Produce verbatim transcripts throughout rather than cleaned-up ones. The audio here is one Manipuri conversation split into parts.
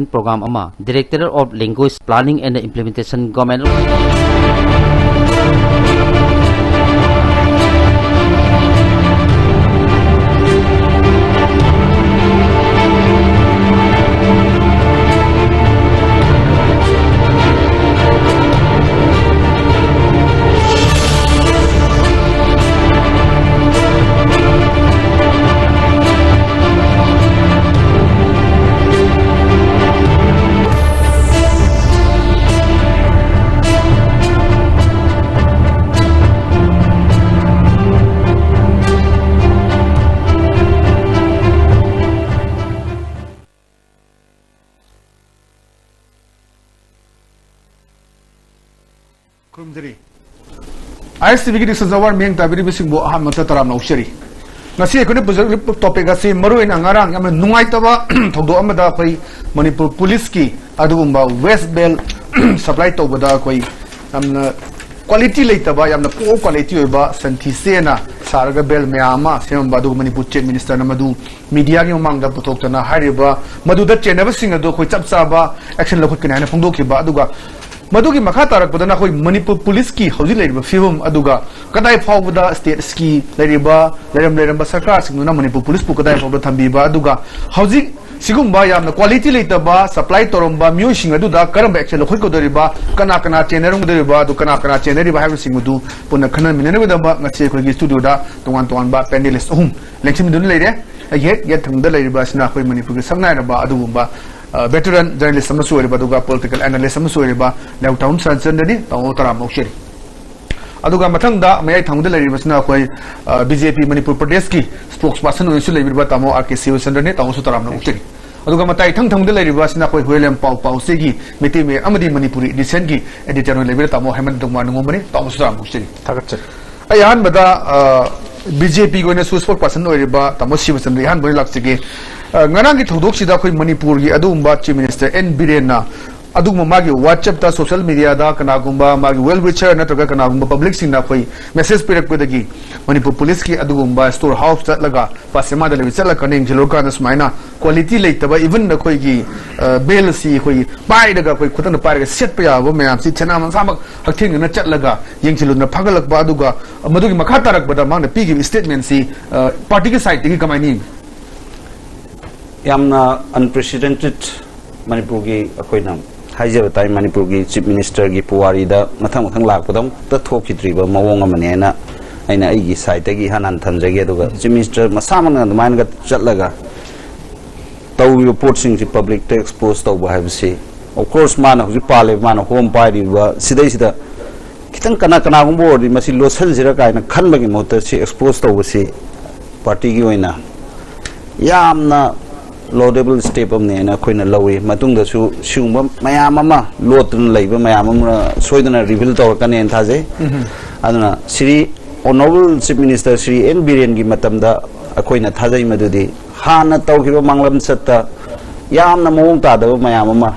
Program ꯑꯃ, Directorate of Language Planning and Implementation, Government of ꯈꯨꯔꯨꯝꯖꯔꯤ꯫ ꯑꯥꯏ ꯑꯦꯁ ꯇꯤ ꯚꯤꯒꯤ ꯗꯤꯁꯀꯁꯟ ꯑꯋꯥꯔ ꯃꯤꯠꯌꯦꯡ ꯇꯥꯕꯤꯔꯤꯕꯁꯤꯡꯕꯨ ꯑꯍꯥꯟꯕꯗ ꯇꯔꯥꯝꯅ ꯑꯣꯛꯆꯔꯤ꯫ ꯉꯁꯤ ꯑꯩꯈꯣꯏꯅ ꯄꯨꯖꯔꯛꯂꯤꯕ ꯇꯣꯄꯤꯛ ꯑꯁꯤ ꯃꯔꯨꯑꯣꯏꯅ ꯉꯔꯥꯡ ꯌꯥꯝꯅ ꯅꯨꯡꯉꯥꯏꯇꯕ ꯊꯧꯗꯣꯛ ꯑꯃꯗ ꯑꯩꯈꯣꯏ ꯃꯅꯤꯄꯨꯔ ꯄꯨꯂꯤꯁꯀꯤ ꯑꯗꯨꯒꯨꯝꯕ ꯋꯦꯁ ꯕꯦꯜ ꯁꯄ꯭ꯂꯥꯏ ꯇꯧꯕꯗ ꯑꯩꯈꯣꯏ ꯌꯥꯝꯅ ꯀ꯭ꯋꯥꯂꯤꯇꯤ ꯂꯩꯇꯕ, ꯌꯥꯝꯅ ꯄꯣꯔ ꯀ꯭ꯋꯥꯂꯤꯇꯤ ꯑꯣꯏꯕ ꯁꯟꯊꯤ ꯆꯦꯅ ꯁꯥꯔꯒ ꯕꯦꯜ ꯃꯌꯥꯝ ꯑꯃ ꯁꯦꯝꯃꯝꯕ ꯑꯗꯨ ꯃꯅꯤꯄꯨꯔ ꯆꯤꯐ ꯃꯤꯅꯤꯁꯇꯔꯅ ꯃꯗꯨ ꯃꯤꯗꯤꯌꯥꯒꯤ ꯃꯃꯥꯡꯗ ꯄꯨꯊꯣꯛꯇꯅ ꯍꯥꯏꯔꯤꯕ ꯃꯗꯨꯗ ꯆꯦꯟꯅꯕꯁꯤꯡ ꯑꯗꯨ ꯑꯩꯈꯣꯏ ꯆꯞ ꯆꯥꯕ ꯑꯦꯛꯁꯟ ꯂꯧꯈꯠꯀꯅꯤ ꯍꯥꯏꯅ ꯐꯣꯡꯗꯣꯛꯈꯤꯕ꯫ ꯑꯗꯨꯒ ꯃꯗꯨꯒꯤ ꯃꯈꯥ ꯇꯥꯔꯛꯄꯗꯅ ꯑꯩꯈꯣꯏ ꯃꯅꯤꯄꯨꯔ ꯄꯨꯂꯤꯁꯀꯤ ꯍꯧꯖꯤꯛ ꯂꯩꯔꯤꯕ ꯐꯤꯕꯝ ꯑꯗꯨꯒ ꯀꯗꯥꯏ ꯐꯥꯎꯕꯗ ꯁ꯭ꯇꯦꯠꯁꯀꯤ ꯂꯩꯔꯤꯕ ꯂꯩꯔꯝ ꯂꯩꯔꯝꯕ ꯁꯔꯀꯥꯔꯁꯤꯡꯗꯨꯅ ꯃꯅꯤꯄꯨꯔ ꯄꯨꯂꯤꯁꯄꯨ ꯀꯗꯥꯏ ꯐꯥꯎꯕꯗ ꯊꯝꯕꯤꯕ, ꯑꯗꯨꯒ ꯍꯧꯖꯤꯛ ꯁꯤꯒꯨꯝꯕ ꯌꯥꯝꯅ ꯀ꯭ꯋꯥꯂꯤꯇꯤ ꯂꯩꯇꯕ ꯁꯄ꯭ꯂꯥꯏ ꯇꯧꯔꯝꯕ ꯃꯤꯑꯣꯏꯁꯤꯡ ꯑꯗꯨꯗ ꯀꯔꯝꯕ ꯑꯦꯛꯁꯟ ꯂꯧꯈꯠꯀꯗꯧꯔꯤꯕ, ꯀꯅꯥ ꯀꯅꯥ ꯆꯦꯟꯅꯔꯝꯒꯗꯧꯔꯤꯕ, ꯑꯗꯨ ꯀꯅꯥ ꯀꯅꯥ ꯆꯦꯟꯅꯔꯤꯕ ꯍꯥꯏꯕꯁꯤꯡ ꯑꯗꯨ ꯄꯨꯟꯅ ꯈꯟꯅꯃꯤꯟꯅꯅꯕꯒꯤꯗꯃꯛ ꯉꯁꯤ ꯑꯩꯈꯣꯏꯒꯤ ꯁ꯭ꯇꯨꯗꯤꯑꯣꯗ ꯇꯣꯉꯥꯟ ꯇꯣꯉꯥꯟꯕ ꯄꯦꯅꯦꯂꯤꯁ ꯑꯍꯨꯝ ꯂꯦꯡꯁꯤꯟꯕꯤꯗꯨꯅ ꯂꯩꯔꯦ꯫ ꯑꯩꯒꯤ ꯍꯦꯛ ꯌꯦꯠ ꯊꯪꯕꯗ ꯂꯩꯔꯤꯕ ꯑꯁꯤꯅ ꯑꯩꯈꯣꯏ ꯃꯅꯤꯄꯨꯔꯒꯤ ꯁꯛꯅꯥꯏꯔꯕ ꯑꯗꯨꯒꯨꯝꯕ, ꯑ, ꯚꯦꯇꯔꯟ ꯖꯔꯅꯦꯂꯤꯁ ꯑꯃꯁꯨ ꯑꯣꯏꯔꯤꯕ, ꯑꯗꯨꯒ ꯄꯣꯂꯤꯇꯤꯀꯦꯜ ꯑꯦꯅꯥꯂꯤꯁ ꯑꯃꯁꯨ ꯑꯣꯏꯔꯤꯕ ꯂꯩꯍꯧꯊꯥꯕꯝ ꯁꯔꯠꯆꯟꯗ꯭ꯔꯅꯤ꯫ ꯇꯥꯃꯣ, ꯇꯔꯥꯝꯅ ꯑꯣꯛꯆꯔꯤ꯫ ꯑꯗꯨꯒ ꯃꯊꯪꯗ ꯃꯌꯥꯏ ꯊꯪꯕꯗ ꯂꯩꯔꯤꯕꯁꯤꯅ ꯑꯩꯈꯣꯏ, ꯑ, ꯕꯤ ꯖꯦ ꯄꯤ ꯃꯅꯤꯄꯨꯔ ꯄ꯭ꯔꯗꯦꯁꯀꯤ ꯁ꯭ꯄꯣꯛꯁ ꯄꯥꯔꯁꯟ ꯑꯣꯏꯅꯁꯨ ꯂꯩꯕꯤꯔꯤꯕ ꯇꯥꯃꯣ ꯑꯥꯔ ꯀꯦ ꯁꯤꯕꯆꯟꯗ꯭ꯔꯅꯤ꯫ ꯇꯥꯃꯣꯁꯨ ꯇꯔꯥꯝꯅ ꯑꯣꯛꯆꯔꯤ꯫ ꯑꯗꯨꯒ ꯃꯇꯥꯏ ꯏꯊꯪ ꯊꯪꯕꯗ ꯂꯩꯔꯤꯕꯁꯤꯅ ꯑꯩꯈꯣꯏ ꯍꯨꯏꯂꯦꯝ ꯄꯥꯎ ꯄꯥꯎꯆꯦꯒꯤ ꯃꯩꯇꯩ ꯃꯌꯦꯛ ꯑꯃꯗꯤ ꯃꯅꯤꯄꯨꯔꯤ ꯏꯗꯤꯁꯟꯒꯤ ꯑꯦꯗꯤꯇꯔ ꯑꯣꯏꯅ ꯂꯩꯕꯤꯔꯤꯕ ꯇꯥꯃꯣ ꯍꯦꯃꯟ ꯗꯣꯡꯃꯥ ꯅꯨꯡꯉꯣꯝꯕꯅꯤ꯫ ꯇꯥꯃꯣꯁꯨ ꯇꯔꯥꯝꯅ ꯑꯣꯛꯆꯔꯤ꯫ ꯊꯥꯒꯠꯆꯔꯤ꯫ ꯑꯩ ꯑꯍꯥꯟꯕꯗ, ꯑ, ꯕꯤ ꯖꯦ ꯄꯤꯒꯤ ꯑꯣꯏꯅꯁꯨ ꯁ꯭ꯄꯣꯛꯁ ꯄꯥꯔꯁꯟ ꯑꯣꯏꯔꯤꯕ ꯇꯥꯃꯣ ꯁꯤꯕꯆꯟꯗ꯭ꯔ ꯑꯍꯥꯟꯕ ꯑꯣꯏꯅ ꯂꯥꯛꯆꯒꯦ꯫ ꯑ, ꯉꯔꯥꯡꯒꯤ ꯊꯧꯗꯣꯛꯁꯤꯗ ꯑꯩꯈꯣꯏ ꯃꯅꯤꯄꯨꯔꯒꯤ ꯑꯗꯨꯒꯨꯝꯕ ꯆꯤꯐ ꯃꯤꯅꯤꯁꯇꯔ ꯑꯦꯟ ꯕꯤꯔꯦꯟꯅ ꯑꯗꯨꯒꯨꯝꯕ ꯃꯥꯒꯤ WhatsApp-ꯇ, social media-ꯗ ꯀꯅꯥꯒꯨꯝꯕ ꯃꯥꯒꯤ well wisher ꯅꯠꯇ꯭ꯔꯒ ꯀꯅꯥꯒꯨꯝꯕ public-ꯁꯤꯡꯅ ꯑꯩꯈꯣꯏ message ꯄꯤꯔꯛꯄꯗꯒꯤ ꯃꯅꯤꯄꯨꯔ ꯄꯨꯂꯤꯁꯀꯤ ꯑꯗꯨꯒꯨꯝꯕ store house ꯆꯠꯂꯒ ꯄꯥꯁꯦꯃꯥꯗ ꯂꯩꯕ ꯆꯠꯂꯒ ꯀꯟꯅ ꯌꯦꯡꯁꯤꯜꯂꯨꯔꯀꯥꯟꯗ ꯁꯨꯃꯥꯏꯅ quality ꯂꯩꯇꯕ, even ꯑꯩꯈꯣꯏꯒꯤ, ꯑ, belt ꯑꯁꯤ ꯑꯩꯈꯣꯏ ꯄꯥꯏꯔꯒ ꯑꯩꯈꯣꯏ ꯈꯨꯗꯛꯇ ꯄꯥꯏꯔꯒ ꯁꯦꯠꯄ ꯌꯥꯕ ꯃꯌꯥꯝꯁꯤ ꯊꯦꯅꯥ ꯃꯁꯥꯃꯛ ꯍꯛꯊꯦꯡꯅꯅ ꯆꯠꯂꯒ ꯌꯦꯡꯁꯤꯜꯂꯨꯗꯅ ꯐꯥꯒꯠꯂꯛꯄ, ꯑꯗꯨꯒ ꯃꯗꯨꯒꯤ ꯃꯈꯥ ꯇꯥꯔꯛꯄꯗ ꯃꯥꯅ ꯄꯤꯈꯤꯕ statement-ꯁꯤ, ꯑ, party-ꯒꯤ side-ꯇꯒꯤ ꯀꯃꯥꯏꯅ ꯌꯦꯡꯕꯤ? ꯌꯥꯝꯅ unprecedented ꯃꯅꯤꯄꯨꯔꯒꯤ ꯑꯩꯈꯣꯏꯅ ꯍꯥꯏꯖꯕ ꯇꯥꯏ, ꯃꯅꯤꯄꯨꯔꯒꯤ Chief Minister-ꯒꯤ ꯄꯨꯋꯥꯔꯤꯗ ꯃꯊꯪ ꯃꯊꯪ ꯂꯥꯛꯄꯗ ꯑꯃꯨꯛꯇ ꯊꯣꯛꯈꯤꯗ꯭ꯔꯤꯕ ꯃꯑꯣꯡ ꯑꯃꯅꯦꯅ ꯑꯩꯅ ꯑꯩꯒꯤ side-ꯇꯒꯤ ꯏꯍꯥꯟ ꯍꯥꯟꯅ ꯊꯝꯖꯒꯦ꯫ ꯑꯗꯨꯒ Chief Minister ꯃꯁꯥꯃꯛꯅ ꯑꯗꯨꯃꯥꯏꯅꯒ ꯆꯠꯂꯒ ꯇꯧꯔꯤꯕ ꯄꯣꯠꯁꯤꯡꯁꯤ public-ꯇ expose ꯇꯧꯕ ꯍꯥꯏꯕꯁꯤ, of course, ꯃꯥꯅ ꯍꯧꯖꯤꯛ ꯄꯥꯜꯂꯤꯕ, ꯃꯥꯅ ꯍꯣꯝ ꯄꯥꯏꯔꯤꯕ ꯁꯤꯗꯩꯁꯤꯗ ꯈꯤꯇꯪ ꯀꯅꯥ ꯀꯅꯥꯒꯨꯝꯕ ꯑꯣꯏꯔꯗꯤ ꯃꯁꯤ ꯂꯣꯠꯁꯤꯟꯁꯤꯔ ꯀꯥꯏꯅ ꯈꯟꯕꯒꯤ ꯃꯍꯨꯠꯇ ꯁꯤ expose ꯇꯧꯕꯁꯤ party-ꯒꯤ ꯑꯣꯏꯅ ꯌꯥꯝꯅ laudable step ꯑꯃꯅꯦꯅ ꯑꯩꯈꯣꯏꯅ ꯂꯧꯏ꯫ ꯃꯇꯨꯡꯗꯁꯨ ꯁꯤꯒꯨꯝꯕ ꯃꯌꯥꯝ ꯑꯃ, ꯂꯣꯠꯇꯨꯅ ꯂꯩꯕ ꯃꯌꯥꯝ ꯑꯃ ꯁꯣꯏꯗꯅ reveal ꯇꯧꯔꯛꯀꯅꯦꯅ ꯊꯥꯖꯩ꯫ ꯑꯗꯨꯅ Shri Honourable Chief Minister Shri N ꯕꯤꯔꯦꯟꯒꯤ ꯃꯇꯝꯗ ꯑꯩꯈꯣꯏꯅ ꯊꯥꯖꯩ ꯃꯗꯨꯗꯤ ꯍꯥꯟꯅ ꯇꯧꯈꯤꯕ ꯃꯥꯡꯂꯝꯆꯠꯇ ꯌꯥꯝꯅ ꯃꯑꯣꯡ ꯇꯥꯗꯕ ꯃꯌꯥꯝ ꯑꯃ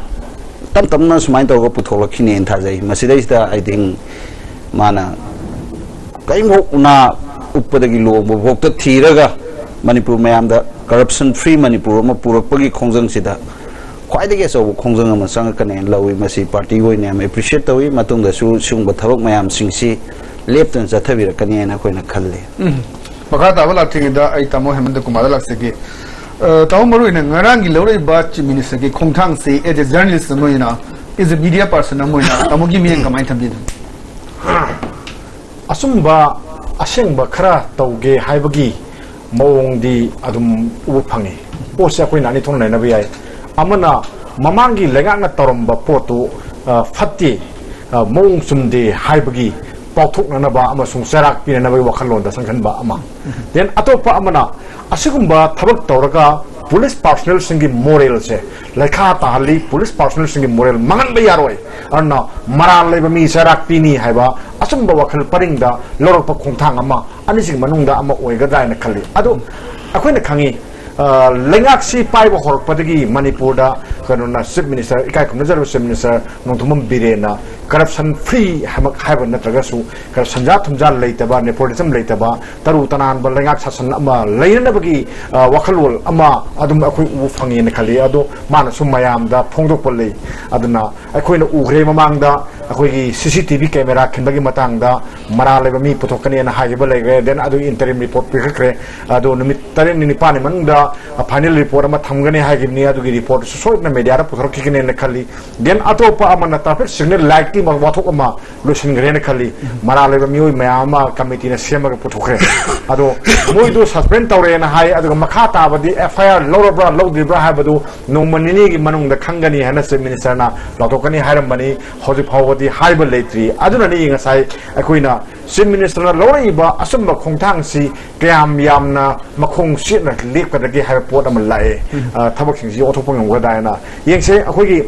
ꯇꯞ ꯇꯞꯅ ꯁꯨꯃꯥꯏꯅ ꯇꯧꯔꯒ ꯄꯨꯊꯣꯛꯂꯛꯈꯤꯅꯦꯅ ꯊꯥꯖꯩ꯫ ꯃꯁꯤꯗꯩꯁꯤꯗ, I think, ꯃꯥꯅ ꯀꯔꯤꯝꯐꯥꯎ ꯎꯅꯥ ꯎꯞꯄꯗꯒꯤ ꯂꯣꯡꯕ ꯐꯥꯎꯗ ꯊꯤꯔꯒ ꯃꯅꯤꯄꯨꯔ ꯃꯌꯥꯝꯗ corruption free ꯃꯅꯤꯄꯨꯔ ꯑꯃ ꯄꯨꯔꯛꯄꯒꯤ ꯈꯣꯡꯖꯪꯁꯤꯗ ꯈ꯭ꯋꯥꯏꯗꯒꯤ ꯑꯆꯧꯕ ꯈꯣꯡꯖꯪ ꯑꯃ ꯆꯪꯉꯛꯀꯅꯦꯅ ꯂꯧꯏ꯫ ꯃꯁꯤ party-ꯒꯤ ꯑꯣꯏꯅ ꯌꯥꯝ appreciate ꯇꯧꯏ꯫ ꯃꯇꯨꯡꯗꯁꯨ ꯁꯤꯒꯨꯝꯕ ꯊꯕꯛ ꯃꯌꯥꯝꯁꯤꯡꯁꯤ ꯂꯦꯞꯇꯅ ꯆꯠꯊꯕꯤꯔꯛꯀꯅꯤ ꯍꯥꯏꯅ ꯑꯩꯈꯣꯏꯅ ꯈꯜꯂꯤ꯫ ꯎꯝ꯫ ꯃꯈꯥ ꯇꯥꯕ ꯂꯥꯛꯇ꯭ꯔꯤꯉꯩꯗ ꯑꯩ ꯇꯥꯃꯣ ꯍꯦꯃꯟꯇ ꯀꯨꯃꯥꯔꯗ ꯂꯥꯛꯆꯒꯦ꯫ ꯑ, ꯇꯥꯃꯣ, ꯃꯔꯨꯑꯣꯏꯅ ꯉꯔꯥꯡꯒꯤ ꯂꯧꯔꯛꯏꯕ Chief Minister-ꯒꯤ ꯈꯣꯡꯊꯥꯡꯁꯤ, as a journalist ꯑꯃ ꯑꯣꯏꯅ, as a media person ꯑꯃ ꯑꯣꯏꯅ, ꯇꯥꯃꯣꯒꯤ ꯃꯤꯠꯌꯦꯡ ꯀꯃꯥꯏꯅ ꯊꯝꯕꯤꯕꯅꯣ? ꯑꯆꯨꯝꯕ, ꯑꯁꯦꯡꯕ ꯈꯔ ꯇꯧꯒꯦ ꯍꯥꯏꯕꯒꯤ ꯃꯑꯣꯡꯗꯤ ꯑꯗꯨꯝ ꯎꯕ ꯐꯪꯉꯤ꯫ ꯄꯣꯠꯁꯦ ꯑꯩꯈꯣꯏꯅ ꯑꯅꯤ ꯊꯣꯛꯅ ꯅꯩꯅꯕ ꯌꯥꯏ꯫ ꯑꯃꯅ ꯃꯃꯥꯡꯒꯤ ꯂꯩꯉꯥꯛꯅ ꯇꯧꯔꯝꯕ ꯄꯣꯠꯇꯨ, ꯑ, ꯐꯠꯇꯦ, ꯑ, ꯃꯑꯣꯡ ꯆꯨꯝꯗꯦ ꯍꯥꯏꯕꯒꯤ ꯄꯥꯎꯊꯣꯛꯅꯅꯕ ꯑꯃꯁꯨꯡ ꯆꯩꯔꯥꯛ ꯄꯤꯅꯅꯕꯒꯤ ꯋꯥꯈꯜꯂꯣꯟꯗ ꯆꯪꯁꯤꯟꯕ ꯑꯃ꯫ Then ꯑꯇꯣꯞꯄ ꯑꯃꯅ ꯑꯁꯤꯒꯨꯝꯕ ꯊꯕꯛ ꯇꯧꯔꯒ police personnel-ꯁꯤꯡꯒꯤ moral-ꯁꯦ ꯂꯩꯈꯥ ꯇꯥꯍꯜꯂꯤ, police personnel-ꯁꯤꯡꯒꯤ moral ꯃꯥꯡꯍꯟꯕ ꯌꯥꯔꯣꯏ, ꯑꯗꯨꯅ ꯃꯔꯥꯜ ꯂꯩꯕ ꯃꯤ ꯆꯩꯔꯥꯛ ꯄꯤꯅꯤ ꯍꯥꯏꯕ ꯑꯆꯨꯝꯕ ꯋꯥꯈꯜ ꯄꯔꯤꯡꯗ ꯂꯧꯔꯛꯄ ꯈꯣꯡꯊꯥꯡ ꯑꯃ ꯑꯅꯤꯁꯤꯒꯤ ꯃꯅꯨꯡꯗ ꯑꯃ ꯑꯣꯏꯒꯗ꯭ꯔꯥ ꯍꯥꯏꯅ ꯈꯜꯂꯤ꯫ ꯑꯗꯨ ꯑꯩꯈꯣꯏꯅ ꯈꯪꯉꯤ, ꯑ, ꯂꯩꯉꯥꯛꯁꯤ ꯄꯥꯏꯕ ꯍꯧꯔꯛꯄꯗꯒꯤ ꯃꯅꯤꯄꯨꯔꯗ ꯀꯩꯅꯣꯅ, ꯆꯤꯐ ꯃꯤꯅꯤꯁꯇꯔ, ꯏꯀꯥꯏ ꯈꯨꯝꯅꯖꯔꯕ ꯆꯤꯐ ꯃꯤꯅꯤꯁꯇꯔ ꯅꯣꯡꯊꯣꯝꯕꯝ ꯕꯤꯔꯦꯟꯅ ꯀꯔꯞꯁꯟ ꯐ꯭ꯔꯤ ꯍꯥꯏꯕ ꯅꯠꯇ꯭ꯔꯒꯁꯨ ꯈꯔ ꯁꯟꯖꯥ ꯊꯨꯝꯖꯥ ꯂꯩꯇꯕ, ꯅꯦꯄꯣꯇꯤꯖꯝ ꯂꯩꯇꯕ, ꯇꯔꯨ ꯇꯅꯥꯟꯕ ꯂꯩꯉꯥꯛ ꯁꯥꯁꯟ ꯑꯃ ꯂꯩꯅꯅꯕꯒꯤ ꯋꯥꯈꯜꯂꯣꯟ ꯑꯃ ꯑꯗꯨꯝ ꯑꯩꯈꯣꯏ ꯎꯕ ꯐꯪꯉꯦꯅ ꯈꯜꯂꯤ꯫ ꯑꯗꯣ ꯃꯥꯅꯁꯨ ꯃꯌꯥꯝꯗ ꯐꯣꯡꯗꯣꯛꯄ ꯂꯩ꯫ ꯑꯗꯨꯅ ꯑꯩꯈꯣꯏꯅ ꯎꯈ꯭ꯔꯦ ꯃꯃꯥꯡꯗ ꯑꯩꯈꯣꯏꯒꯤ ꯁꯤ ꯁꯤ ꯇꯤ ꯚꯤ ꯀꯦꯃꯦꯔꯥ ꯈꯤꯟꯕꯒꯤ ꯃꯇꯥꯡꯗ ꯃꯔꯥꯜ ꯂꯩꯕ ꯃꯤ ꯄꯨꯊꯣꯛꯀꯅꯤꯅ ꯍꯥꯏꯈꯤꯕ ꯂꯩꯈ꯭ꯔꯦ꯫ ꯗꯦꯟ ꯑꯗꯨꯒꯤ ꯏꯟꯇꯔꯤꯝ ꯔꯤꯄꯣꯔꯠ ꯄꯤꯈꯠꯈ꯭ꯔꯦ꯫ ꯑꯗꯣ ꯅꯨꯃꯤꯠ ꯇꯔꯦꯠꯅꯤ ꯅꯤꯄꯥꯜꯅꯤ ꯃꯅꯨꯡꯗ ꯐꯥꯏꯅꯦꯜ ꯔꯤꯄꯣꯔꯠ ꯑꯃ ꯊꯝꯒꯅꯤ ꯍꯥꯏꯈꯤꯕꯅꯤ꯫ ꯑꯗꯨꯒꯤ ꯔꯤꯄꯣꯔꯠꯁꯨ ꯁꯣꯏꯗꯅ ꯃꯦꯗꯤꯌꯥꯗ ꯄꯨꯊꯣꯔꯛꯈꯤꯒꯅꯦꯅ ꯈꯜꯂꯤ꯫ ꯗꯦꯟ ꯑꯇꯣꯞꯄ ꯑꯃꯅ ꯇ꯭ꯔꯥꯐꯤꯛ ꯁꯤꯒꯅꯦꯜ ꯂꯥꯏꯠꯀꯤ ꯋꯥꯊꯣꯛ ꯑꯃ ꯂꯣꯏꯁꯤꯟꯈ꯭ꯔꯦꯅ ꯈꯜꯂꯤ꯫ ꯃꯔꯥꯜ ꯂꯩꯕ ꯃꯤꯑꯣꯏ ꯃꯌꯥꯝ ꯑꯃ ꯀꯃꯤꯇꯤꯅ ꯁꯦꯝꯃꯒ ꯄꯨꯊꯣꯛꯈ꯭ꯔꯦ꯫ ꯑꯗꯣ ꯃꯣꯏꯗꯨ ꯁꯁꯄꯦꯟ ꯇꯧꯔꯦꯅ ꯍꯥꯏ꯫ ꯑꯗꯨꯒ ꯃꯈꯥ ꯇꯥꯕꯗꯤ ꯑꯦꯐ ꯑꯥꯏ ꯑꯥꯔ ꯂꯧꯔꯕ꯭ꯔꯥ ꯂꯧꯗ꯭ꯔꯤꯕ꯭ꯔꯥ ꯍꯥꯏꯕꯗꯨ ꯅꯣꯡꯃ ꯅꯤꯅꯤꯒꯤ ꯃꯅꯨꯡꯗ ꯈꯪꯒꯅꯤ ꯍꯥꯏꯅ ꯆꯤꯐ ꯃꯤꯅꯤꯁꯇꯔꯅ ꯂꯥꯎꯊꯣꯛꯀꯅꯤ ꯍꯥꯏꯔꯝꯕꯅꯤ꯫ ꯍꯧꯖꯤꯛ ꯐꯥꯎꯕꯗꯤ ꯍꯥꯏꯕ ꯂꯩꯇ꯭ꯔꯤ꯫ ꯑꯗꯨꯅꯅꯤ ꯉꯁꯥꯏ ꯑꯩꯈꯣꯏꯅ ꯆꯤꯐ ꯃꯤꯅꯤꯁꯇꯔꯅ ꯂꯧꯔꯛꯏꯕ ꯑꯆꯨꯝꯕ ꯈꯣꯡꯊꯥꯡꯁꯤ ꯀꯌꯥꯝ ꯌꯥꯝꯅ ꯃꯈꯣꯡ ꯆꯦꯠꯅ ꯂꯦꯞꯀꯗꯒꯦ ꯍꯥꯏꯕ ꯄꯣꯠ ꯑꯃ ꯂꯥꯛꯑꯦ꯫ ꯎꯝ꯫ ꯑ, ꯊꯕꯛꯁꯤꯡꯁꯤ ꯑꯣꯟꯊꯣꯛꯄ ꯉꯝꯒꯗ꯭ꯔꯥ ꯍꯥꯏꯅ ꯌꯦꯡꯁꯦ꯫ ꯑꯩꯈꯣꯏꯒꯤ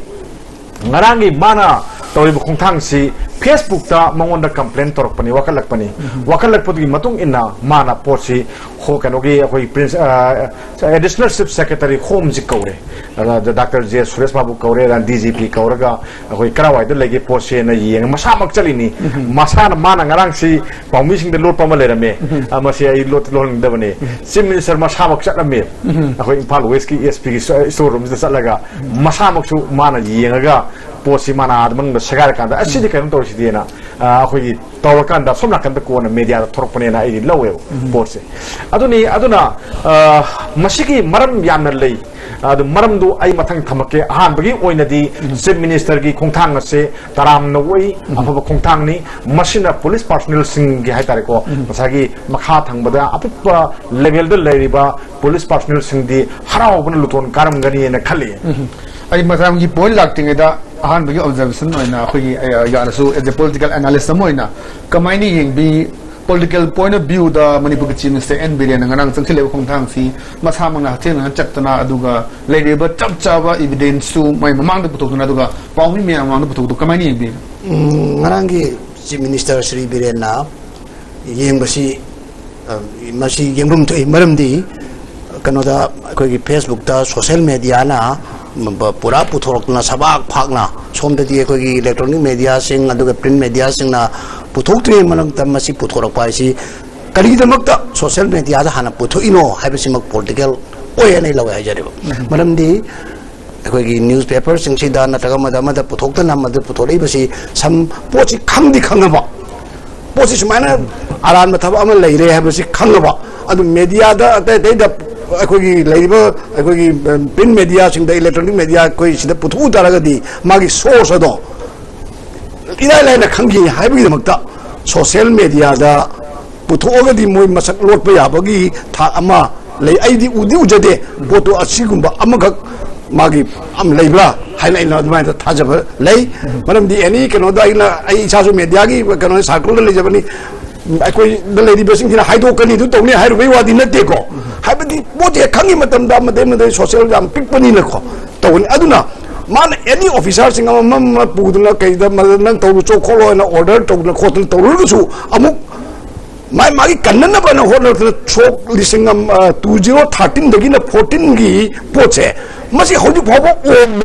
ꯉꯔꯥꯡꯒꯤ ꯃꯥꯅ ꯇꯧꯔꯤꯕ ꯈꯣꯡꯊꯥꯡꯁꯤ ꯐꯦꯁꯕꯨꯛꯇ ꯃꯉꯣꯟꯗ ꯀꯝꯄ꯭ꯂꯦꯟ ꯇꯧꯔꯛꯄꯅꯤ, ꯋꯥꯀꯠꯂꯛꯄꯅꯤ꯫ ꯎꯝ꯫ ꯋꯥꯀꯠꯂꯛꯄꯗꯨꯒꯤ ꯃꯇꯨꯡ ꯏꯟꯅ ꯃꯥꯅ ꯄꯣꯠꯁꯤ ꯍꯣ-, ꯀꯩꯅꯣꯒꯤ ꯑꯩꯈꯣꯏ ꯄ꯭ꯔꯤꯟꯁ-, ꯑ, ꯑꯦꯗꯤꯁꯅꯦꯜ ꯆꯤꯐ ꯁꯦꯀ꯭ꯔꯦꯇꯔꯤ ꯍꯣꯝꯁꯤ ꯀꯧꯔꯦ꯫ ꯑꯗ ꯗꯥꯛꯇꯔ ꯖꯦ ꯁꯨꯔꯦꯁ ꯕꯥꯕꯨ ꯀꯧꯔꯦ, ꯑꯗ ꯗꯤ ꯖꯤ ꯄꯤ ꯀꯧꯔꯒ ꯑꯩꯈꯣꯏ ꯀꯔꯥꯏꯋꯥꯏꯗ ꯂꯩꯒꯦ ꯄꯣꯠꯁꯦꯅ ꯌꯦꯡꯉ ꯃꯁꯥꯃꯛ ꯆꯠꯂꯤꯅꯤ꯫ ꯎꯝ꯫ ꯃꯁꯥꯅ, ꯃꯥꯅ ꯉꯔꯥꯡꯁꯤ ꯄꯥꯎꯃꯤꯁꯤꯡꯗ ꯂꯣꯠꯄ ꯑꯃ ꯂꯩꯔꯝꯃꯦ꯫ ꯎꯝ꯫ ꯑ, ꯃꯁꯤ ꯑꯩ ꯂꯣꯠ-, ꯂꯣꯠꯍꯟꯅꯤꯡꯗꯕꯅꯤ꯫ ꯎꯝ꯫ ꯆꯤꯐ ꯃꯤꯅꯤꯁꯇꯔ ꯃꯁꯥꯃꯛ ꯆꯠꯂꯝꯃꯦ꯫ ꯎꯝ꯫ ꯑꯩꯈꯣꯏ ꯏꯝꯐꯥꯜ ꯋꯦꯁꯀꯤ ꯑꯦꯁ ꯄꯤꯒꯤ ꯁ-, ꯁ꯭ꯇꯣꯔ ꯔꯨꯝꯁꯤꯗ ꯆꯠꯂꯒ ꯎꯝ꯫ ꯃꯁꯥꯃꯛꯁꯨ ꯃꯥꯅ ꯌꯦꯡꯉꯒ ꯄꯣꯠꯁꯤ ꯃꯥꯅ ꯑꯥꯗ ꯃꯅꯨꯡꯗ ꯁꯦꯒꯥꯏꯔꯀꯥꯟꯗ, "ꯑꯁ, ꯁꯤꯗꯤ ꯎꯝ꯫ ꯀꯩꯅꯣꯝ ꯇꯧꯔꯤꯁꯤꯗꯤꯅ", ꯑ, ꯑꯩꯈꯣꯏꯒꯤ ꯇꯧꯔꯀꯥꯟꯗ ꯁꯣꯝ ꯅꯥꯀꯟꯗ ꯀꯣꯟꯅ ꯃꯦꯗꯤꯌꯥꯗ ꯊꯣꯔꯛꯄꯅꯦꯅ ꯑꯩꯗꯤ ꯂꯧꯋꯦꯕ ꯎꯝ꯫ ꯄꯣꯠꯁꯦ꯫ ꯑꯗꯨꯅꯤ, ꯑꯗꯨꯅ, ꯑ, ꯃꯁꯤꯒꯤ ꯃꯔꯝ ꯌꯥꯝꯅ ꯂꯩ꯫ ꯑꯗꯨ ꯃꯔꯝꯗꯨ ꯑꯩ ꯃꯊꯪ ꯊꯝꯃꯛꯀꯦ꯫ ꯑꯍꯥꯟꯕꯒꯤ ꯑꯣꯏꯅꯗꯤ ꯎꯝ꯫ ꯆꯤꯐ ꯃꯤꯅꯤꯁꯇꯔꯒꯤ ꯈꯣꯡꯊꯥꯡ ꯑꯁꯦ ꯇꯔꯥꯝꯅ ꯑꯣꯛꯏ, ꯎꯝ꯫ ꯑꯐꯕ ꯈꯣꯡꯊꯥꯡꯅꯤ꯫ ꯃꯁꯤꯅ ꯄꯨꯂꯤꯁ ꯄꯥꯔꯁꯣꯅꯦꯜꯁꯤꯡꯒꯤ ꯍꯥꯏꯇꯥꯔꯦꯀꯣ, ꯎꯝ꯫ ꯉꯁꯥꯏꯒꯤ ꯃꯈꯥ ꯊꯪꯕꯗ ꯑꯄꯤꯛꯄ ꯂꯦꯚꯦꯜꯗ ꯂꯩꯔꯤꯕ ꯄꯨꯂꯤꯁ ꯄꯥꯔꯁꯣꯅꯦꯜꯁꯤꯡꯗꯤ ꯍꯔꯥꯎꯕꯅ ꯂꯨꯇꯣꯟ ꯀꯥꯔꯝꯒꯅꯤꯅ ꯈꯜꯂꯤ꯫ ꯎꯝ꯫ ꯑꯩ ꯃꯊꯪꯒꯤ ꯄꯣꯏꯟ ꯂꯥꯛꯇ꯭ꯔꯤꯉꯩꯗ ꯑꯍꯥꯟꯕꯒꯤ ꯑꯣꯕꯖꯔꯕꯦꯁꯟ ꯑꯣꯏꯅ ꯑꯩꯈꯣꯏꯒꯤ, ꯑ, ꯌꯥꯔꯁꯨ, as a political analyst ꯑꯃ ꯑꯣꯏꯅ ꯀꯃꯥꯏꯅ ꯌꯦꯡꯕꯤ? Political point of viewꯗ ꯃꯅꯤꯄꯨꯔꯒꯤ ꯆꯤꯐ ꯃꯤꯅꯤꯁꯇꯔ ꯑꯦꯟ ꯕꯤꯔꯦꯟꯅ ꯉꯔꯥꯡ ꯆꯪꯁꯤꯜꯂꯤꯕ ꯈꯣꯡꯊꯥꯡꯁꯤ ꯃꯁꯥꯃꯛꯅ ꯍꯛꯊꯦꯡꯅꯅ ꯆꯠꯇꯅ, ꯑꯗꯨꯒ ꯂꯩꯔꯤꯕ ꯆꯞ ꯆꯥꯕ ꯏꯚꯤꯗꯦꯟꯁꯁꯨ ꯃꯥꯏ ꯃꯃꯥꯡꯗ ꯄꯨꯊꯣꯛꯇꯨꯅ, ꯑꯗꯨꯒ ꯄꯥꯎꯃꯤ ꯃꯌꯥꯝ ꯃꯃꯥꯡꯗ ꯄꯨꯊꯣꯛꯇꯨ ꯀꯃꯥꯏꯅ ꯌꯦꯡꯕꯤ? ꯎꯝ, ꯉꯔꯥꯡꯒꯤ ꯆꯤꯐ ꯃꯤꯅꯤꯁꯇꯔ ꯁ꯭ꯔꯤ ꯕꯤꯔꯦꯟꯅ ꯌꯦꯡꯕꯁꯤ, ꯑ, ꯃꯁꯤ ꯌꯦꯡꯐꯝ ꯊꯣꯛꯏ꯫ ꯃꯔꯝꯗꯤ ꯀꯩꯅꯣꯗ, ꯑꯩꯈꯣꯏꯒꯤ ꯐꯦꯁꯕꯨꯛꯇ, ꯁꯣꯁꯦꯜ ꯃꯦꯗꯤꯌꯥꯅ ꯄꯨꯔꯥ ꯄꯨꯊꯣꯔꯛꯇꯨꯅ ꯁꯕꯥꯛ ꯐꯥꯛꯅ ꯁꯣꯝꯗꯗꯤ ꯑꯩꯈꯣꯏꯒꯤ electronic mediaꯁꯤꯡ ꯑꯗꯨꯒ print mediaꯁꯤꯡꯅ ꯄꯨꯊꯣꯛꯇ꯭ꯔꯤꯉꯩ ꯃꯔꯛꯇ ꯃꯁꯤ ꯄꯨꯊꯣꯔꯛꯄ ꯍꯥꯏꯁꯤ ꯀꯔꯤꯒꯤꯗꯃꯛꯇ social mediaꯗ ꯍꯥꯟꯅ ꯄꯨꯊꯣꯛꯏꯅꯣ ꯍꯥꯏꯕꯁꯤꯃꯛ political ꯑꯣꯏ ꯍꯥꯏꯅ ꯑꯩ ꯂꯧꯋꯦ ꯍꯥꯏꯖꯔꯤꯕ꯫ ꯃꯔꯝꯗꯤ ꯑꯩꯈꯣꯏꯒꯤ newspaperꯁꯤꯡꯁꯤꯗ ꯅꯠꯇ꯭ꯔꯒ ꯑꯃꯗ ꯑꯃꯗ ꯄꯨꯊꯣꯛꯇꯅ ꯃꯗꯨ ꯄꯨꯊꯣꯔꯛꯏꯕꯁꯤ ꯁꯝ ꯄꯣꯠꯁꯤ ꯈꯪꯗꯤ ꯈꯪꯉꯕ, ꯄꯣꯠꯁꯤ ꯁꯨꯃꯥꯏꯅ ꯑꯔꯥꯟꯕ ꯊꯕꯛ ꯑꯃ ꯂꯩꯔꯦ ꯍꯥꯏꯕꯁꯤ ꯈꯪꯉꯕ, ꯑꯗꯨ mediaꯗ ꯑꯇꯩ ꯑꯇꯩꯗ ꯑꯩꯈꯣꯏꯒꯤ ꯂꯩꯔꯤꯕ ꯑꯩꯈꯣꯏꯒꯤ print mediaꯁꯤꯡꯗ, electronic media ꯑꯩꯈꯣꯏ ꯁꯤꯗ ꯄꯨꯊꯣꯛꯎ ꯇꯥꯔꯒꯗꯤ ꯃꯥꯒꯤ source ꯑꯗꯣ ꯏꯔꯥꯏ ꯂꯥꯏꯅ ꯈꯪꯈꯤ ꯍꯥꯏꯕꯒꯤꯗꯃꯛꯇ social mediaꯗ ꯄꯨꯊꯣꯛꯑꯒꯗꯤ ꯃꯣꯏ ꯃꯁꯛ ꯂꯣꯠꯄ ꯌꯥꯕꯒꯤ ꯊꯥꯛ ꯑꯃ ꯂꯩ꯫ ꯑꯩꯗꯤ ꯎꯗꯤ ꯎꯖꯗꯦ ꯄꯣꯠꯇꯣ ꯑꯁꯤꯒꯨꯝꯕ ꯑꯃꯈꯛ ꯃꯥꯒꯤ ꯑꯃ ꯂꯩꯕ꯭ꯔꯥ ꯍꯥꯏꯅ ꯑꯩꯅ ꯑꯗꯨꯃꯥꯏꯅ ꯊꯥꯖꯕ ꯂꯩ꯫ ꯃꯔꯝꯗꯤ any ꯀꯩꯅꯣꯗ ꯑꯩꯅ, ꯑꯩ ꯏꯁꯥꯁꯨ mediaꯒꯤ ꯀꯩꯅꯣ circleꯗ ꯂꯩꯖꯕꯅꯤ, ꯑꯩꯈꯣꯏꯗ ꯂꯩꯔꯤꯕꯁꯤꯡꯁꯤꯅ ꯍꯥꯏꯗꯣꯛꯀꯅꯤ, ꯑꯗꯨ ꯇꯧꯅꯤ ꯍꯥꯏꯔꯨꯕꯩ ꯋꯥꯗꯤ ꯅꯠꯇꯦꯀꯣ꯫ ꯍꯥꯏꯕꯗꯤ ꯄꯣꯠꯁꯦ ꯈꯪꯉꯤ ꯃꯇꯝꯗ ꯑꯃꯗꯩ ꯑꯃꯗꯩ social ꯌꯥꯝ ꯄꯤꯛꯄꯅꯤꯅꯀꯣ ꯇꯧꯅꯤ꯫ ꯑꯗꯨꯅ ꯃꯥꯅ any officerꯁꯤꯡ ꯑꯃ ꯑꯃ ꯑꯃ ꯄꯨꯗꯅ ꯀꯩꯗ ꯃꯗ ꯅꯪ ꯇꯧꯔꯨ ꯆꯣ ꯈꯣꯠꯂꯣ ꯍꯥꯏꯅ order ꯇꯧꯗꯅ ꯈꯣꯠꯇꯅ ꯇꯧꯔꯨꯔꯒꯁꯨ ꯑꯃꯨꯛ ꯃꯥꯏ ꯃꯥꯒꯤ ꯀꯟꯅꯅꯕꯅ ꯍꯣꯠꯅꯗꯅ ꯁꯣꯛ ꯂꯤꯁꯤꯡ ꯑꯃ, two zero thirteenꯗꯒꯤꯅ fourteenꯒꯤ ꯄꯣꯠꯁꯦ ꯃꯁꯤ ꯍꯧꯖꯤꯛ ꯐꯥꯎꯕ ꯑꯣꯝ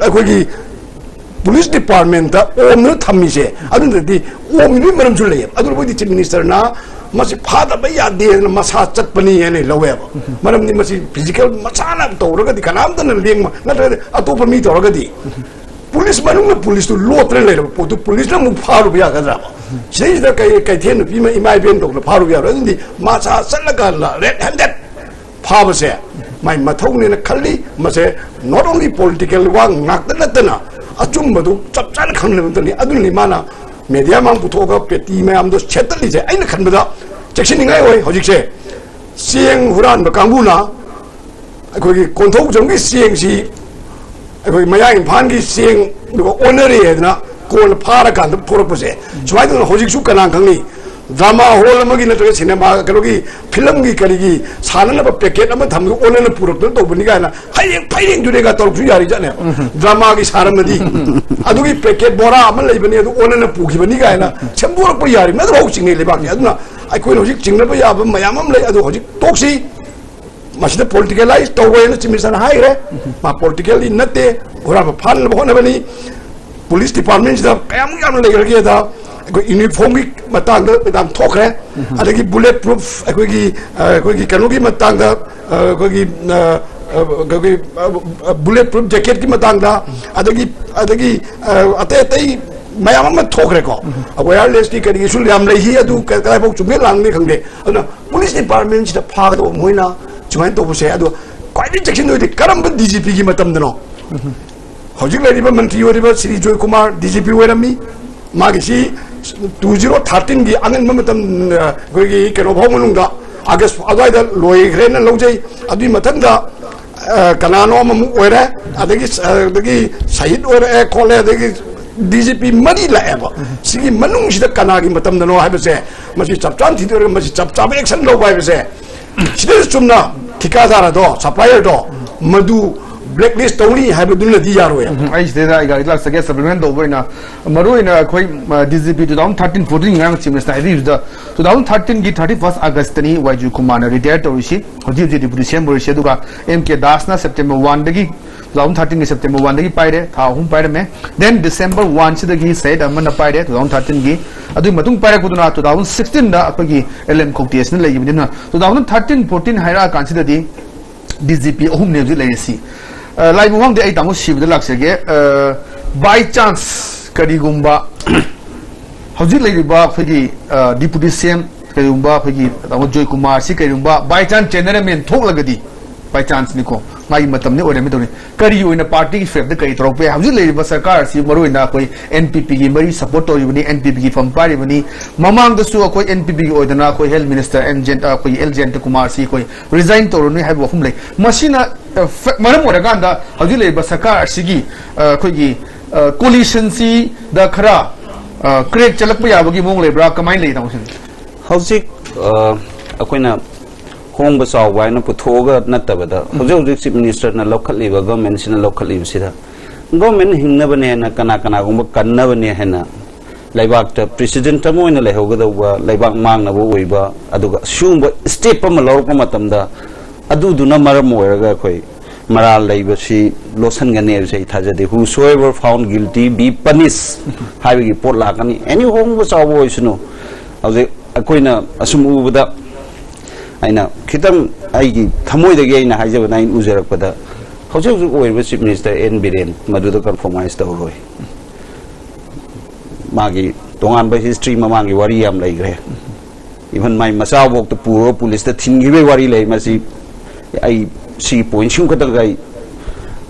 ꯑꯩꯈꯣꯏꯒꯤ police departmentꯇ ꯑꯣꯝꯗꯨꯅ ꯊꯝꯃꯤꯁꯦ꯫ ꯑꯗꯨꯅꯗꯤ ꯑꯣꯝꯃꯤꯕꯒꯤ ꯃꯔꯝꯁꯨ ꯂꯩꯌꯦꯕ꯫ ꯑꯗꯨꯅ ꯑꯩꯈꯣꯏꯗꯤ chief ministerꯅ ꯃꯁꯤ ꯐꯥꯗꯕ ꯌꯥꯗꯦꯅ ꯃꯁꯥ ꯆꯠꯄꯅꯤ ꯍꯥꯏꯅ ꯂꯧꯋꯦꯕ꯫ ꯃꯔꯝꯗꯤ ꯃꯁꯤ physical ꯃꯁꯥꯅ ꯇꯧꯔꯒꯗꯤ ꯀꯅꯥꯝꯇꯅ ꯂꯦꯡꯕ ꯅꯠꯇ꯭ꯔꯒꯗꯤ ꯑꯇꯣꯞꯄ ꯃꯤ ꯇꯧꯔꯒꯗꯤ police ꯃꯅꯨꯡꯗ policeꯇꯨ ꯂꯣꯠꯇꯅ ꯂꯩꯔꯕ ꯄꯣꯠꯇꯨ policeꯅ ꯑꯃꯨꯛ ꯐꯥꯔꯨꯕ ꯌꯥꯒꯗ꯭ꯔꯕ? ꯁꯤꯗꯩꯁꯤꯗ ꯀꯩ ꯀꯩꯊꯦꯜ ꯅꯨꯄꯤ ꯑꯃ ꯏꯃꯥ ꯏꯕꯦꯟ ꯇꯧꯗꯅ ꯐꯥꯔꯨꯕ ꯌꯥꯔꯣꯏ꯫ ꯑꯗꯨꯗꯤ ꯃꯁꯥ ꯆꯠꯂꯀꯥꯟꯗ red handed ꯐꯥꯕꯁꯦ ꯃꯥꯏ ꯃꯊꯧꯅꯦꯅ ꯈꯜꯂꯤ꯫ ꯃꯁꯦ not only political ꯋꯥ ꯉꯥꯛꯇ ꯅꯠꯇꯅ ꯑꯆꯨꯝꯕꯗꯨ ꯆꯞ ꯆꯥꯅ ꯈꯪꯅꯕ ꯉꯥꯛꯇꯅꯤ꯫ ꯑꯗꯨꯅꯅꯤ ꯃꯥꯅ media ꯃꯥꯡ ꯄꯨꯊꯣꯛꯑꯒ ꯄꯦꯇꯤ ꯃꯌꯥꯝꯗꯣ ꯁꯦꯠꯇꯠꯂꯤꯁꯦ꯫ ꯑꯩꯅ ꯈꯟꯕꯗ ꯆꯦꯛꯁꯤꯟꯅꯤꯡꯉꯥꯏ ꯑꯣꯏ꯫ ꯍꯧꯖꯤꯛꯁꯦ ꯆꯦꯡ ꯍꯨꯔꯥꯟꯕ ꯀꯥꯡꯕꯨꯅ ꯑꯩꯈꯣꯏꯒꯤ ꯀꯣꯟꯊꯧꯖꯝꯒꯤ ꯆꯦꯡꯁꯤ ꯑꯩꯈꯣꯏ ꯃꯌꯥꯡ ꯏꯝꯐꯥꯜꯒꯤ ꯆꯦꯡ ꯑꯗꯨꯒ ꯑꯣꯟꯅꯔꯦ ꯍꯥꯏꯗꯅ ꯀꯣꯟꯅ ꯐꯥꯔꯀꯥꯟꯗ ꯄꯨꯊꯣꯔꯛꯄꯁꯦ ꯁꯨꯃꯥꯏꯅ ꯇꯧꯗꯅ ꯍꯧꯖꯤꯛꯁꯨ ꯀꯅꯥ ꯈꯪꯅꯤ drama hall ꯑꯃꯒꯤ ꯅꯠꯇ꯭ꯔꯒ cinema ꯀꯩꯅꯣꯒꯤ filmꯒꯤ ꯀꯔꯤꯒꯤ ꯁꯥꯟꯅꯅꯕ packet ꯑꯃ ꯊꯝꯕꯗꯨ ꯑꯣꯟꯅꯅ ꯄꯨꯔꯛꯇꯅ ꯇꯧꯕꯅꯤ ꯀꯥꯏꯅ ꯍꯌꯦꯡ ꯐꯩꯔꯦꯡ ꯇꯨꯔꯦꯡꯒ ꯇꯧꯔꯛꯁꯨ ꯌꯥꯔꯤꯖꯥꯠꯅꯦꯕ꯫ Dramaꯒꯤ ꯁꯥꯔꯝꯃꯗꯤ ꯑꯗꯨꯒꯤ packet ꯕꯣꯔꯥ ꯑꯃ ꯂꯩꯕꯅꯤ ꯑꯗꯨ ꯑꯣꯟꯅꯅ ꯄꯨꯈꯤꯕꯅꯤ ꯀꯥꯏꯅ ꯁꯦꯝꯗꯣꯔꯛꯄ ꯌꯥꯔꯤꯕꯅꯤ꯫ ꯑꯗꯨ ꯍꯧꯖꯤꯛ ꯆꯤꯡꯅꯩ ꯂꯩꯕꯥꯛꯁꯦ꯫ ꯑꯗꯨꯅ ꯑꯩꯈꯣꯏꯅ ꯍꯧꯖꯤꯛ ꯆꯤꯡꯅꯕ ꯌꯥꯕ ꯃꯌꯥꯝ ꯑꯃ ꯂꯩ꯫ ꯑꯗꯨ ꯍꯧꯖꯤꯛ ꯇꯣꯛꯁꯤ꯫ ꯃꯁꯤꯗ ꯄꯣꯂꯤꯇꯤꯀꯦꯂꯥꯏꯁ ꯇꯧꯔꯣꯏꯅ ꯆꯤꯐ ꯃꯤꯅꯤꯁꯇꯔꯅ ꯍꯥꯏꯈ꯭ꯔꯦ꯫ ꯃꯥ ꯄꯣꯂꯤꯇꯤꯀꯦꯜꯗꯤ ꯅꯠꯇꯦ, ꯍꯨꯔꯥꯟꯕ ꯐꯥꯅꯅꯕ ꯍꯣꯠꯅꯕꯅꯤ꯫ ꯄꯨꯂꯤꯁ ꯗꯤꯄꯥꯔꯠꯃꯦꯟꯁꯤꯗ ꯀꯌꯥꯃꯨꯛ ꯌꯥꯝꯅ ꯂꯩꯈ꯭ꯔꯒꯦꯗ, ꯑꯩꯈꯣꯏ ꯌꯨꯅꯤꯐꯣꯔꯝꯒꯤ ꯃꯇꯥꯡꯗ ꯌꯥꯝ ꯊꯣꯛꯈ꯭ꯔꯦ꯫ ꯑꯗꯒꯤ ꯕꯨꯂꯦꯠ ꯄ꯭ꯔꯨꯐ ꯑꯩꯈꯣꯏꯒꯤ, ꯑ, ꯑꯩꯈꯣꯏꯒꯤ ꯀꯩꯅꯣꯒꯤ ꯃꯇꯥꯡꯗ, ꯑ, ꯑꯩꯈꯣꯏꯒꯤ, ꯑ, ꯑ, ꯑꯩꯈꯣꯏꯒꯤ, ꯑ, ꯑ, ꯕꯨꯂꯦꯠ ꯄ꯭ꯔꯨꯐ ꯖꯦꯀꯦꯠꯀꯤ ꯃꯇꯥꯡꯗ, ꯑꯗꯒꯤ, ꯑꯗꯒꯤ, ꯑ, ꯑꯇꯩ ꯑꯇꯩ ꯃꯌꯥꯝ ꯑꯃ ꯊꯣꯛꯈ꯭ꯔꯦꯀꯣ꯫ ꯋꯥꯌꯔꯂꯦꯁꯀꯤ ꯀꯔꯤꯒꯤꯁꯨ ꯌꯥꯝ ꯂꯩꯈꯤ, ꯑꯗꯨ ꯀ-, ꯀꯗꯥꯏꯐꯥꯎ ꯆꯨꯝꯃꯦ ꯂꯥꯟꯒꯦ ꯈꯪꯗꯦ꯫ ꯑꯗꯨꯅ ꯄꯨꯂꯤꯁ ꯗꯤꯄꯥꯔꯠꯃꯦꯟꯁꯤꯗ ꯐꯥꯒꯗꯧꯕ ꯃꯣꯏꯅ ꯁꯨꯃꯥꯏꯅ ꯇꯧꯕꯁꯦ꯫ ꯑꯗꯣ ꯈ꯭ꯋꯥꯏꯗꯒꯤ ꯆꯦꯛꯁꯤꯟꯗꯣꯏꯗꯤ ꯀꯔꯝꯕ ꯗꯤ ꯖꯤ ꯄꯤꯒꯤ ꯃꯇꯝꯗꯅꯣ? ꯍꯧꯖꯤꯛ ꯂꯩꯔꯤꯕ ꯃꯟꯇ꯭ꯔꯤ ꯑꯣꯏꯔꯤꯕ ꯁ꯭ꯔꯤ ꯖꯣꯏ ꯀꯨꯃꯥꯔ ꯗꯤ ꯖꯤ ꯄꯤ ꯑꯣꯏꯔꯝꯃꯤ꯫ ꯃꯥꯒꯤꯁꯤ ꯇꯨ ꯖꯤꯔꯣ ꯊꯥꯔꯇꯤꯟꯒꯤ ꯑꯉꯟꯕ ꯃꯇꯝ, ꯑ, ꯑꯩꯈꯣꯏꯒꯤ ꯀꯩꯅꯣ ꯐꯥꯎ ꯃꯅꯨꯡꯗ, ꯑꯥꯒꯁ ꯑꯗꯨꯋꯥꯏꯗ ꯂꯣꯏꯈ꯭ꯔꯦꯅ ꯂꯧꯖꯩ꯫ ꯑꯗꯨꯒꯤ ꯃꯊꯪꯗ, ꯑ, ꯀꯅꯥꯅꯣ ꯑꯃꯃꯨꯛ ꯑꯣꯏꯔꯦ, ꯑꯗꯒꯤ, ꯑꯗꯒꯤ ꯁꯍꯤꯗ ꯑꯣꯏꯔꯛꯑꯦ ꯈꯣꯠꯂꯦ, ꯑꯗꯒꯤ ꯗꯤ ꯖꯤ ꯄꯤ ꯃꯔꯤ ꯂꯥꯛꯑꯦꯕ꯫ ꯁꯤꯒꯤ ꯃꯅꯨꯡꯁꯤꯗ ꯀꯅꯥꯒꯤ ꯃꯇꯝꯗꯅꯣ ꯍꯥꯏꯕꯁꯦ, ꯃꯁꯤ ꯆꯞ ꯆꯥꯅ ꯊꯤꯗꯣꯛꯑꯒ ꯃꯁꯤ ꯆꯞ ꯆꯥꯕ ꯑꯦꯛꯁꯟ ꯂꯧꯕ ꯍꯥꯏꯕꯁꯦ, ꯁꯤꯗꯁꯨ ꯆꯨꯝꯅ ꯊꯤꯀꯥꯗꯥꯔ ꯑꯗꯣ, ꯁꯄ꯭ꯂꯥꯏꯌꯔꯗꯣ, ꯃꯗꯨ ꯕ꯭ꯂꯦꯛ ꯂꯤꯁ ꯇꯧꯅꯤ ꯍꯥꯏꯕꯗꯨꯅꯗꯤ ꯌꯥꯔꯣꯏ꯫ ꯎꯝ, ꯑꯩ ꯁꯤꯗꯩꯗ ꯑꯩ ꯒꯥꯔꯤ ꯂꯥꯛꯆꯒꯦ, ꯁꯄ꯭ꯂꯤꯃꯦꯟ ꯇꯧꯕ ꯑꯣꯏꯅ, ꯃꯔꯨ ꯑꯣꯏꯅ ꯑꯩꯈꯣꯏ, ꯑ, D G P two thousand thirteen fourteen ꯉꯔꯥꯡ ꯆꯤꯐ ꯃꯤꯅꯤꯁꯇꯔ ꯍꯥꯏꯕꯤꯕꯗ, ꯇꯨ ꯊꯥꯎꯖꯟ ꯊꯥꯔꯇꯤꯟꯒꯤ ꯊꯥꯔꯇꯤ ꯐꯥꯔꯁ ꯑꯥꯒꯁꯇꯅꯤ ꯋꯥꯏ ꯖꯤ ꯀꯨꯃꯥꯔꯅ ꯔꯤꯇꯥꯌꯔ ꯇꯧꯔꯤꯁꯤ꯫ ꯍꯧꯖꯤꯛ ꯍꯧꯖꯤꯛ ꯗꯤꯄꯨꯇꯤ ꯁꯤ ꯑꯦꯝ ꯑꯣꯏꯔꯤꯁꯤ꯫ ꯑꯗꯨꯒ ꯑꯦꯝ ꯀꯦ ꯗꯥꯁꯅ ꯁꯦꯞꯇꯦꯝꯕꯔ ꯋꯥꯟꯗꯒꯤ, ꯇꯨ ꯊꯥꯎꯖꯟ ꯊꯥꯔꯇꯤꯟꯒꯤ ꯁꯦꯞꯇꯦꯝꯕꯔ ꯋꯥꯟꯗꯒꯤ ꯄꯥꯏꯔꯦ, ꯊꯥ ꯑꯍꯨꯝ ꯄꯥꯏꯔꯝꯃꯦ꯫ ꯗꯦꯟ ꯗꯤꯁꯦꯝꯕꯔ ꯋꯥꯟꯁꯤꯗꯒꯤ ꯁꯍꯤꯗ ꯑꯃꯅ ꯄꯥꯏꯔꯦ, ꯇꯨ ꯊꯥꯎꯖꯟ ꯊꯥꯔꯇꯤꯟꯒꯤ꯫ ꯑꯗꯨꯒꯤ ꯃꯇꯨꯡ ꯄꯥꯏꯔꯛꯄꯗꯨꯅ ꯇꯨ ꯊꯥꯎꯖꯟ ꯁꯤꯛꯁꯇꯤꯟꯗ ꯑꯩꯈꯣꯏꯒꯤ ꯑꯦꯜ ꯑꯦꯝ ꯈꯧꯇꯦꯁꯅ ꯂꯩꯈꯤꯕꯅꯤꯅ, ꯇꯨ ꯊꯥꯎꯖꯟ ꯊꯥꯔꯇꯤꯟ ꯐꯣꯔꯇꯤꯟ ꯍꯥꯏꯔꯛꯑꯀꯥꯟꯁꯤꯗꯗꯤ ꯗꯤ ꯖꯤ ꯄꯤ ꯑꯍꯨꯝꯅꯦ ꯍꯧꯖꯤꯛ ꯂꯩꯔꯤꯁꯤ꯫ ꯑ, ꯂꯥꯏꯕꯨꯡ ꯋꯥꯡꯗꯤ ꯑꯩ ꯇꯥꯃꯣ ꯁꯤꯕꯗ ꯂꯥꯛꯆꯒꯦ꯫ ꯑ, by chance ꯀꯔꯤꯒꯨꯝꯕ ꯍꯧꯖꯤꯛ ꯂꯩꯔꯤꯕ ꯑꯩꯈꯣꯏꯒꯤ, ꯑ, ꯗꯤꯄꯨꯇꯤ ꯁꯤ ꯑꯦꯝ, ꯀꯔꯤꯒꯨꯝꯕ ꯑꯩꯈꯣꯏꯒꯤ ꯇꯥꯃꯣ ꯖꯣꯏ ꯀꯨꯃꯥꯔꯁꯤ ꯀꯔꯤꯒꯨꯝꯕ by chance ꯆꯦꯟꯅꯔꯝꯃꯦꯅ ꯊꯣꯛꯂꯒꯗꯤ, by chanceꯅꯤꯀꯣ, ꯃꯥꯒꯤ ꯃꯇꯝꯗꯤ ꯑꯣꯏꯔꯝꯃꯦ ꯇꯧꯅꯤ, ꯀꯔꯤ ꯑꯣꯏꯅ ꯄꯥꯔꯇꯤꯒꯤ ꯐꯦꯞꯇ ꯀꯔꯤ ꯇꯧꯔꯛꯄ ꯌꯥꯏ? ꯍꯧꯖꯤꯛ ꯂꯩꯔꯤꯕ ꯁꯔꯀꯥꯔ ꯑꯁꯤ ꯃꯔꯨꯑꯣꯏꯅ ꯑꯩꯈꯣꯏ ꯑꯦꯟ ꯄꯤ ꯄꯤꯒꯤ ꯃꯔꯤ ꯁꯄꯣꯔꯠ ꯇꯧꯔꯤꯕꯅꯤ, ꯑꯦꯟ ꯄꯤ ꯄꯤꯒꯤ ꯐꯝ ꯄꯥꯏꯔꯤꯕꯅꯤ꯫ ꯃꯃꯥꯡꯗꯁꯨ ꯑꯩꯈꯣꯏ ꯑꯦꯟ ꯄꯤ ꯄꯤꯒꯤ ꯑꯣꯏꯗꯅ ꯑꯩꯈꯣꯏ ꯍꯦꯜꯊ ꯃꯤꯅꯤꯁꯇꯔ ꯑꯦꯟ ꯖꯦꯟ-, ꯑꯩꯈꯣꯏꯒꯤ ꯑꯦꯜ ꯖꯌꯟꯇ ꯀꯨꯃꯥꯔꯁꯤ ꯑꯩꯈꯣꯏ ꯔꯤꯖꯥꯏꯟ ꯇꯧꯔꯅꯤ ꯍꯥꯏꯕ ꯋꯥꯐꯝ ꯂꯩ꯫ ꯃꯁꯤꯅ, ꯑ, ꯐ-, ꯃꯔꯝ ꯑꯣꯏꯔꯀꯥꯟꯗ ꯍꯧꯖꯤꯛ ꯂꯩꯔꯤꯕ ꯁꯔꯀꯥꯔ ꯑꯁꯤꯒꯤ, ꯑ, ꯑꯩꯈꯣꯏꯒꯤ, ꯑ, ꯀꯣꯂꯤꯁꯟꯁꯤꯗ ꯈꯔ, ꯑ, ꯀ꯭ꯔꯦꯛ ꯆꯠꯂꯛꯄ ꯌꯥꯕꯒꯤ ꯃꯑꯣꯡ ꯂꯩꯕ꯭ꯔꯥ? ꯀꯃꯥꯏꯅ ꯂꯩ, ꯇꯥꯃꯣ ꯁꯤꯅ? ꯍꯧꯖꯤꯛ, ꯑ, ꯑꯩꯈꯣꯏꯅ ꯍꯣꯡꯕ ꯆꯥꯎꯕ ꯍꯥꯏꯅ ꯄꯨꯊꯣꯛꯑꯒ ꯅꯠꯇꯕꯗ, ꯍꯧꯖꯤꯛ ꯍꯧꯖꯤꯛ ꯆꯤꯐ ꯃꯤꯅꯤꯁꯇꯔꯅ ꯂꯧꯈꯠꯂꯤꯕ, ꯒꯚꯔꯟꯃꯦꯟꯁꯤꯅ ꯂꯧꯈꯠꯂꯤꯕꯁꯤꯗ ꯒꯚꯔꯟꯃꯦꯟ ꯍꯤꯡꯅꯕꯅꯦꯅ, ꯀꯅꯥ ꯀꯅꯥꯒꯨꯝꯕ ꯀꯟꯅꯕꯅꯦ ꯍꯥꯏꯅ ꯂꯩꯕꯥꯛꯇ ꯄ꯭ꯔꯦꯁꯤꯗꯦꯟꯠ ꯑꯃ ꯑꯣꯏꯅ ꯂꯩꯍꯧꯒꯗꯧꯕ, ꯂꯩꯕꯥꯛ ꯃꯥꯡꯅꯕ ꯑꯣꯏꯕ, ꯑꯗꯨꯒ ꯁꯤꯒꯨꯝꯕ ꯁ꯭ꯇꯦꯞ ꯑꯃ ꯂꯧꯔꯛꯄ ꯃꯇꯝꯗ ꯑꯗꯨꯗꯨꯅ ꯃꯔꯝ ꯑꯣꯏꯔꯒ ꯑꯩꯈꯣꯏ ꯃꯔꯥꯜ ꯂꯩꯕꯁꯤ ꯂꯣꯠꯁꯤꯟꯒꯅꯤ ꯍꯥꯏꯕꯁꯤ ꯑꯩ ꯊꯥꯖꯗꯦ꯫ Whosoever found guilty be punished ꯍꯥꯏꯕꯒꯤ ꯄꯣꯠ ꯂꯥꯛꯀꯅꯤ꯫ ꯑꯦꯅꯤ ꯍꯣꯡꯕ ꯆꯥꯎꯕ ꯑꯣꯏꯁꯅꯨ꯫ ꯍꯧꯖꯤꯛ ꯑꯩꯈꯣꯏꯅ ꯑꯁꯨꯝ ꯎꯕꯗ, ꯑꯩꯅ ꯈꯤꯇꯪ ꯑꯩꯒꯤ ꯊꯃꯣꯏꯗꯒꯤ ꯑꯩꯅ ꯍꯥꯏꯖꯕꯗ, ꯑꯩꯅ ꯎꯖꯔꯛꯄꯗ, ꯍꯧꯖꯤꯛ ꯍꯧꯖꯤꯛ ꯑꯣꯏꯔꯤꯕ Chief Minister N Biren ꯃꯗꯨꯗ compromise ꯇꯧꯔꯣꯏ꯫ ꯃꯥꯒꯤ ꯇꯣꯉꯥꯟꯕ history, ꯃꯃꯥꯡꯒꯤ ꯋꯥꯔꯤ ꯌꯥꯝ ꯂꯩꯈ꯭ꯔꯦ꯫ Even ꯃꯥꯏ ꯃꯆꯥꯐꯥꯎꯗ ꯄꯨꯔꯒ ꯄꯨꯂꯤꯁꯇ ꯊꯤꯟꯈꯤꯕꯒꯤ ꯋꯥꯔꯤ ꯂꯩ꯫ ꯃꯁꯤ ꯑꯩ ꯁꯤꯒꯤ point ꯁꯤꯃ ꯈꯛꯇꯪꯒ ꯑꯩ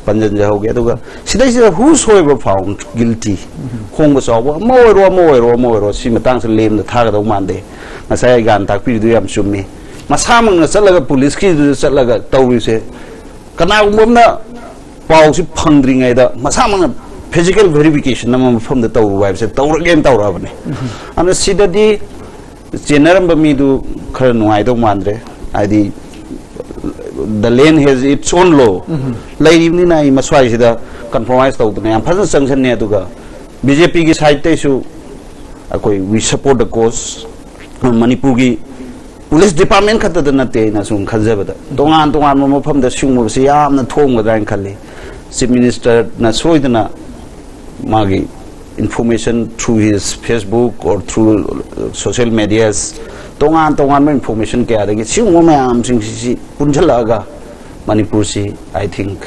ꯄꯟꯖꯟꯖꯍꯧꯒꯦ꯫ ꯑꯗꯨꯒ ꯁꯤꯗꯩꯁꯤꯗ whosoever found guilty, ꯍꯣꯡꯕ ꯆꯥꯎꯕ ꯑꯃ ꯑꯣꯏꯔꯣ, ꯑꯃ ꯑꯣꯏꯔꯣ, ꯑꯃ ꯑꯣꯏꯔꯣ, ꯁꯤ ꯃꯇꯥꯡꯁꯤ ꯂꯦꯝꯅ ꯊꯥꯒꯗꯧ ꯃꯥꯟꯗꯦ꯫ ꯉꯁꯥꯏ ꯑꯩ ꯒꯥꯟ ꯇꯥꯛꯄꯤꯔꯤꯗꯨ ꯌꯥꯝ ꯆꯨꯝꯃꯤ꯫ ꯃꯁꯥꯃꯛꯅ ꯆꯠꯂꯒ ꯄꯨꯂꯤꯁꯀꯤꯗꯨꯗ ꯆꯠꯂꯒ ꯇꯧꯔꯤꯁꯦ, ꯀꯅꯥꯒꯨꯝꯕ ꯑꯃꯅ ꯄꯥꯎꯁꯤ ꯐꯪꯗ꯭ꯔꯤꯉꯩꯗ ꯃꯁꯥꯃꯛꯅ physical verification ꯑꯃ ꯃꯐꯝꯗ ꯇꯧꯔꯨ ꯍꯥꯏꯕꯁꯦ ꯇꯧꯔꯒꯦꯅ ꯇꯧꯔꯛꯑꯕꯅꯦ꯫ ꯑꯗꯨꯅ ꯁꯤꯗꯗꯤ ꯆꯦꯟꯅꯔꯝꯕ ꯃꯤꯗꯨ ꯈꯔ ꯅꯨꯡꯉꯥꯏꯗꯧ ꯃꯥꯟꯗ꯭ꯔꯦ꯫ ꯍꯥꯏꯗꯤ, the land has its own law ꯂꯩꯔꯤꯕꯅꯤꯅ, ꯑꯩ ꯃꯁ꯭ꯋꯥꯏꯁꯤꯗ compromise ꯇꯧꯗꯅ ꯌꯥꯝ ꯐꯖꯅ ꯆꯪꯁꯟꯅꯤ꯫ ꯑꯗꯨꯒ BJPꯒꯤ sideꯇꯩꯁꯨ ꯑꯩꯈꯣꯏ, we support the cause꯫ ꯃꯅꯤꯄꯨꯔꯒꯤ police department ꯈꯛꯇꯗ ꯅꯠꯇꯦ, ꯑꯩꯅ ꯁꯨꯝ ꯈꯟꯖꯕꯗ ꯇꯣꯉꯥꯟ ꯇꯣꯉꯥꯟꯕ ꯃꯐꯝꯗ ꯁꯤꯒꯨꯝꯕꯁꯤ ꯌꯥꯝꯅ ꯊꯣꯛꯑꯝꯒꯗ꯭ꯔꯥ ꯍꯥꯏꯅ ꯈꯜꯂꯤ꯫ Chief Ministerꯅ ꯁꯣꯏꯗꯅ ꯃꯥꯒꯤ information through his Facebook or through social medias, ꯇꯣꯉꯥꯟ ꯇꯣꯉꯥꯟꯕ information ꯀꯌꯥꯗꯒꯤ ꯁꯤꯒꯨꯝꯕ ꯃꯌꯥꯝꯁꯤꯡꯁꯤ ꯄꯨꯟꯁꯤꯜꯂꯛꯑꯒ ꯃꯅꯤꯄꯨꯔꯁꯤ, I think,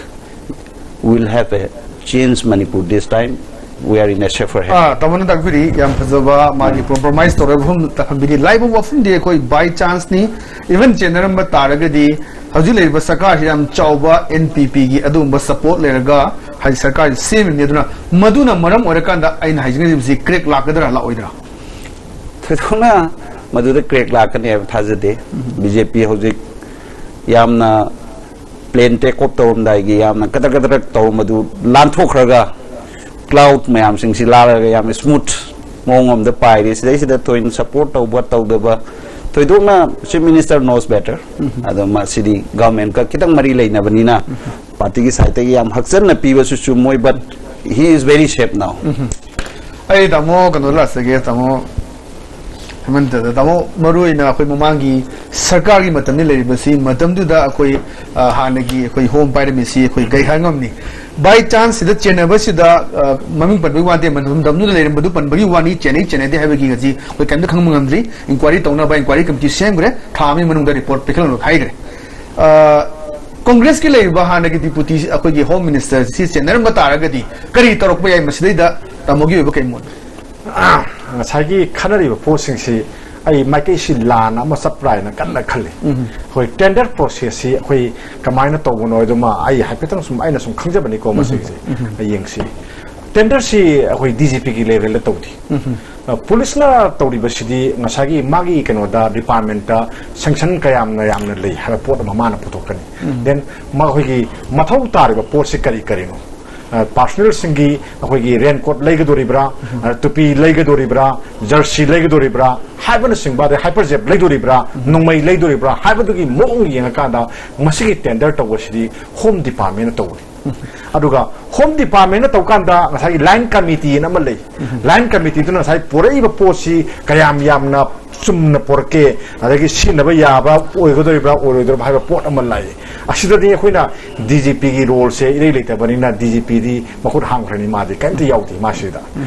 will have a change Manipur this time. We are in a safer hand. ꯑꯥ, ꯇꯥꯃꯣꯅ ꯇꯥꯛꯄꯤꯔꯤ, ꯌꯥꯝ ꯐꯖꯕ꯫ ꯃꯥꯒꯤ compromise ꯇꯧꯔꯕ ꯃꯐꯝꯗ ꯍꯪꯕꯤꯔꯤ꯫ ꯂꯥꯛꯏꯕ ꯋꯥꯐꯝꯗꯤ ꯑꯩꯈꯣꯏ by chanceꯅꯤ꯫ Even ꯆꯦꯟꯅꯔꯝꯕ ꯇꯥꯔꯒꯗꯤ ꯍꯧꯖꯤꯛ ꯂꯩꯔꯤꯕ ꯁꯔꯀꯥꯔꯁꯤ ꯌꯥꯝ ꯆꯥꯎꯕ NPPꯒꯤ ꯑꯗꯨꯒꯨꯝꯕ support ꯂꯩꯔꯒ, ꯍꯥꯏꯗꯤ, ꯁꯔꯀꯥꯔꯁꯤ ꯁꯦꯝꯃꯤꯕꯅꯤ꯫ ꯑꯗꯨꯅ ꯃꯗꯨꯅ ꯃꯔꯝ ꯑꯣꯏꯔꯀꯥꯟꯗ ꯑꯩꯅ ꯍꯥꯏꯖꯅꯤꯡꯉꯤꯕꯁꯤ crack ꯂꯥꯛꯀꯗ꯭ꯔꯥ ꯂꯥꯛꯑꯣꯏꯗ꯭ꯔꯥ? ꯊꯣꯏꯗꯣꯛꯅ ꯃꯗꯨꯗ crack ꯂꯥꯛꯀꯅꯤ ꯍꯥꯏꯕ ꯊꯥꯖꯗꯦ꯫ BJP ꯍꯧꯖꯤꯛ ꯌꯥꯝꯅ plane take off ꯇꯧꯔꯝꯗꯥꯏꯒꯤ ꯌꯥꯝꯅ ꯀꯗꯔꯛ ꯀꯗꯔꯛ ꯇꯧꯔꯝꯕꯗꯨ ꯂꯥꯟꯊꯣꯛꯈ꯭ꯔꯒ, cloud ꯃꯌꯥꯝꯁꯤꯡꯁꯤ ꯂꯥꯜꯂꯒ ꯌꯥꯝꯅ smooth ꯃꯑꯣꯡ ꯑꯃꯗ ꯄꯥꯏꯔꯤ꯫ ꯁꯤꯗꯩꯁꯤꯗ ꯊꯣꯏꯅ support ꯇꯧꯕ ꯇꯧꯗꯕ ꯊꯣꯏꯗꯣꯛꯅ Chief Minister knows better꯫ ꯑꯗꯣ ꯃꯁꯤꯗꯤ governmentꯀ ꯈꯤꯇꯪ ꯃꯔꯤ ꯂꯩꯅꯕꯅꯤꯅ partyꯒꯤ sideꯇꯒꯤ ꯌꯥꯝ ꯍꯛꯆꯟꯅ ꯄꯤꯕꯁꯨ ꯆꯨꯝꯃꯣꯏ, but he is very safe now꯫ ꯑꯩ ꯇꯥꯃꯣ ꯀꯩꯅꯣ ꯂꯥꯛꯆꯒꯦ, ꯇꯥꯃꯣ꯫ ꯍꯦꯃꯟꯇꯗ ꯇꯥꯃꯣ, ꯃꯔꯨ ꯑꯣꯏꯅ ꯑꯩꯈꯣꯏ ꯃꯃꯥꯡꯒꯤ ꯁꯔꯀꯥꯔꯒꯤ ꯃꯇꯝꯗ ꯂꯩꯔꯤꯕꯁꯤ, ꯃꯇꯝꯗꯨꯗ ꯑꯩꯈꯣꯏ, ꯑ, ꯍꯥꯟꯅꯒꯤ ꯑꯩꯈꯣꯏ ꯍꯣꯝ ꯄꯥꯏꯔꯝꯃꯤꯁꯤ ꯑꯩꯈꯣꯏ ꯀꯩ ꯍꯥꯏ ꯉꯝꯅꯤ? By chance ꯁꯤꯗ ꯆꯦꯟꯅꯕꯁꯤꯗ, ꯑ, ꯃꯃꯤꯡ ꯄꯟꯕꯒꯤ ꯋꯥ ꯅꯠꯇꯦ, ꯃꯇꯝꯗꯨꯗ ꯂꯩꯔꯝꯕꯗꯨ ꯄꯟꯕꯒꯤ ꯋꯥꯅꯤ, ꯆꯦꯟꯅꯩ ꯆꯦꯟꯅꯗꯦ ꯍꯥꯏꯕꯒꯤ ꯍꯧꯖꯤꯛ ꯑꯩꯈꯣꯏ ꯀꯩꯝꯇ ꯈꯪꯕ ꯉꯝꯗ꯭ꯔꯤ꯫ Inquiry ꯇꯧꯅꯕ inquiry committee ꯁꯦꯝꯈ꯭ꯔꯦ, ꯊꯥ ꯑꯃꯒꯤ ꯃꯅꯨꯡꯗ report ꯄꯤꯈꯠꯂꯛꯅꯕ ꯍꯥꯏꯈ꯭ꯔꯦ꯫ ꯑ, ꯀꯣꯡꯒ꯭ꯔꯦꯁꯀꯤ ꯂꯩꯔꯤꯕ ꯍꯥꯟꯅꯒꯤ deputy ꯑꯩꯈꯣꯏꯒꯤ home minister ꯁꯤ ꯆꯦꯟꯅꯔꯝꯕ ꯇꯥꯔꯒꯗꯤ ꯀꯔꯤ ꯇꯧꯔꯛꯄ ꯌꯥꯏ? ꯃꯁꯤꯗꯩꯗ ꯇꯥꯃꯣꯒꯤ ꯑꯣꯏꯕ ꯀꯩ ꯃꯣꯠ? ꯉꯁꯥꯏꯒꯤ ꯈꯟꯅꯔꯤꯕ ꯄꯣꯠꯁꯤꯡꯁꯤ ꯑꯩ ꯃꯥꯏꯀꯩꯁꯤ ꯂꯥꯟꯅ ꯑꯃ ꯆꯠꯄ꯭ꯔꯥ ꯍꯥꯏꯅ ꯀꯟꯅ ꯈꯜꯂꯤ꯫ ꯑꯩꯈꯣꯏ tender process ꯁꯤ ꯑꯩꯈꯣꯏ ꯀꯃꯥꯏꯅ ꯇꯧꯕꯅꯣ ꯍꯥꯏꯗꯨꯃ ꯑꯩ ꯍꯥꯏꯐꯦꯠꯇꯪ ꯁꯨꯝ, ꯑꯩꯅ ꯁꯨꯝ ꯈꯪꯖꯕꯅꯤꯀꯣ, ꯃꯁꯤꯒꯤꯁꯦ ꯑꯩ ꯌꯦꯡꯁꯤ꯫ Tender ꯁꯤ ꯑꯩꯈꯣꯏ D G P ꯒꯤ level ꯗ ꯇꯧꯗꯦ꯫ ꯑ, ꯄꯨꯂꯤꯁꯅ ꯇꯧꯔꯤꯕꯁꯤꯗꯤ ꯉꯁꯥꯏꯒꯤ ꯃꯥꯒꯤ ꯀꯩꯅꯣꯗ, department ꯇ sanction ꯀꯌꯥꯝꯅ ꯌꯥꯝꯅ ꯂꯩ ꯍꯥꯏꯕ ꯄꯣꯠ ꯑꯃ ꯃꯥꯅ ꯄꯨꯊꯣꯛꯀꯅꯤ꯫ Then ꯃꯈꯣꯏꯒꯤ ꯃꯊꯧ ꯇꯥꯔꯤꯕ ꯄꯣꯠꯁꯤ ꯀꯔꯤ ꯀꯔꯤꯅꯣ? ꯑ, personnel ꯁꯤꯡꯒꯤ ꯑꯩꯈꯣꯏꯒꯤ raincoat ꯂꯩꯒꯗꯣꯔꯤꯕ꯭ꯔꯥ, ꯑ, ꯇꯨꯄꯤ ꯂꯩꯒꯗꯣꯔꯤꯕ꯭ꯔꯥ, jersey ꯂꯩꯒꯗꯣꯔꯤꯕ꯭ꯔꯥ ꯍꯥꯏꯕꯅꯆꯤꯡꯕ, ꯑꯗꯩ hyper cap ꯂꯩꯗꯣꯔꯤꯕ꯭ꯔꯥ, ꯅꯣꯡꯃꯩ ꯂꯩꯗꯣꯔꯤꯕ꯭ꯔꯥ ꯍꯥꯏꯕꯗꯨꯒꯤ ꯃꯑꯣꯡ ꯌꯦꯡꯉꯀꯥꯟꯗ ꯃꯁꯤꯒꯤ tender ꯇꯧꯕꯁꯤꯗꯤ Home Department ꯅ ꯇꯧꯕꯅꯤ꯫ ꯑꯗꯨꯒ Home Department ꯅ ꯇꯧꯀꯥꯟꯗ ꯉꯁꯥꯏꯒꯤ line committee ꯑꯅ ꯑꯃ ꯂꯩ꯫ Line committee ꯗꯨꯅ ꯉꯁꯥꯏ ꯄꯨꯔꯛꯏꯕ ꯄꯣꯠꯁꯤ ꯀꯌꯥꯝ ꯌꯥꯝꯅ ꯆꯨꯝꯅ ꯄꯨꯔꯛꯀꯦ, ꯑꯗꯒꯤ ꯁꯤꯖꯤꯟꯅꯕ ꯌꯥꯕ ꯑꯣꯏꯒꯗꯣꯔꯤꯕ꯭ꯔꯥ ꯑꯣꯏꯔꯣꯏꯗꯣꯔꯤꯕ꯭ꯔꯥ ꯍꯥꯏꯕ ꯄꯣꯠ ꯑꯃ ꯂꯩ꯫ ꯑꯁꯤꯗꯗꯤ ꯑꯩꯈꯣꯏꯅ D G P ꯒꯤ role ꯁꯦ ꯏꯔꯩ ꯂꯩꯇꯕꯅꯤꯅ D G P ꯗꯤ ꯃꯈꯨꯠ ꯍꯥꯡꯈ꯭ꯔꯅꯤ, ꯃꯥꯗꯤ ꯀꯔꯤꯝꯇ ꯌꯥꯎꯗꯦ ꯃꯥꯁꯤꯗ꯫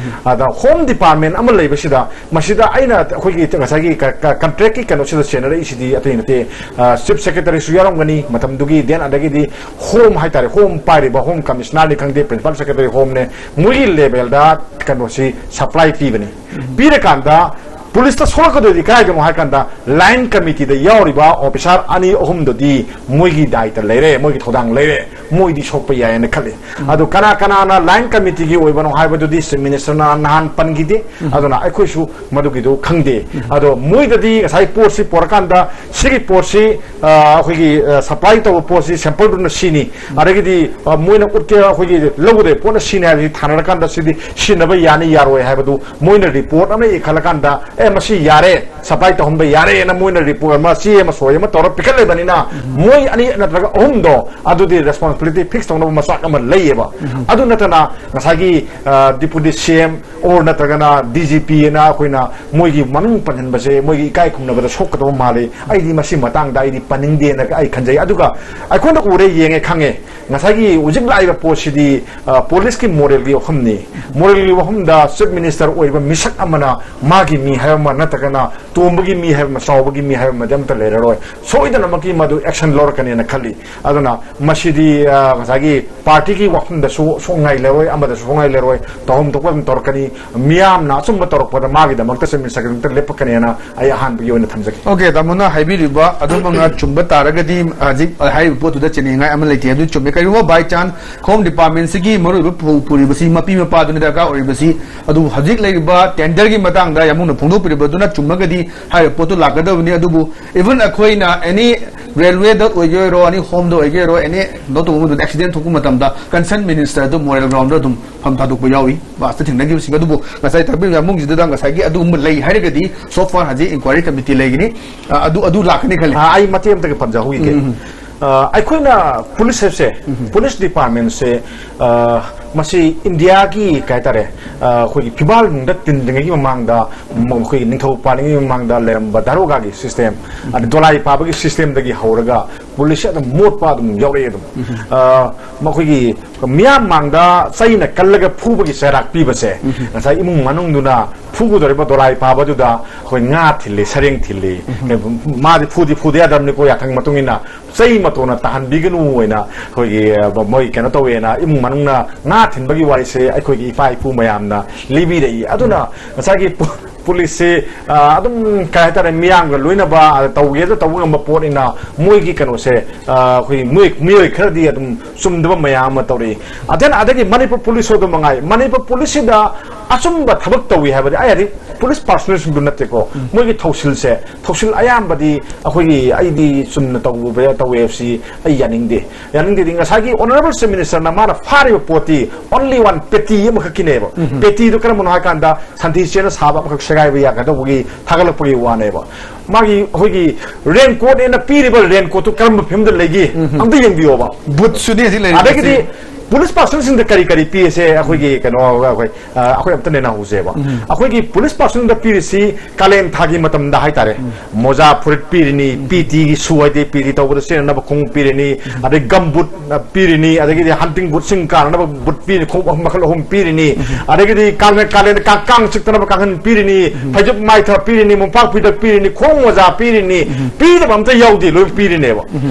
ꯑꯗ Home Department ꯑꯃ ꯂꯩꯕꯁꯤꯗ, ꯃꯁꯤꯗ ꯑꯩꯅ ꯑꯩꯈꯣꯏꯒꯤ ꯉꯁꯥꯏꯒꯤ ꯀ-, ꯀ-, contract ꯀꯤ ꯀꯩꯅꯣꯁꯤꯗ ꯆꯦꯟꯅꯔꯛꯏꯁꯤꯗꯤ ꯑꯇꯩ ꯅꯠꯇꯦ, ꯑ, Chief Secretary ꯁꯨ ꯌꯥꯎꯔꯝꯒꯅꯤ ꯃꯇꯝꯗꯨꯒꯤ, then ꯑꯗꯒꯤꯗꯤ Home ꯍꯥꯏꯇꯥꯔꯦ, Home ꯄꯥꯏꯔꯤꯕ Home Commissioner ꯅꯤ ꯈꯪꯗꯦ, Principal Secretary Home ꯅꯦ, ꯃꯣꯏꯒꯤ level ꯗ ꯀꯩꯅꯣꯁꯤ supply ꯄꯤꯕꯅꯤ꯫ ꯄꯤꯔꯀꯥꯟꯗ ꯄꯨꯂꯤꯁꯇ ꯁꯣꯛꯂꯛꯀꯗꯣꯏꯗꯤ ꯀꯗꯥꯏꯗꯅꯣ ꯍꯥꯏ ꯀꯥꯟꯗ, line committee ꯗ ꯌꯥꯎꯔꯤꯕ officer ꯑꯅꯤ ꯑꯍꯨꯝꯗꯨꯗꯤ ꯃꯣꯏꯒꯤ ꯗꯥꯏꯇ ꯂꯩꯔꯦ, ꯃꯣꯏꯒꯤ ꯊꯧꯗꯥꯡ ꯂꯩꯔꯦ, ꯃꯣꯏꯗꯤ ꯁꯣꯛꯄ ꯌꯥꯏꯌꯦꯅ ꯈꯜꯂꯤ꯫ ꯑꯗꯨ ꯀꯅꯥ ꯀꯅꯥꯅ line committee ꯒꯤ ꯑꯣꯏꯕꯅꯣ ꯍꯥꯏꯕꯗꯨꯗꯤ Chief Minister ꯅ ꯅꯍꯥꯟ ꯄꯟꯈꯤꯗꯦ꯫ ꯑꯗꯨꯅ ꯑꯩꯈꯣꯏꯁꯨ ꯃꯗꯨꯒꯤꯗꯨ ꯈꯪꯗꯦ꯫ ꯑꯗꯣ ꯃꯣꯏꯗꯗꯤ ꯉꯁꯥꯏ ꯄꯣꯠꯁꯤ ꯄꯨꯔꯀꯥꯟꯗ, ꯁꯤꯒꯤ ꯄꯣꯠꯁꯤ, ꯑ, ꯑꯩꯈꯣꯏꯒꯤ, ꯑ, supply ꯇꯧꯕ ꯄꯣꯠꯁꯤ sample ꯗꯨꯅ ꯁꯤꯅꯤ, ꯑꯗꯒꯤꯗꯤ, ꯑ, ꯃꯣꯏꯅ ꯎꯠꯀꯦ, ꯑꯩꯈꯣꯏꯒꯤ ꯂꯧꯒꯗꯕ ꯄꯣꯠꯅ ꯁꯤꯅꯤ ꯍꯥꯏꯕꯁꯤ ꯊꯥꯅꯔꯀꯥꯟꯗ ꯁꯤꯗꯤ ꯁꯤꯖꯤꯟꯅꯕ ꯌꯥꯅꯤ ꯌꯥꯔꯣꯏ ꯍꯥꯏꯕꯗꯨ ꯃꯣꯏꯅ report ꯑꯃ ꯏꯈꯠꯂꯀꯥꯟꯗ, "ꯑꯦ, ꯃꯁꯤ ꯌꯥꯔꯦ, supply ꯇꯧꯍꯟꯕ ꯌꯥꯔꯦꯅ" ꯃꯣꯏꯅ report ꯑꯃ, ꯆꯦ ꯑꯃ, ꯁꯣꯏ ꯑꯃ ꯇꯧꯔ ꯄꯤꯈꯠꯂꯕꯅꯤꯅ, ꯃꯣꯏ ꯑꯅꯤ ꯅꯠꯇ꯭ꯔꯒ ꯑꯍꯨꯝꯗꯣ ꯑꯗꯨꯗꯤ responsibility fix ꯇꯧꯅꯕ ꯃꯆꯥꯛ ꯑꯃ ꯂꯩꯌꯦꯕ꯫ ꯑꯗꯨ ꯅꯠꯇꯅ ꯉꯁꯥꯏꯒꯤ, ꯑ, Deputy C M ꯑꯣꯔ ꯅꯠꯇ꯭ꯔꯒꯅ ꯗꯤ ꯖꯤ ꯄꯤ ꯑꯅ ꯑꯩꯈꯣꯏꯅ ꯃꯣꯏꯒꯤ ꯃꯃꯤꯡ ꯄꯟꯍꯟꯕꯁꯦ ꯃꯣꯏꯒꯤ ꯏꯀꯥꯏ ꯈꯨꯝꯅꯕꯗ ꯁꯣꯛꯀꯗꯕ ꯃꯥꯜꯂꯤ꯫ ꯑꯩꯗꯤ ꯃꯁꯤ ꯃꯇꯥꯡꯗ ꯑꯩꯗꯤ ꯄꯟꯅꯤꯡꯗꯦꯅ ꯑꯩ ꯈꯟꯖꯩ꯫ ꯑꯗꯨꯒ ꯑꯩꯈꯣꯏꯅ ꯎꯔꯦ, ꯌꯦꯡꯉꯦ, ꯈꯪꯉꯦ꯫ ꯉꯁꯥꯏꯒꯤ ꯍꯧꯖꯤꯛ ꯂꯥꯛꯏꯕ ꯄꯣꯠꯁꯤꯗꯤ, ꯑ, ꯄꯨꯂꯤꯁꯀꯤ ꯃꯣꯔꯦꯜꯒꯤ ꯋꯥꯐꯝꯅꯤ꯫ ꯃꯣꯔꯦꯜꯒꯤ ꯋꯥꯐꯝꯗ ꯆꯤꯐ ꯃꯤꯅꯤꯁꯇꯔ ꯑꯣꯏꯔꯤꯕ ꯃꯤꯁꯛ ꯑꯃꯅ ꯃꯥꯒꯤ ꯃꯤ ꯍꯥꯏꯕ ꯑꯃ, ꯅꯠꯇ꯭ꯔꯒꯅ ꯇꯣꯝꯕꯒꯤ ꯃꯤ ꯍꯥꯏꯕ ꯑꯃ, ꯆꯥꯎꯕꯒꯤ ꯃꯤ ꯍꯥꯏꯕ ꯑꯃꯗꯤ ꯑꯃꯠꯇ ꯂꯩꯔꯔꯣꯏ꯫ ꯁꯣꯏꯗꯅꯃꯛꯀꯤ ꯃꯗꯨ ꯑꯦꯛꯁꯟ ꯂꯧꯔꯛꯀꯅꯦꯅ ꯈꯜꯂꯤ꯫ ꯑꯗꯨꯅ ꯃꯁꯤꯗꯤ, ꯑ, ꯉꯁꯥꯏꯒꯤ ꯄꯥꯔꯇꯤꯒꯤ ꯋꯥꯐꯝꯗꯁꯨ ꯁꯣꯛꯅꯤꯡꯉꯥꯏ ꯂꯩꯔꯣꯏ, ꯑꯃꯗꯁꯨ ꯁꯣꯛꯅꯤꯡꯉꯥꯏ ꯂꯩꯔꯣꯏ, ꯇꯧꯐꯝ ꯊꯣꯛꯄ ꯑꯗꯨꯝ ꯇꯧꯔꯛꯀꯅꯤ꯫ ꯃꯤꯌꯥꯝꯅ ꯑꯆꯨꯝꯕ ꯇꯧꯔꯛꯄꯗ ꯃꯥꯒꯤꯗꯃꯛꯇ ꯆꯤꯐ ꯃꯤꯅꯤꯁꯇꯔꯒꯤꯗꯃꯛꯇ ꯂꯦꯞꯄꯛꯀꯅꯦꯅ ꯑꯩ ꯑꯍꯥꯟꯕꯒꯤ ꯑꯣꯏꯅ ꯊꯝꯖꯒꯦ꯫ ꯑꯣꯀꯦ, ꯇꯥꯃꯣꯅ ꯍꯥꯏꯕꯤꯔꯤꯕ ꯑꯗꯨꯃꯛꯅ ꯆꯨꯝꯕ ꯇꯥꯔꯒꯗꯤ, ꯍꯧꯖꯤꯛ ꯍꯥꯏꯔꯤꯕ ꯄꯣꯠꯇꯨꯗ ꯆꯦꯟꯅꯤꯡꯉꯥꯏ ꯑꯃ ꯂꯩꯇꯦ꯫ ꯑꯗꯨ ꯆꯨꯝꯃꯦ꯫ ꯀꯔꯤꯒꯨꯝꯕ by chance ꯍꯣꯝ ꯗꯤꯄꯥꯔꯠꯃꯦꯟꯁꯤꯒꯤ ꯃꯔꯨꯑꯣꯏꯕ ꯐꯧ ꯄꯨꯔꯤꯕꯁꯤ ꯃꯄꯤ ꯃꯄꯥꯗꯨꯅ ꯗꯔꯀꯥꯔ ꯑꯣꯏꯔꯤꯕꯁꯤ, ꯑꯗꯨꯕꯨ ꯍꯧꯖꯤꯛ ꯂꯩꯔꯤꯕ ꯇꯦꯟꯗꯔꯒꯤ ꯃꯇꯥꯡꯗ ꯌꯥꯝꯕꯨꯡꯅ ꯐꯣꯡꯗꯣꯛꯄꯤꯔꯤꯕꯗꯨꯅ ꯆꯨꯝꯃꯒꯗꯤ ꯍꯥꯏꯔꯤꯕ ꯄꯣꯠꯇꯨ ꯂꯥꯛꯀꯗꯕꯅꯤ꯫ ꯑꯗꯨꯕꯨ even ꯑꯩꯈꯣꯏꯅ ꯑꯦꯅꯤ ꯔꯦꯜꯋꯦꯗ ꯑꯣꯏꯒꯦ ꯑꯣꯏꯔꯣ, ꯑꯦꯅꯤ ꯍꯣꯝꯗ ꯑꯣꯏꯒꯦ ꯑꯣꯏꯔꯣ, ꯑꯦꯅꯤ ꯅꯣꯇꯣ ꯑꯃꯗ ꯑꯦꯛꯁꯤꯗꯦꯟ ꯊꯣꯛꯄ ꯃꯇꯝꯗ ꯀꯟꯁꯔꯟ ꯃꯤꯅꯤꯁꯇꯔ ꯑꯗꯨ ꯃꯣꯔꯦꯜ ꯒ꯭ꯔꯥꯎꯟꯗ ꯑꯗꯨꯝ ꯐꯝ ꯊꯥꯗꯣꯛꯄ ꯌꯥꯎꯏ꯫ ꯕꯥꯁꯇ ꯊꯦꯡꯅꯈꯤꯕꯁꯤꯡ ꯑꯗꯨꯕꯨ ꯉꯁꯥꯏ ꯇꯥꯛꯄꯤꯔꯤꯕ ꯌꯥꯝꯕꯨꯡꯁꯤꯗꯨꯗ ꯉꯁꯥꯏꯒꯤ ꯑꯗꯨꯒꯨꯝꯕ ꯂꯩ ꯍꯥꯏꯔꯒꯗꯤ so far ꯍꯧꯖꯤꯛ ꯏꯟꯀ꯭ꯋꯥꯏꯔꯤ ꯀꯃꯤꯇꯤ ꯂꯩꯒꯅꯤ꯫ ꯑ, ꯑꯗꯨ, ꯑꯗꯨ ꯂꯥꯛꯀꯅꯤ ꯈꯜꯂꯤ꯫ ꯑ, ꯑꯩ ꯃꯇꯦꯛ ꯑꯃꯇꯒ ꯄꯟꯖꯍꯧꯈꯤꯒꯦ꯫ ꯎꯝ, ꯎꯝ꯫ ꯑ, ꯑꯩꯈꯣꯏꯅ ꯄꯨꯂꯤꯁ ꯍꯥꯏꯕꯁꯦ, ꯎꯝ, ꯎꯝ꯫ ꯄꯨꯂꯤꯁ ꯗꯤꯄꯥꯔꯠꯃꯦꯟꯁꯦ, ꯑ, ꯃꯁꯤ ꯏꯟꯗꯤꯌꯥꯒꯤ ꯀꯩ ꯍꯥꯏꯇꯥꯔꯦ, ꯑ, ꯑꯩꯈꯣꯏꯒꯤ ꯐꯤꯕꯥꯜ ꯅꯨꯡꯗ ꯇꯤꯟꯗ꯭ꯔꯤꯉꯩꯒꯤ ꯃꯃꯥꯡꯗ, ꯃ-, ꯑꯩꯈꯣꯏꯒꯤ ꯅꯤꯡꯊꯧ ꯄꯥꯜꯂꯤꯉꯩꯒꯤ ꯃꯃꯥꯡꯗ ꯂꯩꯔꯝꯕ ꯗꯥꯔꯣꯒꯥꯒꯤ ꯁꯤꯁꯇꯦꯝ, ꯎꯝ꯫ ꯑꯗ ꯗꯣꯂꯥꯏ ꯄꯥꯕꯒꯤ ꯁꯤꯁꯇꯦꯝꯗꯒꯤ ꯍꯧꯔꯒ ꯄꯨꯂꯤꯁꯁꯦ ꯑꯗꯨꯝ ꯃꯣꯠꯄ ꯑꯗꯨꯝ ꯌꯥꯎꯔꯛꯑꯦ ꯑꯗꯨꯝ꯫ ꯎꯝ꯫ ꯑ, ꯃꯈꯣꯏꯒꯤ ꯃꯤꯌꯥꯝ ꯃꯥꯡꯗ ꯆꯩꯅ ꯀꯜꯂꯒ ꯐꯨꯕꯒꯤ ꯆꯩꯔꯥꯛ ꯄꯤꯕꯁꯦ, ꯎꯝ꯫ ꯉꯁꯥꯏ ꯏꯃꯨꯡ ꯃꯅꯨꯡꯗꯨꯅ ꯐꯨꯒꯗꯧꯔꯤꯕ ꯗꯣꯂꯥꯏ ꯄꯥꯕꯗꯨꯗ ꯑꯩꯈꯣꯏ ꯉꯥ ꯊꯤꯜꯂꯤ, ꯁꯔꯦꯡ ꯊꯤꯜꯂꯤ꯫ ꯎꯝ꯫ ꯃꯥꯗꯤ ꯐꯨꯗꯤ ꯐꯨꯗ ꯌꯥꯗꯕꯅꯤꯀꯣ, ꯌꯥꯊꯪ ꯃꯇꯨꯡ ꯏꯟꯅ ꯆꯩ ꯃꯇꯣꯟꯅ ꯇꯥꯍꯟꯕꯤꯒꯅꯨ ꯍꯥꯏꯅ ꯑꯩꯈꯣꯏꯒꯤ, ꯑ, ꯃꯣꯏ ꯀꯩꯅꯣ ꯇꯧꯋꯦꯅ ꯏꯃꯨꯡ ꯃꯅꯨꯡꯅ ꯉꯥ ꯊꯤꯟꯕꯒꯤ ꯋꯥꯔꯤꯁꯦ ꯑꯩꯈꯣꯏꯒꯤ ꯏꯄꯥ ꯏꯄꯨ ꯃꯌꯥꯝꯅ ꯂꯤꯕꯤꯔꯛꯏ꯫ ꯑꯗꯨꯅ ꯎꯝ꯫ ꯉꯁꯥꯏꯒꯤ ꯄꯨ-, ꯄꯨꯂꯤꯁꯁꯦ, ꯑ, ꯑꯗꯨꯝ ꯀꯩ ꯍꯥꯏꯇꯥꯔꯦ, ꯃꯤꯌꯥꯝꯒ ꯂꯣꯏꯅꯕ, ꯑ, ꯇꯧꯒꯦꯗ ꯇꯧꯕ ꯉꯝꯕ ꯄꯣꯠꯅꯤꯅ ꯃꯣꯏꯒꯤ ꯀꯩꯅꯣꯁꯦ, ꯑ, ꯑꯩꯈꯣꯏ ꯃꯤꯑꯣꯏ, ꯃꯤꯑꯣꯏ ꯈꯔꯗꯤ ꯑꯗꯨꯝ ꯆꯨꯝꯗꯕ ꯃꯌꯥꯝ ꯑꯃ ꯇꯧꯔꯛꯏ꯫ ꯑꯗꯨꯅ ꯑꯗꯒꯤ ꯃꯅꯤꯄꯨꯔ ꯄꯨꯂꯤꯁ ꯑꯗꯨ ꯃꯉꯥꯏ, ꯃꯅꯤꯄꯨꯔ ꯄꯨꯂꯤꯁꯁꯤꯗ ꯑꯆꯨꯝꯕ ꯊꯕꯛ ꯇꯧꯏ ꯍꯥꯏꯕꯗꯤ ꯑꯩ ꯍꯥꯏꯗꯤ ꯄꯨꯂꯤꯁ ꯄꯥꯔꯁꯣꯅꯦꯜꯁꯤꯡꯗꯨ ꯅꯠꯇꯦꯀꯣ꯫ ꯎꯝ꯫ ꯃꯣꯏꯒꯤ ꯊꯧꯁꯤꯜꯁꯦ, ꯊꯧꯁꯤꯜ ꯑꯌꯥꯝꯕꯗꯤ ꯑꯩꯈꯣꯏꯒꯤ, ꯑꯩꯗꯤ ꯆꯨꯝꯅ ꯇꯧꯕ ꯇꯧꯋꯦ ꯍꯥꯏꯕꯁꯤ ꯑꯩ ꯌꯥꯅꯤꯡꯗꯦ꯫ ꯌꯥꯅꯤꯡꯗꯦꯗꯤ ꯉꯁꯥꯏꯒꯤ ꯑꯣꯅꯔꯦꯕꯜ ꯆꯤꯐ ꯃꯤꯅꯤꯁꯇꯔꯅ ꯃꯥꯅ ꯐꯥꯔꯤꯕ ꯄꯣꯠꯇꯤ only one ꯄꯦꯇꯤ ꯑꯃꯈꯛꯀꯤꯅꯦꯕ꯫ ꯎꯝ꯫ ꯄꯦꯇꯤꯗꯨ ꯀꯔꯝꯕꯅꯣ ꯍꯥꯏ ꯀꯥꯟꯗ ꯁꯟꯊꯤ ꯆꯦꯅ ꯁꯥꯕ ꯑꯃꯈꯛ ꯁꯦꯒꯥꯏꯕ ꯌꯥꯒꯗꯧꯕꯒꯤ ꯊꯥꯒꯠꯂꯛꯄꯒꯤ ꯋꯥꯅꯦꯕ꯫ ꯃꯥꯒꯤ ꯑꯩꯈꯣꯏꯒꯤ ꯔꯦꯟꯀꯣꯠ ꯑꯅ ꯄꯤꯔꯤꯕ ꯔꯦꯟꯀꯣꯠꯇꯨ ꯀꯔꯝꯕ ꯐꯤꯕꯝꯗ ꯂꯩꯒꯦ? ꯎꯝ꯫ ꯑꯝꯇ ꯌꯦꯡꯕꯤꯌꯣꯕ꯫ ꯕꯨꯠꯁꯨꯅꯤ ꯍꯧꯖꯤꯛ ꯂꯩꯔꯤꯕꯁꯤ꯫ ꯑꯗꯒꯤꯗꯤ ꯄꯨꯂꯤꯁ ꯄꯥꯔꯁꯟꯁꯤꯡꯗ ꯀꯔꯤ ꯀꯔꯤ ꯄꯤꯁꯦ ꯑꯩꯈꯣꯏꯒꯤ ꯀꯩꯅꯣ ꯑꯩꯈꯣꯏ ꯑ, ꯑꯩꯈꯣꯏ ꯑꯝꯇ ꯅꯩꯅꯍꯧꯁꯦꯕ꯫ ꯑꯩꯈꯣꯏꯒꯤ ꯄꯨꯂꯤꯁ ꯄꯥꯔꯁꯟꯗ ꯄꯤꯔꯤꯁꯤ ꯀꯥꯂꯦꯟ ꯊꯥꯒꯤ ꯃꯇꯝꯗ ꯍꯥꯏꯇꯥꯔꯦ, ꯃꯣꯖꯥ ꯐꯨꯔꯤꯠ ꯄꯤꯔꯤꯅꯤ, ꯄꯤ ꯇꯤꯒꯤ ꯁꯨ ꯍꯥꯏꯗꯤ ꯄꯤ ꯇꯤ ꯇꯧꯕꯗ ꯁꯤꯖꯤꯟꯅꯅꯕ ꯈꯣꯡꯎꯞ ꯄꯤꯔꯤꯅꯤ, ꯑꯗꯩ ꯒꯝ ꯕꯨꯠ ꯑ, ꯄꯤꯔꯤꯅꯤ, ꯑꯗꯒꯤꯗꯤ ꯍꯟꯇꯤꯡ ꯕꯨꯠꯁꯤꯡ ꯀꯥꯟꯅꯅꯕ ꯕꯨꯠ ꯄꯤꯔꯤꯅꯤ, ꯈꯣꯡꯎꯞ ꯑꯍꯨꯝ, ꯃꯈꯜ ꯑꯍꯨꯝ ꯄꯤꯔꯤꯅꯤ, ꯑꯗꯒꯤꯗꯤ ꯀꯥꯡ ꯀꯥꯂꯦꯟꯗ ꯀꯥꯡ ꯀꯥꯡ ꯆꯤꯛꯇꯅꯕ ꯀꯥꯡꯈꯟ ꯄꯤꯔꯤꯅꯤ, ꯐꯩꯖꯨꯞ ꯃꯥꯏꯊ ꯄꯤꯔꯤꯅꯤ, ꯃꯣꯝꯄꯥꯛ ꯐꯤꯗꯛ ꯄꯤꯔꯤꯅꯤ, ꯈꯣꯡ ꯃꯣꯖꯥ ꯄꯤꯔꯤꯅꯤ, ꯄꯤꯗꯕ ꯑꯝꯇ ꯌꯥꯎꯗꯦ, ꯂꯣꯏ ꯄꯤꯔꯤꯅꯦꯕ꯫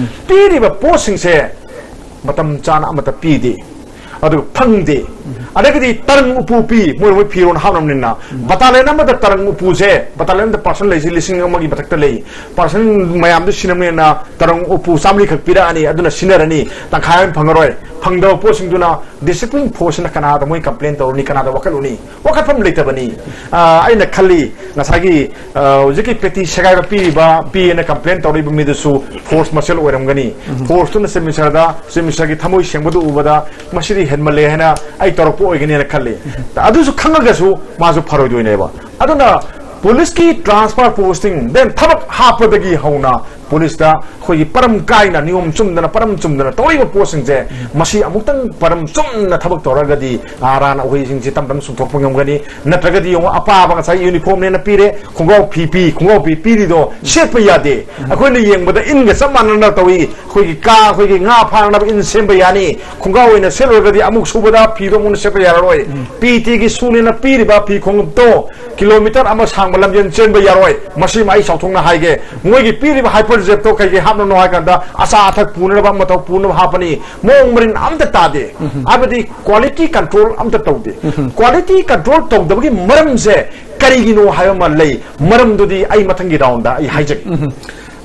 ꯄꯤꯔꯤꯕ ꯄꯣꯠꯁꯤꯡꯁꯦ ꯃꯇꯝ ꯆꯥꯅ ꯑꯃꯠꯇ ꯄꯤꯗꯦ, ꯑꯗꯨꯒ ꯐꯪꯗꯦ꯫ ꯑꯗꯒꯤꯗꯤ ꯇꯔꯪ ꯎꯄꯨ ꯄꯤ, ꯃꯣꯏ ꯃꯣꯏ ꯐꯤꯔꯣꯜ ꯍꯥꯞꯅꯕꯅꯤꯅ꯫ ꯕꯇꯥꯂꯤꯌꯟ ꯑꯃꯗ ꯇꯔꯪ ꯎꯄꯨꯁꯦ, ꯕꯇꯥꯂꯤꯌꯟꯗ ꯄꯥꯔꯁꯟ ꯂꯩꯁꯤ ꯂꯤꯁꯤꯡ ꯑꯃꯒꯤ ꯃꯊꯛꯇ ꯂꯩ꯫ ꯄꯥꯔꯁꯟ ꯃꯌꯥꯝꯗꯨ ꯁꯤꯟꯅꯕꯅꯤꯅ ꯇꯔꯪ ꯎꯄꯨ ꯆꯥꯝꯃꯔꯤ ꯈꯛ ꯄꯤꯔꯛꯑꯅꯤ, ꯑꯗꯨꯅ ꯁꯤꯟꯅꯔꯅꯤ, ꯇꯪꯈꯥꯏ ꯑꯃ ꯐꯪꯉꯔꯣꯏ꯫ ꯐꯪꯗꯕ ꯄꯣꯠꯁꯤꯡꯗꯨꯅ ꯗꯤꯁꯤꯄ꯭ꯂꯤꯟ ꯐꯣꯔꯁꯅ ꯀꯅꯥꯗ ꯃꯣꯏ ꯀꯝꯄ꯭ꯂꯦꯟ ꯇꯧꯔꯨꯅꯤ, ꯀꯅꯥꯗ ꯋꯥꯀꯠꯂꯨꯅꯤ? ꯋꯥꯀꯠꯐꯝ ꯂꯩꯇꯕꯅꯤ꯫ ꯑ, ꯑꯩꯅ ꯈꯜꯂꯤ, ꯉꯁꯥꯏꯒꯤ, ꯑ, ꯍꯧꯖꯤꯛꯀꯤ ꯄꯦꯇꯤ ꯁꯦꯒꯥꯏꯕ ꯄꯤꯔꯤꯕ, ꯄꯤꯑꯅ ꯀꯝꯄ꯭ꯂꯦꯟ ꯇꯧꯔꯤꯕ ꯃꯤꯗꯨꯁꯨ ꯐꯣꯔꯁ ꯃꯁꯦꯜ ꯑꯣꯏꯔꯝꯒꯅꯤ꯫ ꯐꯣꯔꯁꯇꯨꯅ ꯆꯤꯐ ꯃꯤꯅꯤꯁꯇꯔꯗ, ꯆꯤꯐ ꯃꯤꯅꯤꯁꯇꯔꯒꯤ ꯊꯃꯣꯏ ꯁꯦꯡꯕꯗꯨ ꯎꯕꯗ, "ꯃꯁꯤꯗꯤ ꯍꯦꯟꯃꯜꯂꯦ" ꯍꯥꯏꯅ ꯑꯩ ꯇꯧꯔꯛꯄ ꯑꯣꯏꯒꯅꯤꯅ ꯈꯜꯂꯤ꯫ ꯑꯗꯨꯁꯨ ꯈꯪꯉꯒꯁꯨ ꯃꯥꯁꯨ ꯐꯔꯣꯏꯗꯣꯏꯅꯦꯕ꯫ ꯑꯗꯨꯅ ꯄꯨꯂꯤꯁꯀꯤ ꯇ꯭ꯔꯥꯟꯁꯐꯔ ꯄꯣꯁꯇꯤꯡ, then ꯊꯕꯛ ꯍꯥꯞꯄꯗꯒꯤ ꯍꯧꯅ ꯄꯨꯂꯤꯁꯇ ꯑꯩꯈꯣꯏꯒꯤ ꯄꯔꯝ ꯀꯥꯏꯅ, ꯅꯤꯌꯣꯝ ꯆꯨꯝꯗꯅ, ꯄꯔꯝ ꯆꯨꯝꯗꯅ ꯇꯧꯔꯤꯕ ꯄꯣꯠꯁꯤꯡꯁꯦ, ꯃꯁꯤ ꯑꯃꯨꯛꯇꯪ ꯄꯔꯝ ꯆꯨꯝꯅ ꯊꯕꯛ ꯇꯧꯔꯒꯗꯤ ꯑꯔꯥꯟ ꯑꯍꯣꯏꯁꯤꯡꯁꯤ ꯇꯞ ꯇꯞꯅ ꯆꯨꯝꯊꯣꯛꯄ ꯉꯝꯒꯅꯤ꯫ ꯅꯠꯇ꯭ꯔꯒꯗꯤ ꯌꯦꯡꯉꯣ, ꯑꯄꯥꯕ ꯉꯁꯥꯏ ꯌꯨꯅꯤꯐꯣꯔꯝꯅꯦꯅ ꯄꯤꯔꯦ, ꯈꯣꯡꯒ꯭ꯔꯥꯎ ꯐꯤ ꯄꯤ, ꯈꯣꯡꯒ꯭ꯔꯥꯎ ꯐꯤ ꯄꯤꯔꯤꯗꯣ ꯁꯦꯠꯄ ꯌꯥꯗꯦ꯫ ꯑꯩꯈꯣꯏꯅ ꯌꯦꯡꯕꯗ ꯏꯟꯒ ꯆꯞ ꯃꯥꯟꯅꯅ ꯇꯧꯏ꯫ ꯑꯩꯈꯣꯏꯒꯤ ꯀꯥ, ꯑꯩꯈꯣꯏꯒꯤ ꯉꯥ ꯐꯥꯅꯕ ꯏꯟ ꯁꯦꯝꯕ ꯌꯥꯅꯤ, ꯈꯣꯡꯒ꯭ꯔꯥꯎ ꯑꯣꯏꯅ ꯁꯦꯠꯂꯨꯔꯒꯗꯤ ꯑꯃꯨꯛ ꯁꯨꯕꯗ ꯐꯤꯗꯣ ꯑꯃꯨꯛ ꯁꯦꯠꯄ ꯌꯥꯔꯔꯣꯏ꯫ ꯄꯤ ꯇꯤꯒꯤ ꯁꯨꯅꯦꯅ ꯄꯤꯔꯤꯕ ꯐꯤ ꯈꯣꯡꯎꯞꯇꯣ ꯀꯤꯂꯣꯃꯤꯇꯔ ꯑꯃ ꯁꯥꯡꯕ ꯂꯝꯖꯦꯜ ꯆꯦꯟꯕ ꯌꯥꯔꯣꯏ꯫ ꯃꯁꯤꯃ ꯑꯩ ꯆꯥꯎꯊꯣꯛꯅ ꯍꯥꯏꯒꯦ, ꯃꯣꯏꯒꯤ ꯄꯤꯔꯤꯕ ꯍꯥꯏꯄꯔ ꯖꯦꯞꯇꯣ ꯀꯩꯀꯩ ꯍꯥꯞꯅꯕꯅꯣ ꯍꯥꯏ ꯀꯥꯟꯗ, ꯑꯆꯥ ꯑꯊꯛ ꯄꯨꯅꯅꯕ ꯑꯃ ꯃꯊꯧ ꯄꯨꯅꯕ ꯍꯥꯞꯄꯅꯤ꯫ ꯃꯑꯣꯡ ꯃꯔꯤꯟ ꯑꯝꯇ ꯇꯥꯗꯦ꯫ ꯍꯥꯏꯕꯗꯤ ꯀ꯭ꯋꯥꯂꯤꯇꯤ ꯀꯟꯇ꯭ꯔꯣꯜ ꯑꯝꯇ ꯇꯧꯗꯦ꯫ ꯀ꯭ꯋꯥꯂꯤꯇꯤ ꯀꯟꯇ꯭ꯔꯣꯜ ꯇꯧꯗꯕꯒꯤ ꯃꯔꯝꯁꯦ ꯀꯔꯤꯒꯤꯅꯣ ꯍꯥꯏꯕ ꯑꯃ ꯂꯩ꯫ ꯃꯔꯝꯗꯨꯗꯤ ꯑꯩ ꯃꯊꯪꯒꯤ ꯔꯥꯎꯟꯗ ꯑꯩ ꯍꯥꯏꯖꯒꯦ꯫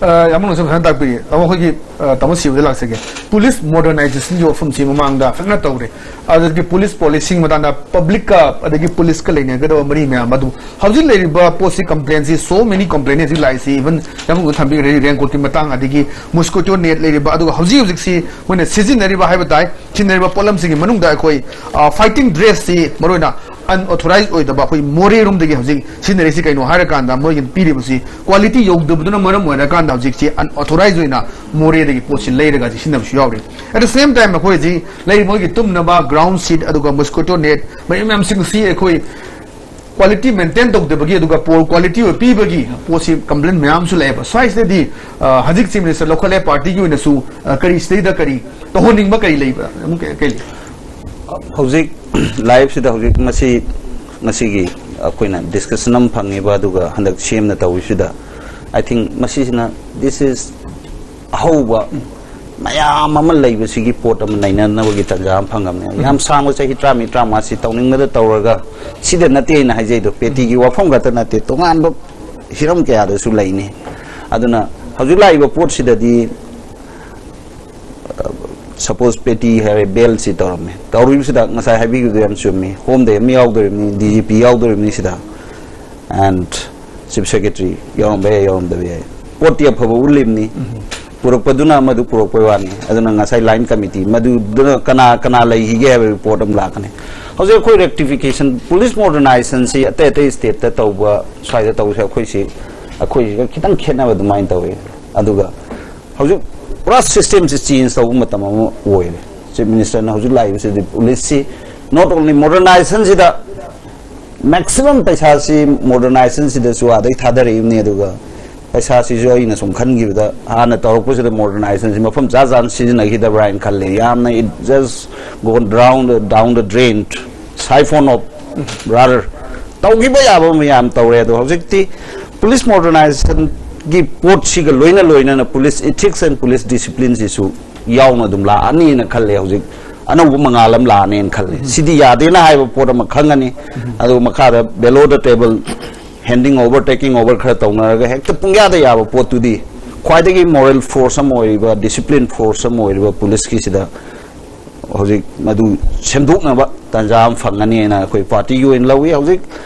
ꯑ, ꯌꯥꯝ ꯅꯨꯡꯁꯤ ꯐꯖꯅ ꯇꯥꯛꯄꯤꯔꯤ꯫ ꯇꯥꯃꯣ, ꯑꯩꯈꯣꯏꯒꯤ, ꯑ, ꯇꯥꯃꯣ ꯁꯤꯕꯗ ꯂꯥꯛꯆꯒꯦ꯫ ꯄꯨꯂꯤꯁ ꯃꯣꯗꯔꯅꯥꯏꯖꯦꯁꯟꯒꯤ ꯋꯥꯐꯝꯁꯤ ꯃꯃꯥꯡꯗ ꯐꯖꯅ ꯇꯧꯔꯦ꯫ ꯑꯗꯒꯤ ꯄꯨꯂꯤꯁ ꯄꯣꯂꯤꯁꯤꯡ ꯃꯇꯥꯡꯗ, ꯄꯕ꯭ꯂꯤꯛꯀ ꯑꯗꯒꯤ ꯄꯨꯂꯤꯁꯀ ꯂꯩꯅꯒꯗꯕ ꯃꯔꯤ ꯃꯌꯥꯝ ꯑꯗꯨ, ꯍꯧꯖꯤꯛ ꯂꯩꯔꯤꯕ ꯄꯣꯠꯁꯤ, ꯀꯝꯄ꯭ꯂꯦꯟꯁꯤ, so many complaint ꯍꯧꯖꯤꯛ ꯂꯥꯛꯏꯁꯤ, even ꯌꯥꯝꯅ ꯊꯝꯕꯤꯈ꯭ꯔꯦ, ꯔꯦꯟꯀꯣꯠꯀꯤ ꯃꯇꯥꯡ, ꯑꯗꯒꯤ ꯃꯣꯁꯀꯤꯇꯣ ꯅꯦꯠ ꯂꯩꯔꯤꯕ, ꯑꯗꯨꯒ ꯍꯧꯖꯤꯛ ꯍꯧꯖꯤꯛꯁꯤ ꯃꯣꯏꯅ ꯁꯤꯖꯤꯟꯅꯔꯤꯕ ꯍꯥꯏꯕ ꯇꯥꯏ, ꯁꯤꯖꯤꯟꯅꯔꯤꯕ ꯄꯣꯠꯂꯝꯁꯤꯡꯒꯤ ꯃꯅꯨꯡꯗ ꯑꯩꯈꯣꯏ, ꯑ, ꯐꯥꯏꯇꯤꯡ ꯗ꯭ꯔꯦꯁꯁꯤ ꯃꯔꯨꯑꯣꯏꯅ ꯑꯟꯑꯣꯊꯣꯔꯥꯏꯖ ꯑꯣꯏꯗꯕ ꯑꯩꯈꯣꯏ ꯃꯣꯔꯦꯔꯣꯝꯗꯒꯤ ꯍꯧꯖꯤꯛ ꯁꯤꯖꯤꯟꯅꯔꯤꯁꯤ ꯀꯩꯅꯣ ꯍꯥꯏꯔꯀꯥꯟꯗ, ꯃꯣꯏꯒꯤ ꯄꯤꯔꯤꯕꯁꯤ ꯀ꯭ꯋꯥꯂꯤꯇꯤ ꯌꯧꯗꯕꯗꯨꯅ ꯃꯔꯝ ꯑꯣꯏꯔꯀꯥꯟꯗ ꯍꯧꯖꯤꯛꯁꯤ ꯑꯟꯑꯣꯊꯣꯔꯥꯏꯖ ꯑꯣꯏꯅ ꯃꯣꯔꯦꯗꯒꯤ ꯄꯣꯠꯁꯤ ꯂꯩꯔꯒ ꯍꯧꯖꯤꯛ ꯁꯤꯖꯤꯟꯅꯕꯁꯨ ꯌꯥꯎꯔꯤ꯫ At the same time, ꯑꯩꯈꯣꯏ ꯍꯧꯖꯤꯛ ꯂꯩꯔꯤꯕ ꯃꯣꯏꯒꯤ ꯇꯨꯝꯅꯕ ꯒ꯭ꯔꯥꯎꯟ ꯁꯤꯠ, ꯑꯗꯨꯒ ꯃꯣꯁꯀꯤꯇꯣ ꯅꯦꯠ, ꯃꯌꯥꯝ ꯃꯌꯥꯝꯁꯤꯡ ꯑꯁꯤ ꯑꯩꯈꯣꯏ ꯀ꯭ꯋꯥꯂꯤꯇꯤ ꯃꯦꯟꯇꯦꯟ ꯇꯧꯗꯕꯒꯤ, ꯑꯗꯨꯒ ꯄꯣꯔ ꯀ꯭ꯋꯥꯂꯤꯇꯤ ꯑꯣꯏ ꯄꯤꯕꯒꯤ ꯄꯣꯠꯁꯤ ꯀꯝꯄ꯭ꯂꯦꯟ ꯃꯌꯥꯝꯁꯨ ꯂꯩꯌꯦꯕ꯫ ꯁ꯭ꯋꯥꯏꯁꯤꯗꯗꯤ, ꯑ, ꯍꯧꯖꯤꯛ ꯆꯤꯐ ꯃꯤꯅꯤꯁꯇꯔ ꯂꯧꯈꯠꯂꯦ, ꯄꯥꯔꯇꯤꯒꯤ ꯑꯣꯏꯅꯁꯨ, ꯑ, ꯀꯔꯤ ꯁꯤꯗꯩꯗ ꯀꯔꯤ ꯇꯧꯍꯟꯅꯤꯡꯕ ꯀꯔꯤ ꯂꯩꯕ? ꯑꯃꯨꯛ ꯀꯩ, ꯀꯩ ꯂꯩ? ꯍꯧꯖꯤꯛ ꯂꯥꯏꯐꯁꯤꯗ ꯍꯧꯖꯤꯛ ꯃꯁꯤ, ꯉꯁꯤꯒꯤ ꯑꯩꯈꯣꯏꯅ ꯗꯤꯁꯀꯁꯟ ꯑꯃ ꯐꯪꯉꯤꯕ, ꯑꯗꯨꯒ ꯍꯟꯗꯛ ꯁꯤ ꯑꯦꯝꯅ ꯇꯧꯔꯤꯁꯤꯗ, I think ꯃꯁꯤꯁꯤꯅ, this is ꯑꯍꯧꯕ ꯃꯌꯥꯝ ꯑꯃ ꯂꯩꯕꯁꯤꯒꯤ ꯄꯣꯠ ꯑꯃ ꯅꯩꯅꯅꯕꯒꯤ ꯇꯥꯟꯖꯥ ꯑꯃ ꯐꯪꯉꯕꯅꯦ꯫ ꯌꯥꯝ ꯁꯥꯡꯕ ꯆꯍꯤ ꯇꯔꯥꯃꯔꯤ ꯇꯔꯥꯃꯉꯥꯁꯤ ꯇꯧꯅꯤꯡꯕꯗ ꯇꯧꯔꯒ, ꯁꯤꯗ ꯅꯠꯇꯦ ꯑꯩꯅ ꯍꯥꯏꯖꯩꯗꯣ, ꯄꯦꯇꯤꯒꯤ ꯋꯥꯐꯝ ꯈꯛꯇ ꯅꯠꯇꯦ, ꯇꯣꯉꯥꯟꯕ ꯍꯤꯔꯝ ꯀꯌꯥꯗꯁꯨ ꯂꯩꯅꯤ꯫ ꯑꯗꯨꯅ ꯍꯧꯖꯤꯛ ꯂꯥꯛꯏꯕ ꯄꯣꯠꯁꯤꯗꯗꯤ, ꯁꯄꯣꯁ ꯄꯦꯇꯤ ꯍꯥꯏꯔꯦ, ꯕꯦꯜꯁꯤ ꯇꯧꯔꯝꯃꯦ, ꯇꯧꯔꯤꯕꯁꯤꯗ ꯉꯁꯥꯏ ꯍꯥꯏꯕꯤꯈꯤꯕꯗꯣ ꯌꯥꯝ ꯆꯨꯝꯃꯤ, ꯍꯣꯝꯗ ꯑꯃ ꯌꯥꯎꯗꯣꯔꯤꯕꯅꯤ, ꯗꯤ ꯖꯤ ꯄꯤ ꯌꯥꯎꯗꯣꯔꯤꯕꯅꯤ ꯁꯤꯗ, ꯑꯦꯟ ꯆꯤꯐ ꯁꯦꯀ꯭ꯔꯦꯇꯔꯤ ꯌꯥꯎꯔꯝꯕ ꯌꯥꯏ, ꯌꯥꯎꯔꯝꯗꯕ ꯌꯥꯏ, ꯄꯣꯠꯇꯤ ꯑꯐꯕ ꯎꯠꯂꯤꯕꯅꯤ꯫ ꯄꯨꯔꯛꯄꯗꯨꯅ ꯑꯃꯗꯨ ꯄꯨꯔꯛꯄꯩ ꯋꯥꯅꯤ꯫ ꯑꯗꯨꯅ ꯉꯁꯥꯏ ꯂꯥꯏꯟ ꯀꯃꯤꯇꯤ ꯃꯗꯨꯗꯨꯅ ꯀꯅꯥ ꯀꯅꯥ ꯂꯩꯈꯤꯒꯦ ꯍꯥꯏꯕꯒꯤ ꯄꯣꯠ ꯑꯃ ꯂꯥꯛꯀꯅꯤ꯫ ꯍꯧꯖꯤꯛ ꯑꯩꯈꯣꯏ ꯔꯦꯛꯇꯤꯐꯤꯀꯦꯁꯟ, ꯄꯨꯂꯤꯁ ꯃꯣꯗꯔꯅꯥꯏꯖꯦꯁꯟꯁꯤ ꯑꯇꯩ ꯑꯇꯩ ꯁ꯭ꯇꯦꯠꯇ ꯇꯧꯕ, ꯁ꯭ꯋꯥꯏꯗ ꯇꯧꯕꯁꯦ ꯑꯩꯈꯣꯏꯁꯤ, ꯑꯩꯈꯣꯏꯁꯤꯒ ꯈꯤꯇꯪ ꯈꯦꯠꯅꯕ ꯑꯗꯨꯃꯥꯏꯅ ꯇꯧꯋꯤ꯫ ꯑꯗꯨꯒ ꯍꯧꯖꯤꯛ ꯄꯨꯔꯥ ꯁꯤꯁꯇꯦꯝꯁꯤ ꯆꯦꯟꯖ ꯇꯧꯕ ꯃꯇꯝ ꯑꯃ ꯑꯣꯏꯔꯦ꯫ ꯆꯤꯐ ꯃꯤꯅꯤꯁꯇꯔꯅ ꯍꯧꯖꯤꯛ ꯂꯥꯛꯏꯕꯁꯤꯗꯤ ꯄꯨꯂꯤꯁꯁꯤ not only ꯃꯣꯗꯔꯅꯥꯏꯖꯦꯁꯟꯁꯤꯗ ꯃꯦꯛꯁꯤꯃꯝ ꯄꯩꯁꯥꯁꯤ ꯃꯣꯗꯔꯅꯥꯏꯖꯦꯁꯟꯁꯤꯗꯁꯨ ꯑꯥꯗꯩ ꯊꯥꯗꯔꯛꯏꯕꯅꯤ, ꯑꯗꯨꯒ ꯄꯩꯁꯥꯁꯤꯁꯨ ꯑꯩꯅ ꯁꯨꯝ ꯈꯟꯈꯤꯕꯗ ꯍꯥꯟꯅ ꯇꯧꯔꯛꯄꯁꯤꯗ ꯃꯣꯗꯔꯅꯥꯏꯖꯦꯁꯟꯁꯤ ꯃꯐꯝ ꯆꯥ ꯆꯥꯅ ꯁꯤꯖꯤꯟꯅꯈꯤꯗꯕ꯭ꯔꯥ ꯍꯥꯏꯅ ꯈꯜꯂꯤ꯫ ꯌꯥꯝꯅ it just go down the, down the drain, siphon of rather ꯇꯧꯈꯤꯕ ꯌꯥꯕ ꯃꯌꯥꯝ ꯇꯧꯔꯦ꯫ ꯑꯗꯣ ꯍꯧꯖꯤꯛꯇꯤ ꯄꯨꯂꯤꯁ ꯃꯣꯗꯔꯅꯥꯏꯖꯦꯁꯟꯒꯤ ꯄꯣꯠꯁꯤꯒ ꯂꯣꯏꯅ ꯂꯣꯏꯅꯅ ꯄꯨꯂꯤꯁ ꯏꯊꯤꯛꯁ ꯑꯦꯟ ꯄꯨꯂꯤꯁ ꯗꯤꯁꯤꯄ꯭ꯂꯤꯟꯁꯤꯁꯨ ꯌꯥꯎꯅ ꯑꯗꯨꯝ ꯂꯥꯛꯑꯅꯤꯅ ꯈꯜꯂꯦ꯫ ꯍꯧꯖꯤꯛ ꯑꯅꯧꯕ ꯃꯉꯥꯜ ꯑꯃ ꯂꯥꯛꯑꯅꯤꯅ ꯈꯜꯂꯦ꯫ ꯁꯤꯗꯤ ꯌꯥꯗꯦꯅ ꯍꯥꯏꯕ ꯄꯣꯠ ꯑꯃ ꯈꯪꯉꯅꯤ꯫ ꯑꯗꯨꯒ ꯃꯈꯥꯗ below the table handing over, taking over ꯈꯔ ꯇꯧꯅꯔꯒ ꯍꯦꯛꯇ ꯄꯨꯡꯌꯥꯗ ꯌꯥꯕ ꯄꯣꯠꯇꯨꯗꯤ, ꯈ꯭ꯋꯥꯏꯗꯒꯤ ꯃꯣꯔꯦꯜ ꯐꯣꯔꯁ ꯑꯃ ꯑꯣꯏꯔꯤꯕ, ꯗꯤꯁꯤꯄ꯭ꯂꯤꯟ ꯐꯣꯔꯁ ꯑꯃ ꯑꯣꯏꯔꯤꯕ ꯄꯨꯂꯤꯁꯀꯤꯁꯤꯗ ꯍꯧꯖꯤꯛ ꯃꯗꯨ ꯁꯦꯝꯗꯣꯛꯅꯕ ꯇꯥꯟꯖꯥ ꯑꯃ ꯐꯪꯒꯅꯤꯅ ꯑꯩꯈꯣꯏ ꯄꯥꯔꯇꯤꯒꯤ ꯑꯣꯏꯅ ꯂꯧꯏ꯫ ꯍꯧꯖꯤꯛ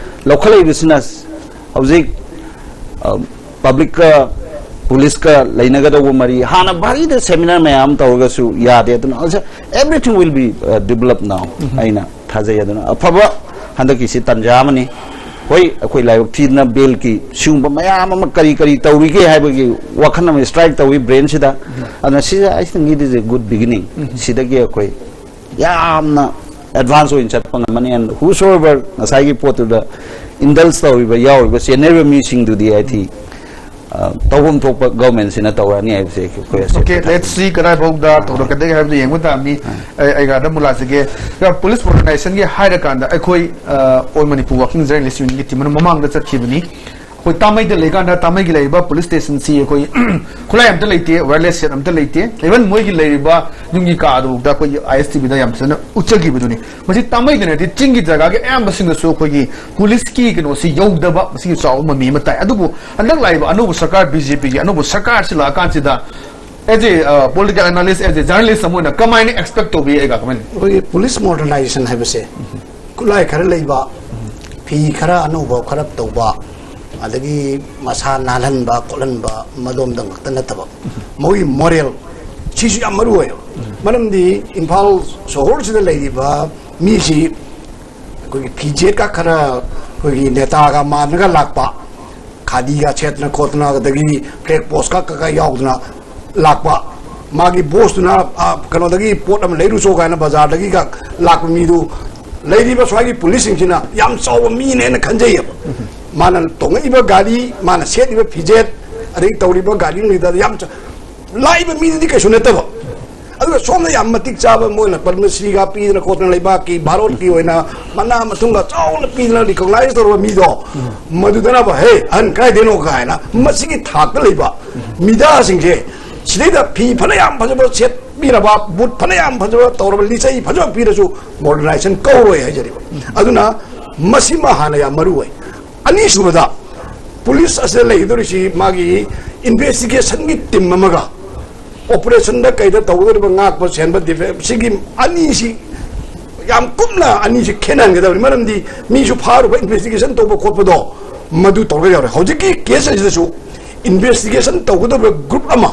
ꯂꯧꯈꯠꯂꯛꯏꯕꯁꯤꯅ ꯍꯧꯖꯤꯛ, ꯑ, ꯄꯕ꯭ꯂꯤꯛꯀ ꯄꯨꯂꯤꯁꯀ ꯂꯩꯅꯒꯗꯧꯕ ꯃꯔꯤ, ꯍꯥꯟꯅ ꯚꯥꯔꯤꯗ ꯁꯦꯃꯤꯅꯥꯔ ꯃꯌꯥꯝ ꯑꯃ ꯇꯧꯔꯒꯁꯨ ꯌꯥꯗꯦ꯫ ꯑꯗꯨꯅ ꯍꯧꯖꯤꯛ everything will be, uh, developed now, ꯑꯩꯅ ꯊꯥꯖꯩ꯫ ꯑꯗꯨꯅ ꯑꯐꯕ ꯍꯟꯗꯛꯀꯤꯁꯤ ꯇꯥꯟꯖꯥ ꯑꯃꯅꯤ꯫ ꯍꯣꯏ, ꯑꯩꯈꯣꯏ ꯂꯥꯏꯕꯛ ꯊꯤꯗꯅ ꯕꯦꯜꯒꯤ ꯁꯤꯒꯨꯝꯕ ꯃꯌꯥꯝ ꯑꯃ ꯀꯔꯤ ꯀꯔꯤ ꯇꯧꯔꯤꯒꯦ ꯍꯥꯏꯕꯒꯤ ꯋꯥꯈꯜ ꯑꯃ ꯁ꯭ꯇ꯭ꯔꯥꯏꯛ ꯇꯧꯏ ꯕ꯭ꯔꯦꯟꯁꯤꯗ꯫ ꯑꯗꯨꯅ ꯁꯤꯁꯦ, I think it is a good beginning꯫ ꯁꯤꯗꯒꯤ ꯑꯩꯈꯣꯏ ꯌꯥꯝꯅ ꯑꯦꯗꯚꯥꯟꯁ ꯑꯣꯏꯅ ꯆꯠꯄ ꯉꯝꯃꯅꯤ꯫ And whosoever ꯉꯁꯥꯏꯒꯤ ꯄꯣꯠꯇꯨꯗ ꯏꯟꯗꯜꯁ ꯇꯧꯔꯤꯕ, ꯌꯥꯎꯔꯤꯕ, ꯆꯦꯟꯅꯔꯤꯕ ꯃꯤꯁꯤꯡꯗꯨꯗꯤ, I think, ꯑ, ꯇꯧꯐꯝ ꯊꯣꯛꯄ ꯒꯚꯔꯟꯃꯦꯟꯁꯤꯅ ꯇꯧꯔꯛꯑꯅꯤ ꯍꯥꯏꯕꯁꯦ ꯑꯩꯈꯣꯏ ꯑꯁꯦꯡꯕ Okay, let's see ꯀꯗꯥꯏꯐꯥꯎꯗ ꯇꯧꯔꯛꯀꯗꯒꯦ ꯍꯥꯏꯕꯗꯨ ꯌꯦꯡꯕ ꯇꯥꯕꯅꯤ꯫ ꯑꯩ ꯑꯩꯒ ꯑꯗꯨꯝ ꯂꯥꯛꯆꯒꯦ꯫ ꯄꯨꯂꯤꯁ ꯃꯣꯗꯔꯅꯥꯏꯖꯦꯁꯟꯒꯤ ꯍꯥꯏꯔꯀꯥꯟꯗ ꯑꯩꯈꯣꯏ, ꯑ, All Manipur Working Journalist Unionꯒꯤ ꯇꯤꯝ ꯑꯃ ꯃꯃꯥꯡꯗ ꯆꯠꯈꯤꯕꯅꯤ꯫ ꯑꯩꯈꯣꯏ ꯇꯥꯃꯩꯗ ꯂꯩꯀꯥꯟꯗ ꯇꯥꯃꯩꯒꯤ ꯂꯩꯔꯤꯕ ꯄꯨꯂꯤꯁ ꯁ꯭ꯇꯦꯁꯟꯁꯤ ꯑꯩꯈꯣꯏ ꯈꯨꯠꯂꯥꯏ ꯑꯝꯇ ꯂꯩꯇꯦ, ꯋꯥꯌꯔꯂꯦꯁ ꯁꯦꯠ ꯑꯝꯇ ꯂꯩꯇꯦ꯫ Even ꯃꯣꯏꯒꯤ ꯂꯩꯔꯤꯕ ꯌꯨꯝꯒꯤ ꯀꯥ ꯑꯗꯨꯐꯥꯎꯗ ꯑꯩꯈꯣꯏꯒꯤ ISTVꯗ ꯌꯥꯝ ꯐꯖꯅ ꯎꯠꯆꯈꯤꯕꯗꯨꯅꯤ꯫ ꯃꯁꯤ ꯇꯥꯃꯩꯗ ꯅꯠꯇꯦ, ꯆꯤꯡꯒꯤ ꯖꯒꯥꯒꯤ ꯑꯌꯥꯝꯕꯁꯤꯡꯗꯁꯨ ꯑꯩꯈꯣꯏꯒꯤ ꯄꯨꯂꯤꯁꯀꯤ ꯀꯩꯅꯣꯁꯤ ꯌꯧꯗꯕ, ꯃꯁꯤꯒꯤ ꯆꯥꯎꯕ ꯃꯃꯤ ꯑꯃ ꯇꯥꯏ꯫ ꯑꯗꯨꯕꯨ ꯍꯟꯗꯛ ꯂꯥꯛꯏꯕ ꯑꯅꯧꯕ ꯁꯔꯀꯥꯔ, BJPꯒꯤ ꯑꯅꯧꯕ ꯁꯔꯀꯥꯔꯁꯤ ꯂꯥꯛꯑꯀꯥꯟꯁꯤꯗ, as a, uh, political analyst, as a journalist ꯑꯃ ꯑꯣꯏꯅ ꯀꯃꯥꯏꯅ ꯑꯦꯛꯁꯄꯦꯛ ꯇꯧꯕꯤ? ꯑꯩꯒ ꯀꯃꯥꯏꯅ? ꯑꯩꯈꯣꯏꯒꯤ ꯄꯨꯂꯤꯁ ꯃꯣꯗꯔꯅꯥꯏꯖꯦꯁꯟ ꯍꯥꯏꯕꯁꯦ, ꯈꯨꯠꯂꯥꯏ ꯈꯔ ꯂꯩꯕ, ꯐꯤ ꯈꯔ ꯑꯅꯧꯕ ꯈꯔ ꯇꯧꯕ, ꯑꯗꯒꯤ ꯃꯁꯥ ꯅꯥꯜꯍꯟꯕ ꯈꯣꯠꯍꯟꯕ, ꯃꯗꯣꯝꯗ ꯉꯛꯇ ꯅꯠꯇꯕ, ꯃꯣꯏꯒꯤ ꯃꯣꯔꯦꯜ, ꯁꯤꯁꯨ ꯌꯥꯝ ꯃꯔꯨ ꯑꯣꯏꯌꯦꯕ꯫ ꯃꯔꯝꯗꯤ ꯏꯝꯐꯥꯜ ꯁꯣꯍꯣꯔꯁꯤꯗ ꯂꯩꯔꯤꯕ ꯃꯤꯁꯤ ꯑꯩꯈꯣꯏꯒꯤ ꯐꯤꯖꯦꯠꯀ ꯈꯔ ꯑꯩꯈꯣꯏꯒꯤ ꯅꯦꯇꯥꯒ ꯃꯥꯟꯅꯒ ꯂꯥꯛꯄ, ꯈꯥꯗꯤꯒ ꯁꯦꯠꯇꯅ ꯈꯣꯠꯇꯅ, ꯑꯗꯒꯤ ꯐ꯭ꯂꯦꯛ ꯄꯣꯁꯀ ꯀꯩꯀꯥ ꯌꯥꯎꯗꯅ ꯂꯥꯛꯄ, ꯃꯥꯒꯤ ꯕꯣꯁꯇꯨꯅ, ꯑ, ꯀꯩꯅꯣꯗꯒꯤ ꯄꯣꯠ ꯑꯃ ꯂꯩꯔꯨꯆꯣ ꯀꯥꯏꯅ ꯕꯖꯥꯔꯗꯒꯤꯒ ꯂꯥꯛꯄ ꯃꯤꯗꯨ, ꯂꯩꯔꯤꯕ ꯁ꯭ꯋꯥꯏꯒꯤ ꯄꯨꯂꯤꯁꯁꯤꯡꯁꯤꯅ ꯌꯥꯝ ꯆꯥꯎꯕ ꯃꯤꯅꯦꯅ ꯈꯟꯖꯩꯌꯦꯕ꯫ ꯃꯥꯅ ꯇꯣꯡꯉꯛꯏꯕ ꯒꯥꯔꯤ, ꯃꯥꯅ ꯁꯦꯠꯂꯤꯕ ꯐꯤꯖꯦꯠ, ꯑꯗꯒꯤ ꯇꯧꯔꯤꯕ ꯒꯥꯔꯤ ꯅꯨꯡꯂꯤꯗ ꯌꯥꯝ ꯆ-, ꯂꯥꯛꯏꯕ ꯃꯤꯗꯨꯗꯤ ꯀꯩꯁꯨ ꯅꯠꯇꯕ꯫ ꯑꯗꯨꯒ ꯁꯣꯝꯗ ꯌꯥꯝ ꯃꯇꯤꯛ ꯆꯥꯕ, ꯃꯣꯏꯅ ꯄꯗꯃꯁ꯭ꯔꯤꯒ ꯄꯤꯗꯅ ꯈꯣꯠꯇꯅ, ꯂꯩꯕꯥꯛꯀꯤ ꯚꯥꯔꯠꯀꯤ ꯑꯣꯏꯅ ꯃꯅꯥ ꯃꯊꯨꯝꯒ ꯆꯥꯎꯅ ꯄꯤꯗꯅ ꯔꯤꯀꯣꯛꯅꯥꯏꯁ ꯇꯧꯔꯕ ꯃꯤꯗꯣ, ꯃꯗꯨꯗꯅꯕ, "ꯍꯦ, ꯑꯍꯟ ꯀꯥꯏꯗꯩꯅꯣ?" ꯀꯥꯏꯅ ꯃꯁꯤꯒꯤ ꯊꯥꯛꯇ ꯂꯩꯕ ꯃꯤꯗꯥꯁꯤꯡꯁꯦ, ꯁꯤꯗꯩꯗ ꯐꯤ ꯐꯅ ꯌꯥꯝ ꯐꯖꯕ ꯁꯦꯠꯄꯤꯔꯕ, ꯕꯨꯠ ꯐꯅ ꯌꯥꯝ ꯐꯖꯕ ꯇꯧꯔꯕ, ꯂꯤꯆꯩ ꯐꯖꯕ ꯄꯤꯔꯁꯨ ꯃꯣꯗꯔꯅꯥꯏꯖꯦꯁꯟ ꯀꯧꯔꯣꯏ ꯍꯥꯏꯖꯔꯤꯕ꯫ ꯑꯗꯨꯅ ꯃꯁꯤꯃ ꯍꯥꯟꯅ ꯌꯥꯝ ꯃꯔꯨ ꯑꯣꯏ꯫ ꯑꯅꯤꯁꯨꯕꯗ, ꯄꯨꯂꯤꯁ ꯑꯁꯤꯗ ꯂꯩꯒꯗꯧꯔꯤꯁꯤ ꯃꯥꯒꯤ ꯏꯟꯚꯦꯁꯇꯤꯒꯦꯁꯟꯒꯤ ꯇꯤꯝ ꯑꯃꯒ ꯑꯣꯄꯔꯦꯁꯟꯗ ꯀꯩꯗ ꯇꯧꯒꯗꯧꯔꯤꯕ ꯉꯥꯛꯄ ꯁꯦꯟꯕ, ꯗꯤꯐꯦꯟꯁ, ꯁꯤꯒꯤ ꯑꯅꯤꯁꯤ ꯌꯥꯝ ꯀꯨꯞꯅ ꯑꯅꯤꯁꯤ ꯈꯦꯠꯅꯍꯟꯒꯗꯕꯅꯤ꯫ ꯃꯔꯝꯗꯤ ꯃꯤꯁꯨ ꯐꯥꯔꯨꯕ, ꯏꯟꯚꯦꯁꯇꯤꯒꯦꯁꯟ ꯇꯧꯕ ꯈꯣꯠꯄꯗꯣ ꯃꯗꯨ ꯇꯧꯔꯒ ꯌꯥꯎꯔꯦ꯫ ꯍꯧꯖꯤꯛꯀꯤ ꯀꯦꯁ ꯑꯁꯤꯗꯁꯨ ꯏꯟꯚꯦꯁꯇꯤꯒꯦꯁꯟ ꯇꯧꯒꯗꯧꯔꯤꯕ ꯒ꯭ꯔꯨꯞ ꯑꯃ,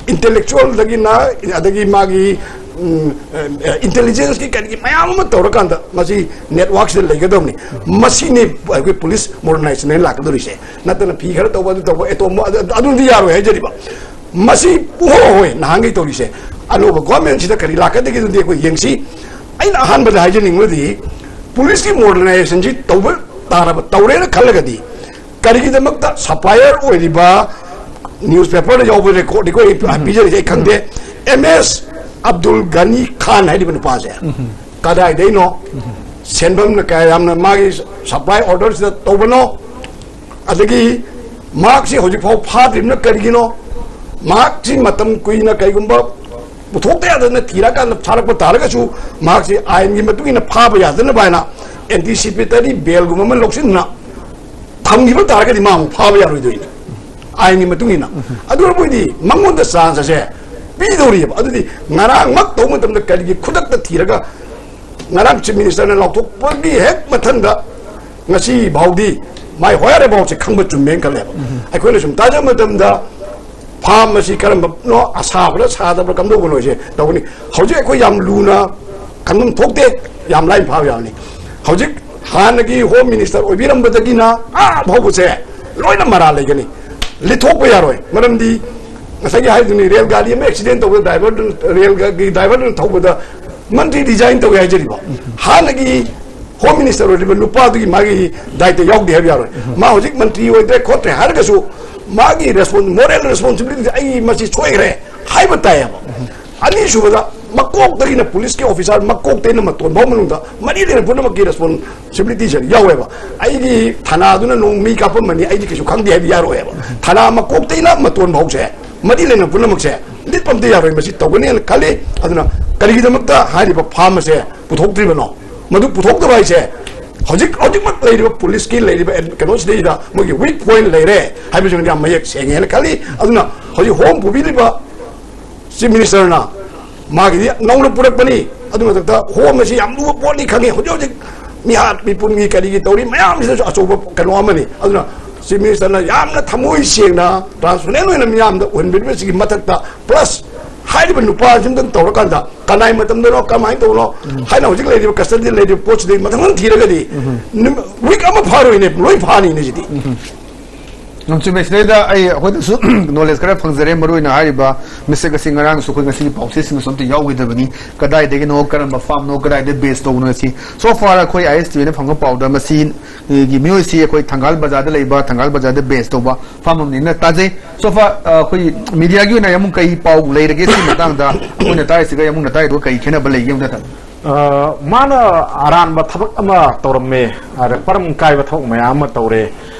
ꯏꯟꯇꯦꯂꯦꯛꯆꯨꯋꯦꯜꯗꯒꯤꯅ, ꯑꯗꯒꯤ ꯃꯥꯒꯤ ꯎꯝ, ꯑ, ꯑ, intelligence ꯀꯤ ꯀꯔꯤꯒꯤ ꯃꯌꯥꯝ ꯑꯃ ꯇꯧꯔꯀꯥꯟꯗ ꯃꯁꯤ network ꯁꯤꯗ ꯂꯩꯒꯗꯕꯅꯤ꯫ ꯃꯁꯤꯅꯤ ꯑꯩꯈꯣꯏ police modernization ꯍꯥꯏꯅ ꯂꯥꯛꯀꯗꯧꯔꯤꯁꯦ꯫ ꯅꯠꯇꯅ ꯐꯤ ꯈꯔ ꯇꯧꯕ, ꯑꯗꯨ ꯇꯧꯕ, ꯑꯦꯇꯣꯝ ꯕꯣꯝ, ꯑꯗꯨ, ꯑꯗꯨꯗꯤ ꯌꯥꯔꯣꯏ ꯍꯥꯏꯖꯔꯤꯕ꯫ ꯃꯁꯤ ꯄꯨꯡꯍꯣꯏ ꯍꯣꯏ ꯅꯍꯥꯟꯈꯩ ꯇꯧꯔꯤꯁꯦ꯫ ꯑꯅꯧꯕ government ꯁꯤꯗ ꯀꯔꯤ ꯂꯥꯛꯀꯗꯒꯦꯗꯨꯗꯤ ꯑꯩꯈꯣꯏ ꯌꯦꯡꯁꯤ꯫ ꯑꯩꯅ ꯑꯍꯥꯟꯕꯗ ꯍꯥꯏꯖꯅꯤꯡꯕꯗꯤ, police ꯀꯤ modernization ꯁꯤ ꯇꯧꯕ ꯇꯥꯔꯕ, ꯇꯧꯔꯦꯅ ꯈꯜꯂꯒꯗꯤ, ꯀꯔꯤꯒꯤꯗꯃꯛꯇ supplier ꯑꯣꯏꯔꯤꯕ, newspaper ꯗ ꯌꯥꯎꯕ record ꯅꯤꯀꯣ ꯑꯩ ꯄꯤꯖꯔꯤꯁꯦ, ꯑꯩ ꯈꯪꯗꯦ, ꯑꯦꯝ ꯑꯦꯁ ꯑꯕꯗꯨꯜ ꯒꯅꯤ ꯈꯥꯟ ꯍꯥꯏꯔꯤꯕ ꯅꯨꯄꯥꯁꯦ ꯀꯗꯥꯏꯗꯩꯅꯣ, ꯁꯦꯟꯐꯝꯅ ꯀꯌꯥ ꯌꯥꯝꯅ ꯃꯥꯒꯤ supply order ꯁꯤꯗ ꯇꯧꯕꯅꯣ, ꯑꯗꯒꯤ ꯃꯍꯥꯛꯁꯤ ꯍꯧꯖꯤꯛꯐꯥꯎ ꯐꯥꯗ꯭ꯔꯤꯕꯅ ꯀꯔꯤꯒꯤꯅꯣ? ꯃꯍꯥꯛꯁꯤ ꯃꯇꯝ ꯀꯨꯏꯅ ꯀꯩꯒꯨꯝꯕ ꯄꯨꯊꯣꯛꯇ ꯌꯥꯗꯅ ꯊꯤꯔꯀꯥꯟꯗ ꯐꯥꯔꯛꯄ ꯇꯥꯔꯒꯁꯨ, ꯃꯍꯥꯛꯁꯤ ꯑꯥꯏꯟꯒꯤ ꯃꯇꯨꯡ ꯏꯟꯅ ꯐꯥꯕ ꯌꯥꯗꯅꯕ ꯍꯥꯏꯅ anticipatory bail ꯒꯨꯝꯕ ꯑꯃ ꯂꯧꯁꯤꯟꯗꯨꯅ ꯊꯝꯈꯤꯕ ꯇꯥꯔꯒꯗꯤ ꯃꯥ ꯑꯃꯨꯛ ꯐꯥꯕ ꯌꯥꯔꯣꯏꯗꯣꯏꯅꯤ, ꯑꯥꯏꯟꯒꯤ ꯃꯇꯨꯡ ꯏꯟꯅ꯫ ꯑꯗꯨ ꯑꯣꯏꯔꯕꯣꯏꯗꯤ ꯃꯉꯣꯟꯗ chance ꯑꯁꯦ ꯄꯤꯗꯧꯔꯤꯑꯕ꯫ ꯑꯗꯨꯗꯤ ꯉꯔꯥꯡꯃꯛ ꯇꯧꯕ ꯃꯇꯝꯗ ꯀꯔꯤꯒꯤ ꯈꯨꯗꯛꯇ ꯊꯤꯔꯒ ꯉꯔꯥꯡ chief minister ꯅ ꯂꯥꯎꯊꯣꯛꯄꯒꯤ ꯍꯦꯛ ꯃꯊꯪꯗ ꯉꯁꯤ ꯐꯥꯎꯗꯤ ꯃꯥꯏ ꯍꯣꯌꯥꯔ ꯑꯦꯕꯥꯎꯠꯁꯦ ꯈꯪꯕ ꯆꯨꯝꯃꯦꯅ ꯈꯜꯂꯦꯕ꯫ ꯑꯩꯈꯣꯏꯅ ꯁꯨꯝ ꯇꯥꯖꯕ ꯃꯇꯝꯗ ꯐꯥꯝ ꯑꯁꯤ ꯀꯔꯝꯕꯅꯣ, ꯑꯁꯥꯕ꯭ꯔꯥ ꯁꯥꯗꯕ꯭ꯔꯥ ꯀꯝꯗꯧꯕꯅꯣ ꯁꯦ ꯇꯧꯒꯅꯤ꯫ ꯍꯧꯖꯤꯛ ꯑꯩꯈꯣꯏ ꯌꯥꯝ ꯂꯨꯅ ꯈꯪꯐꯝ ꯊꯣꯛꯇꯦ, ꯌꯥꯝ ꯂꯥꯏꯅ ꯐꯥꯕ ꯌꯥꯕꯅꯤ꯫ ꯍꯧꯖꯤꯛ ꯍꯥꯟꯅꯒꯤ home minister ꯑꯣꯏꯕꯤꯔꯝꯕꯗꯒꯤꯅ ꯑꯥ ꯐꯥꯎꯕꯁꯦ ꯂꯣꯏꯅ ꯃꯔꯥ ꯂꯩꯒꯅꯤ, ꯂꯤꯊꯣꯛꯄ ꯌꯥꯔꯣꯏ꯫ ꯃꯔꯝꯗꯤ ꯉꯁꯥꯏꯒꯤ ꯍꯥꯏꯗꯨꯅꯤ, ꯔꯦꯜ ꯒꯥꯔꯤ ꯑꯃ accident ꯇꯧꯕꯗ driver ꯗꯨ, ꯔꯦꯜ ꯒꯥꯔꯤ driver ꯗꯨꯅ ꯊꯧꯕꯗ ꯃꯟꯇ꯭ꯔꯤ resign ꯇꯧꯋꯦ ꯍꯥꯏꯖꯔꯤꯕ꯫ ꯍꯥꯟꯅꯒꯤ home minister ꯑꯣꯏꯔꯤꯕ ꯅꯨꯄꯥꯗꯨꯒꯤ ꯃꯥꯒꯤ ꯗꯥꯏꯇ ꯌꯥꯎꯗꯦ ꯍꯥꯏꯕ ꯌꯥꯔꯣꯏ꯫ ꯃꯥ ꯍꯧꯖꯤꯛ ꯃꯟꯇ꯭ꯔꯤ ꯑꯣꯏꯗ꯭ꯔꯦ ꯈꯣꯠꯇ꯭ꯔꯦ ꯍꯥꯏꯔꯒꯁꯨ ꯃꯥꯒꯤ respon-, moral responsibility, "ꯑꯩ ꯃꯁꯤ ꯁꯣꯏꯈ꯭ꯔꯦ" ꯍꯥꯏꯕ ꯇꯥꯏꯌꯦꯕ꯫ ꯑꯅꯤꯁꯨꯕꯗ, ꯃꯀꯣꯛꯇꯒꯤꯅ police ꯀꯤ officer ꯃꯀꯣꯛꯇꯩꯅ ꯃꯇꯣꯟ ꯐꯥꯎ ꯃꯅꯨꯡꯗ ꯃꯔꯤ ꯂꯩꯅ ꯄꯨꯝꯅꯃꯛꯀꯤ responsibility ꯁꯦ ꯌꯥꯎꯋꯦꯕ꯫ ꯑꯩꯒꯤ ꯊꯅꯥꯗꯨꯅ ꯅꯣꯡ ꯃꯤ ꯀꯥꯞꯄꯝꯃꯅꯤ, ꯑꯩꯗꯤ ꯀꯩꯁꯨ ꯈꯪꯗꯦ ꯍꯥꯏꯕ ꯌꯥꯔꯣꯏꯕ꯫ ꯊꯅꯥ ꯃꯀꯣꯛꯇꯩꯅ ꯃꯇꯣꯟ ꯐꯥꯎꯁꯦ, ꯃꯔꯤ ꯂꯩꯅ ꯄꯨꯝꯅꯃꯛꯁꯦ ꯂꯤꯠꯄ ꯑꯝꯇ ꯌꯥꯔꯣꯏ꯫ ꯃꯁꯤ ꯇꯧꯒꯅꯤꯅ ꯈꯜꯂꯤ꯫ ꯑꯗꯨꯅ ꯀꯔꯤꯒꯤꯗꯃꯛꯇ ꯍꯥꯏꯔꯤꯕ ꯐꯥꯝ ꯑꯁꯦ ꯄꯨꯊꯣꯛꯇ꯭ꯔꯤꯕꯅꯣ? ꯃꯗꯨ ꯄꯨꯊꯣꯛꯇꯕ ꯍꯥꯏꯁꯦ ꯍꯧꯖꯤꯛ, ꯍꯧꯖꯤꯛꯃꯛ ꯂꯩꯔꯤꯕ police ꯀꯤ ꯂꯩꯔꯤꯕ ꯑꯦꯟ-, ꯀꯩꯅꯣꯁꯤꯗꯩꯗ ꯃꯣꯏꯒꯤ weak point ꯂꯩꯔꯦ ꯍꯥꯏꯕꯁꯤꯃꯗꯤ ꯌꯥꯝ ꯃꯌꯦꯛ ꯁꯦꯡꯉꯦꯅ ꯈꯜꯂꯤ꯫ ꯑꯗꯨꯅ ꯍꯧꯖꯤꯛ home ꯄꯨꯕꯤꯔꯤꯕ chief minister ꯅ ꯃꯥꯒꯤꯗꯤ ꯅꯧꯅ ꯄꯨꯔꯛꯄꯅꯤ꯫ ꯑꯗꯨ ꯃꯊꯛꯇ home ꯑꯁꯤ ꯌꯥꯝ ꯂꯨꯕ ꯄꯣꯠꯅꯤ ꯈꯪꯉꯤ꯫ ꯍꯧꯖꯤꯛ ꯍꯧꯖꯤꯛ ꯃꯤꯍꯥꯠ ꯃꯤꯄꯨꯟꯒꯤ ꯀꯔꯤꯒꯤ ꯇꯧꯔꯤ ꯃꯌꯥꯝꯁꯤꯗꯁꯨ ꯑꯆꯧꯕ ꯀꯩꯅꯣ ꯑꯃꯅꯤ꯫ ꯑꯗꯨꯅ chief minister ꯅ ꯌꯥꯝꯅ ꯊꯃꯣꯏ ꯁꯦꯡꯅ transparent ꯑꯣꯏꯅ ꯃꯤꯌꯥꯝꯗ ꯎꯍꯟꯕꯤꯔꯤꯕꯁꯤꯒꯤ ꯃꯊꯛꯇ plus ꯍꯥꯏꯔꯤꯕ ꯅꯨꯄꯥꯁꯤꯡꯗꯪ ꯇꯧꯔꯀꯥꯟꯗ ꯀꯅꯥꯏ ꯃꯇꯝꯗꯅꯣ, ꯀꯃꯥꯏꯅ ꯇꯧꯕꯅꯣ, ꯍꯥꯏꯅ ꯍꯧꯖꯤꯛ ꯂꯩꯔꯤꯕ ꯀꯁꯇꯗꯤ ꯂꯩꯔꯤꯕ ꯄꯣꯠꯁꯤꯗꯤ ꯃꯊꯪ ꯃꯊꯪ ꯊꯤꯔꯒꯗꯤ ꯅꯨꯃꯤꯠ, ꯋꯤꯛ ꯑꯃ ꯐꯥꯔꯣꯏꯅꯦ, ꯂꯣꯏ ꯐꯥꯅꯤꯅꯦ ꯁꯤꯗꯤ꯫ ꯌꯥꯝ ꯆꯨꯝꯃꯦ꯫ ꯁꯤꯗꯩꯗ ꯑꯩ ꯑꯩꯈꯣꯏꯗꯁꯨ ꯅꯣꯂꯦꯖ ꯈꯔ ꯐꯪꯖꯔꯦ꯫ ꯃꯔꯨ ꯑꯣꯏꯅ ꯍꯥꯏꯔꯤꯕ ꯃꯤꯁꯇꯔ ꯀꯛꯆꯤꯡ ꯉꯔꯥꯡꯁꯨ ꯑꯩꯈꯣꯏ ꯉꯁꯤꯒꯤ ꯄꯥꯎꯆꯦꯁꯤꯡꯗꯁꯨ ꯑꯝꯇ ꯌꯥꯎꯈꯤꯗꯕꯅꯤ꯫ ꯀꯗꯥꯏꯗꯒꯤꯅꯣ, ꯀꯔꯝꯕ ꯐꯥꯝꯅꯣ, ꯀꯗꯥꯏꯗ ꯕꯦꯁ ꯇꯧꯕꯅꯣ, ꯁꯤ ꯁꯣ ꯐꯥꯔ ꯑꯩꯈꯣꯏ ꯑꯥꯏ ꯑꯦꯁ ꯇꯤ ꯚꯤꯅ ꯐꯪꯕ ꯄꯥꯎꯗ ꯃꯁꯤꯒꯤ ꯃꯤꯑꯣꯏꯁꯤ ꯑꯩꯈꯣꯏ ꯊꯪꯒꯥꯜ ꯕꯖꯥꯔꯗ ꯂꯩꯕ, ꯊꯪꯒꯥꯜ ꯕꯖꯥꯔꯗ ꯕꯦꯁ ꯇꯧꯕ ꯐꯥꯝ ꯑꯃꯅꯤꯅ ꯇꯥꯖꯩ꯫ ꯁꯣ ꯐꯥꯔ ꯑꯩꯈꯣꯏ ꯃꯤꯗꯤꯌꯥꯒꯤ ꯑꯣꯏꯅ ꯑꯃꯨꯛ ꯀꯩ ꯄꯥꯎ ꯂꯩꯔꯒꯦ ꯁꯤ ꯃꯇꯥꯡꯗ? ꯑꯩꯈꯣꯏꯅ ꯇꯥꯔꯤꯁꯤꯒ ꯑꯃꯨꯛꯅ ꯇꯥꯔꯤꯗꯨꯒ ꯀꯩ ꯈꯦꯠꯅꯕ ꯂꯩꯒꯦ ꯑꯃꯨꯛꯇ ꯊꯝ- ꯑ, ꯃꯥꯅ ꯑꯔꯥꯟꯕ ꯊꯕꯛ ꯑꯃ ꯇꯧꯔꯝꯃꯦ꯫ ꯑꯗ ꯄꯔꯝ ꯀꯥꯏꯕ ꯊꯕꯛ ꯃꯌꯥꯝ ꯑꯃ ꯇꯧꯔꯦ꯫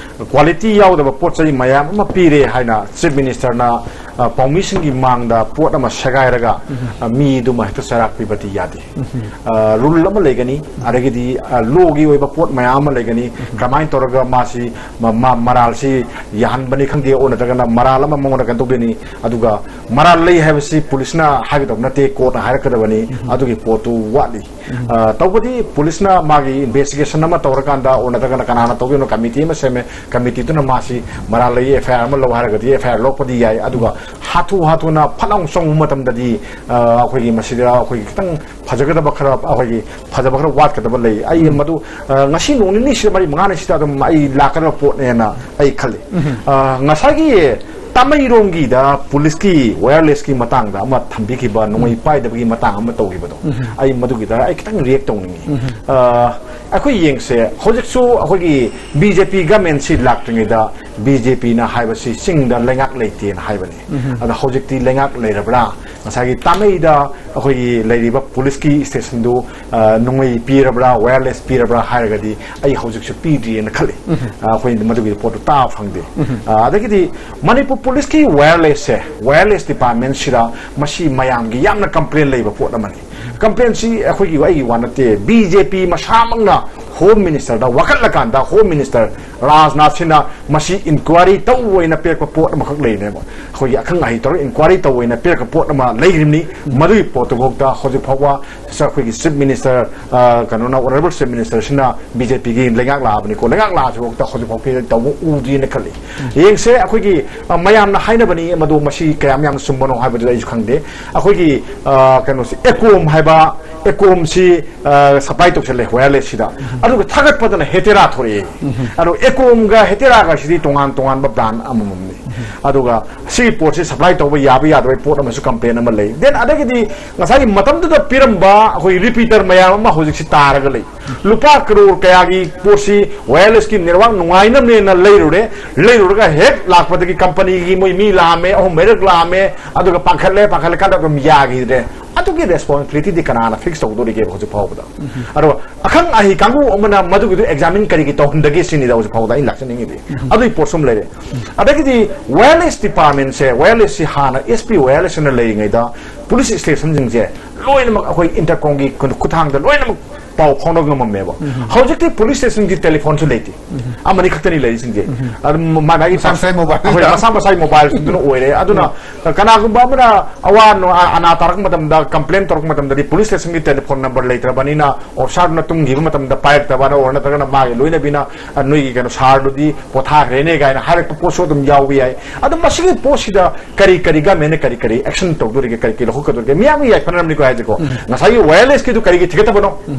ꯀ꯭ꯋꯥꯂꯤꯇꯤ ꯌꯥꯎꯗꯕ ꯄꯣꯠ ꯆꯩ ꯃꯌꯥꯝ ꯑꯃ ꯄꯤꯔꯦ ꯍꯥꯏꯅ ꯆꯤꯐ ꯃꯤꯅꯤꯁꯇꯔꯅ, ꯑ, ꯄꯥꯎꯃꯤꯁꯤꯡꯒꯤ ꯃꯥꯡꯗ ꯄꯣꯠ ꯑꯃ ꯁꯦꯒꯥꯏꯔꯒ, ꯑ, ꯃꯤꯗꯨꯃ ꯍꯦꯛꯇ ꯆꯩꯔꯥꯛ ꯄꯤꯕꯗꯤ ꯌꯥꯗꯦ꯫ ꯑ, ꯔꯨꯜ ꯑꯃ ꯂꯩꯒꯅꯤ, ꯑꯗꯒꯤꯗꯤ, ꯑ, ꯂꯣꯒꯤ ꯑꯣꯏꯕ ꯄꯣꯠ ꯃꯌꯥꯝ ꯑꯃ ꯂꯩꯒꯅꯤ꯫ ꯀꯃꯥꯏꯅ ꯇꯧꯔꯒ ꯃꯥꯁꯤ ꯃ- ꯃ- ꯃꯔꯥꯜꯁꯤ ꯌꯥꯍꯟꯕꯅꯤ ꯈꯪꯗꯦ, ꯑꯣ ꯅꯠꯇ꯭ꯔꯒꯅ ꯃꯔꯥꯜ ꯑꯃ ꯃꯉꯣꯟꯗ ꯀꯩꯅꯣ ꯇꯧꯗꯣꯏꯅꯤ꯫ ꯑꯗꯨꯒ ꯃꯔꯥꯜ ꯂꯩ ꯍꯥꯏꯕꯁꯤ ꯄꯨꯂꯤꯁꯅ ꯍꯥꯏꯒꯗꯕ ꯅꯠꯇꯦ, ꯀꯣꯔꯠꯅ ꯍꯥꯏꯔꯛꯀꯗꯕꯅꯤ꯫ ꯑꯗꯨꯒꯤ ꯄꯣꯠꯇꯨ ꯋꯥꯠꯂꯤ꯫ ꯑ, ꯇꯧꯕꯗꯤ ꯄꯨꯂꯤꯁꯅ ꯃꯥꯒꯤ ꯏꯟꯚꯦꯁꯇꯤꯒꯦꯁꯟ ꯑꯃ ꯇꯧꯔꯀꯥꯟꯗ, ꯑꯣ ꯅꯠꯇ꯭ꯔꯒꯅ ꯀꯅꯥꯅ ꯇꯧꯗꯣꯏꯅꯣ, ꯀꯃꯤꯇꯤ ꯑꯃ ꯁꯦꯝꯃꯦ, ꯀꯃꯤꯇꯤꯗꯨꯅ ꯃꯥꯁꯤ ꯃꯔꯥꯜ ꯂꯩ, ꯑꯦꯐ ꯑꯥꯏ ꯑꯥꯔ ꯑꯃ ꯂꯧ ꯍꯥꯏꯔꯒꯗꯤ ꯑꯦꯐ ꯑꯥꯏ ꯑꯥꯔ ꯂꯧꯔꯛꯄꯗꯤ ꯌꯥꯏ꯫ ꯑꯗꯨꯒ ꯍꯥꯊꯨ ꯍꯥꯊꯨꯅ ꯐꯠ ꯂꯥꯎ ꯆꯪꯕ ꯃꯇꯝꯗꯗꯤ, ꯑ, ꯑꯩꯈꯣꯏꯒꯤ ꯃꯁꯤꯗ ꯑꯩꯈꯣꯏꯒꯤ ꯈꯤꯇꯪ ꯐꯖꯒꯗꯕ ꯈꯔ, ꯑꯩꯈꯣꯏꯒꯤ ꯐꯖꯕ ꯈꯔ ꯋꯥꯠꯀꯗꯕ ꯂꯩ꯫ ꯑꯩ ꯃꯗꯨ, ꯑ, ꯉꯁꯤ ꯅꯣꯡ ꯅꯤꯅꯤꯁꯤꯗ, ꯃꯔꯤ ꯃꯉꯥꯅꯤꯁꯤꯗ ꯑꯗꯨꯝ ꯑꯩ ꯂꯥꯛꯀꯗꯕ ꯄꯣꯠꯅꯦꯅ ꯑꯩ ꯈꯜꯂꯤ꯫ ꯑ, ꯉꯁꯥꯏꯒꯤ ꯇꯥꯃꯩꯔꯣꯡꯒꯤꯗ ꯄꯨꯂꯤꯁꯀꯤ ꯋꯥꯌꯔꯂꯦꯁꯀꯤ ꯃꯇꯥꯡꯗ ꯑꯃ ꯊꯝꯕꯤꯈꯤꯕ, ꯅꯣꯡꯃꯩ ꯄꯥꯏꯗꯕꯒꯤ ꯃꯇꯥꯡ ꯑꯃ ꯇꯧꯈꯤꯕꯗꯣ, ꯑꯩ ꯃꯗꯨꯒꯤꯗ ꯑꯩ ꯈꯤꯇꯪ ꯔꯤꯌꯦꯛ ꯇꯧꯅꯤꯡꯉꯤ꯫ ꯑ, ꯑꯩꯈꯣꯏ ꯌꯦꯡꯁꯦ, ꯍꯧꯖꯤꯛꯁꯨ ꯑꯩꯈꯣꯏꯒꯤ ꯕꯤ ꯖꯦ ꯄꯤ ꯒꯃꯦꯟꯁꯤ ꯂꯥꯛꯇ꯭ꯔꯤꯉꯩꯗ ꯕꯤ ꯖꯦ ꯄꯤꯅ ꯍꯥꯏꯕꯁꯤ ꯆꯤꯡꯗ ꯂꯩꯉꯥꯛ ꯂꯩꯇꯦꯅ ꯍꯥꯏꯕꯅꯤ꯫ ꯑꯗ ꯍꯧꯖꯤꯛꯇꯤ ꯂꯩꯉꯥꯛ ꯂꯩꯔꯕ꯭ꯔꯥ? ꯉꯁꯥꯏꯒꯤ ꯇꯥꯃꯩꯗ ꯑꯩꯈꯣꯏꯒꯤ ꯂꯩꯔꯤꯕ ꯄꯨꯂꯤꯁꯀꯤ ꯁ꯭ꯇꯦꯁꯟꯗꯨ, ꯑ, ꯅꯣꯡꯃꯩ ꯄꯤꯔꯕ꯭ꯔꯥ, ꯋꯥꯌꯔꯂꯦꯁ ꯄꯤꯔꯕ꯭ꯔꯥ ꯍꯥꯏꯔꯒꯗꯤ ꯑꯩ ꯍꯧꯖꯤꯛꯁꯨ ꯄꯤꯗ꯭ꯔꯤꯑꯅ ꯈꯜꯂꯤ꯫ ꯑ, ꯑꯩꯈꯣꯏ ꯃꯗꯨꯒꯤ ꯄꯣꯠꯇꯨ ꯇꯥꯕ ꯐꯪꯗꯦ꯫ ꯑ, ꯑꯗꯒꯤꯗꯤ ꯃꯅꯤꯄꯨꯔ ꯄꯨꯂꯤꯁꯀꯤ ꯋꯥꯌꯔꯂꯦꯁꯁꯦ, ꯋꯥꯌꯔꯂꯦꯁ ꯗꯤꯄꯥꯔꯠꯃꯦꯟꯁꯤꯗ ꯃꯁꯤ ꯃꯌꯥꯝꯒꯤ ꯌꯥꯝꯅ ꯀꯝꯄ꯭ꯂꯦꯟ ꯂꯩꯕ ꯄꯣꯠ ꯑꯃꯅꯤ꯫ ꯀꯝꯄ꯭ꯂꯦꯟꯁꯤ ꯑꯩꯈꯣꯏꯒꯤ, ꯑꯩꯒꯤ ꯋꯥ ꯅꯠꯇꯦ, ꯕꯤ ꯖꯦ ꯄꯤ ꯃꯁꯥꯃꯛꯅ ꯍꯣꯝ ꯃꯤꯅꯤꯁꯇꯔꯗ ꯋꯥꯀꯠꯂꯀꯥꯟꯗ ꯍꯣꯝ ꯃꯤꯅꯤꯁꯇꯔ ꯔꯥꯖꯅꯥꯊ ꯁꯤꯡꯅ ꯃꯁꯤ ꯏꯟꯀ꯭ꯋꯥꯏꯔꯤ ꯇꯧꯕ ꯑꯣꯏꯅ ꯄꯤꯔꯛꯄ ꯄꯣꯠ ꯑꯃꯈꯛ ꯂꯩꯔꯤꯅꯦꯕ꯫ ꯑꯩꯈꯣꯏꯒꯤ ꯑꯈꯪ ꯑꯍꯩ ꯇꯧꯔꯒ ꯏꯟꯀ꯭ꯋꯥꯏꯔꯤ ꯇꯧꯕ ꯑꯣꯏꯅ ꯄꯤꯔꯛꯄ ꯄꯣꯠ ꯑꯃ ꯂꯩꯔꯤꯕꯅꯤ꯫ ꯃꯗꯨꯒꯤ ꯄꯣꯠꯇꯨꯐꯥꯎꯗ ꯍꯧꯖꯤꯛ ꯐꯥꯎꯕ ꯑꯩꯈꯣꯏꯒꯤ ꯆꯤꯐ ꯃꯤꯅꯤꯁꯇꯔ, ꯑ, ꯀꯩꯅꯣꯅ, ꯑꯣꯅꯔꯦꯕꯜ ꯆꯤꯐ ꯃꯤꯅꯤꯁꯇꯔꯁꯤꯅ ꯕꯤ ꯖꯦ ꯄꯤꯒꯤ ꯂꯩꯉꯥꯛ ꯂꯥꯛꯑꯕꯅꯤꯀꯣ, ꯂꯩꯉꯥꯛ ꯂꯥꯛꯑꯁꯤꯐꯥꯎꯗ ꯍꯧꯖꯤꯛ ꯐꯥꯎ ꯇꯧꯕ ꯎꯗ꯭ꯔꯤꯅ ꯈꯜꯂꯤ꯫ ꯌꯦꯡꯁꯦ, ꯑꯩꯈꯣꯏꯒꯤ, ꯑ, ꯃꯌꯥꯝꯅ ꯍꯥꯏꯅꯕꯅꯤ, ꯃꯗꯨ ꯃꯁꯤ ꯀꯌꯥꯝ ꯌꯥꯝꯅ ꯆꯨꯝꯕꯅꯣ ꯍꯥꯏꯕꯗꯨꯗꯤ ꯑꯩꯁꯨ ꯈꯪꯗꯦ꯫ ꯑꯩꯈꯣꯏꯒꯤ, ꯑ, ꯀꯩꯅꯣꯁꯤ, ꯑꯦꯀꯣꯝ ꯍꯥꯏꯕ, ꯑꯦꯀꯣꯝꯁꯤ, ꯑ, ꯁꯄ꯭ꯂꯥꯏ ꯇꯧꯁꯜꯂꯦ ꯋꯥꯌꯔꯂꯦꯁꯁꯤꯗ꯫ ꯑꯗꯨꯒ ꯊꯥꯒꯠꯄꯗꯅ ꯍꯦꯇꯦꯔꯥ ꯊꯣꯔꯛꯑꯦ꯫ ꯑꯗꯣ ꯑꯦꯀꯣꯝꯒ ꯍꯦꯇꯦꯔꯥꯒꯁꯤꯗꯤ ꯇꯣꯉꯥꯟ ꯇꯣꯉꯥꯟꯕ ꯕ꯭ꯔꯥꯟ ꯑꯃꯃꯝꯅꯤ꯫ ꯑꯗꯨꯒ ꯁꯤꯒꯤ ꯄꯣꯠꯁꯤ ꯁꯄ꯭ꯂꯥꯏ ꯇꯧꯕ ꯌꯥꯕ ꯌꯥꯗꯕꯒꯤ ꯄꯣꯠ ꯑꯃꯁꯨ ꯀꯝꯄ꯭ꯂꯦꯟ ꯑꯃ ꯂꯩ꯫ ꯗꯦꯟ ꯑꯗꯒꯤꯗꯤ ꯉꯁꯥꯏꯒꯤ ꯃꯇꯝꯗꯨꯗ ꯄꯤꯔꯝꯕ ꯑꯩꯈꯣꯏ ꯔꯤꯄꯤꯇꯔ ꯃꯌꯥꯝ ꯑꯃ ꯍꯧꯖꯤꯛꯁꯤ ꯇꯥꯔꯒ ꯂꯩ꯫ ꯂꯨꯄꯥ ꯀꯔꯣꯔ ꯀꯌꯥꯒꯤ ꯄꯣꯠꯁꯤ ꯋꯥꯌꯔꯂꯦꯁꯀꯤ ꯅꯦꯠꯋꯥꯛ ꯅꯨꯡꯉꯥꯏꯅꯕꯅꯦꯅ ꯂꯩꯔꯨꯔꯦ꯫ ꯂꯩꯔꯨꯔꯒ ꯍꯦꯛ ꯂꯥꯛꯄꯗꯒꯤ ꯀꯝꯄꯅꯤꯒꯤ ꯃꯣꯏ ꯃꯤ ꯂꯥꯛꯑꯝꯃꯦ, ꯑꯍꯨꯝ ꯃꯔꯤꯔꯛ ꯂꯥꯛꯑꯝꯃꯦ, ꯑꯗꯨꯒ ꯄꯥꯡꯈꯠꯂꯦ, ꯄꯥꯡꯈꯠꯂꯀꯥꯟꯗ ꯑꯗꯨꯝ ꯌꯥꯈꯤꯗ꯭ꯔꯦ꯫ ꯑꯗꯨꯒꯤ ꯔꯦꯁꯄꯣꯟꯁꯤꯕꯤꯂꯤꯇꯤꯗꯤ ꯀꯅꯥꯅ ꯐꯤꯛꯁ ꯇꯧꯗꯣꯔꯤꯒꯦꯕ ꯍꯧꯖꯤꯛ ꯐꯥꯎꯕꯗ? ꯑꯗꯣ ꯑꯈꯪ ꯑꯍꯩ ꯀꯥꯡꯕꯨ ꯑꯃꯅ ꯃꯗꯨꯒꯤꯗꯨ ꯑꯦꯛꯖꯥꯃꯤꯟ ꯀꯔꯤꯒꯤ ꯇꯧꯍꯟꯗꯒꯦ ꯁꯤꯅꯤꯗ ꯍꯧꯖꯤꯛ ꯐꯥꯎꯕꯗ ꯑꯩꯅ ꯂꯥꯛꯆꯅꯤꯡꯉꯤꯗꯤ꯫ ꯑꯗꯨꯒꯤ ꯄꯣꯠꯁꯨ ꯑꯃ ꯂꯩꯔꯦ꯫ ꯑꯗꯒꯤꯗꯤ ꯋꯥꯌꯔꯂꯦꯁ ꯗꯤꯄꯥꯔꯠꯃꯦꯟꯁꯦ, ꯋꯥꯌꯔꯂꯦꯁꯁꯤ ꯍꯥꯟꯅ ꯑꯦꯁ ꯄꯤ ꯋꯥꯌꯔꯂꯦꯁ ꯑꯅ ꯂꯩꯔꯤꯉꯩꯗ ꯄꯨꯂꯤꯁ ꯁ꯭ꯇꯦꯁꯟꯁꯤꯡꯁꯦ ꯂꯣꯏꯅꯃꯛ ꯑꯩꯈꯣꯏ ꯏꯟꯇꯔꯀꯣꯝꯒꯤ ꯈꯨꯠꯊꯥꯡꯗ ꯂꯣꯏꯅꯃꯛ ꯄꯥꯎ ꯐꯥꯎꯅꯕ ꯉꯝꯃꯝꯃꯦꯕ꯫ ꯍꯧꯖꯤꯛꯇꯤ ꯄꯨꯂꯤꯁ ꯁ꯭ꯇꯦꯁꯟꯒꯤ ꯇꯦꯂꯤꯐꯣꯟꯁꯨ ꯂꯩꯇꯦ꯫ ꯑꯃꯅꯤ ꯈꯛꯇꯅꯤ ꯂꯩꯔꯤꯁꯤꯡꯁꯦ꯫ ꯑꯗꯨꯝ ꯃꯥ ꯃꯥꯒꯤ ꯃꯁꯥ ꯃꯁꯥꯒꯤ ꯃꯣꯕꯥꯏꯜ ꯑꯩꯈꯣꯏ ꯃꯁꯥ ꯃꯁꯥꯒꯤ ꯃꯣꯕꯥꯏꯜꯁꯤꯡꯗꯨꯅ ꯑꯣꯏꯔꯦ꯫ ꯑꯗꯨꯅ ꯀꯅꯥꯒꯨꯝꯕ ꯑꯃꯅ ꯑꯋꯥ ꯅꯨ-, ꯑ-, ꯑꯅꯥ ꯇꯥꯔꯛꯄ ꯃꯇꯝꯗ, ꯀꯝꯄ꯭ꯂꯦꯟ ꯇꯧꯔꯛꯄ ꯃꯇꯝꯗꯗꯤ ꯄꯨꯂꯤꯁ ꯁ꯭ꯇꯦꯁꯟꯒꯤ ꯇꯦꯂꯤꯐꯣꯟ ꯅꯝꯕꯔ ꯂꯩꯇ꯭ꯔꯕꯅꯤꯅ ꯑꯣꯐꯤꯁꯥꯔꯗꯨꯅ ꯇꯨꯝꯈꯤꯕ ꯃꯇꯝꯗ ꯄꯥꯏꯔꯛꯇꯕ, ꯑꯣꯔ ꯅꯠꯇ꯭ꯔꯒꯅ ꯃꯥꯒꯤ ꯂꯣꯏꯅꯕꯤꯅ, "ꯑ, ꯅꯣꯏꯒꯤ ꯀꯩꯅꯣ ꯁꯥꯔꯗꯨꯗꯤ ꯄꯣꯊꯥꯈ꯭ꯔꯦꯅꯦ" ꯀꯥꯏꯅ ꯍꯥꯏꯔꯛꯄ ꯄꯣꯠꯁꯨ ꯑꯗꯨꯝ ꯌꯥꯎꯕ ꯌꯥꯏ꯫ ꯑꯗꯨ ꯃꯁꯤꯒꯤ ꯄꯣꯠꯁꯤꯗ ꯀꯔꯤ ꯀꯔꯤ ꯒꯃꯦꯟꯅ ꯀꯔꯤ ꯀꯔꯤ ꯑꯦꯛꯁꯟ ꯇꯧꯗꯣꯔꯤꯒꯦ, ꯀꯔꯤ ꯀꯔꯤ ꯂꯧꯈꯠꯀꯗꯣꯔꯤꯒꯦ? ꯃꯤꯌꯥꯝꯒꯤ ꯌꯥꯏꯐꯅꯔꯕꯅꯤꯀꯣ ꯍꯥꯏꯁꯦꯀꯣ꯫ ꯉꯁꯥꯏꯒꯤ ꯋꯥꯌꯔꯂꯦꯁꯀꯤꯗꯨ ꯀꯔꯤꯒꯤ ꯊꯤꯒꯠꯇꯕꯅꯣ?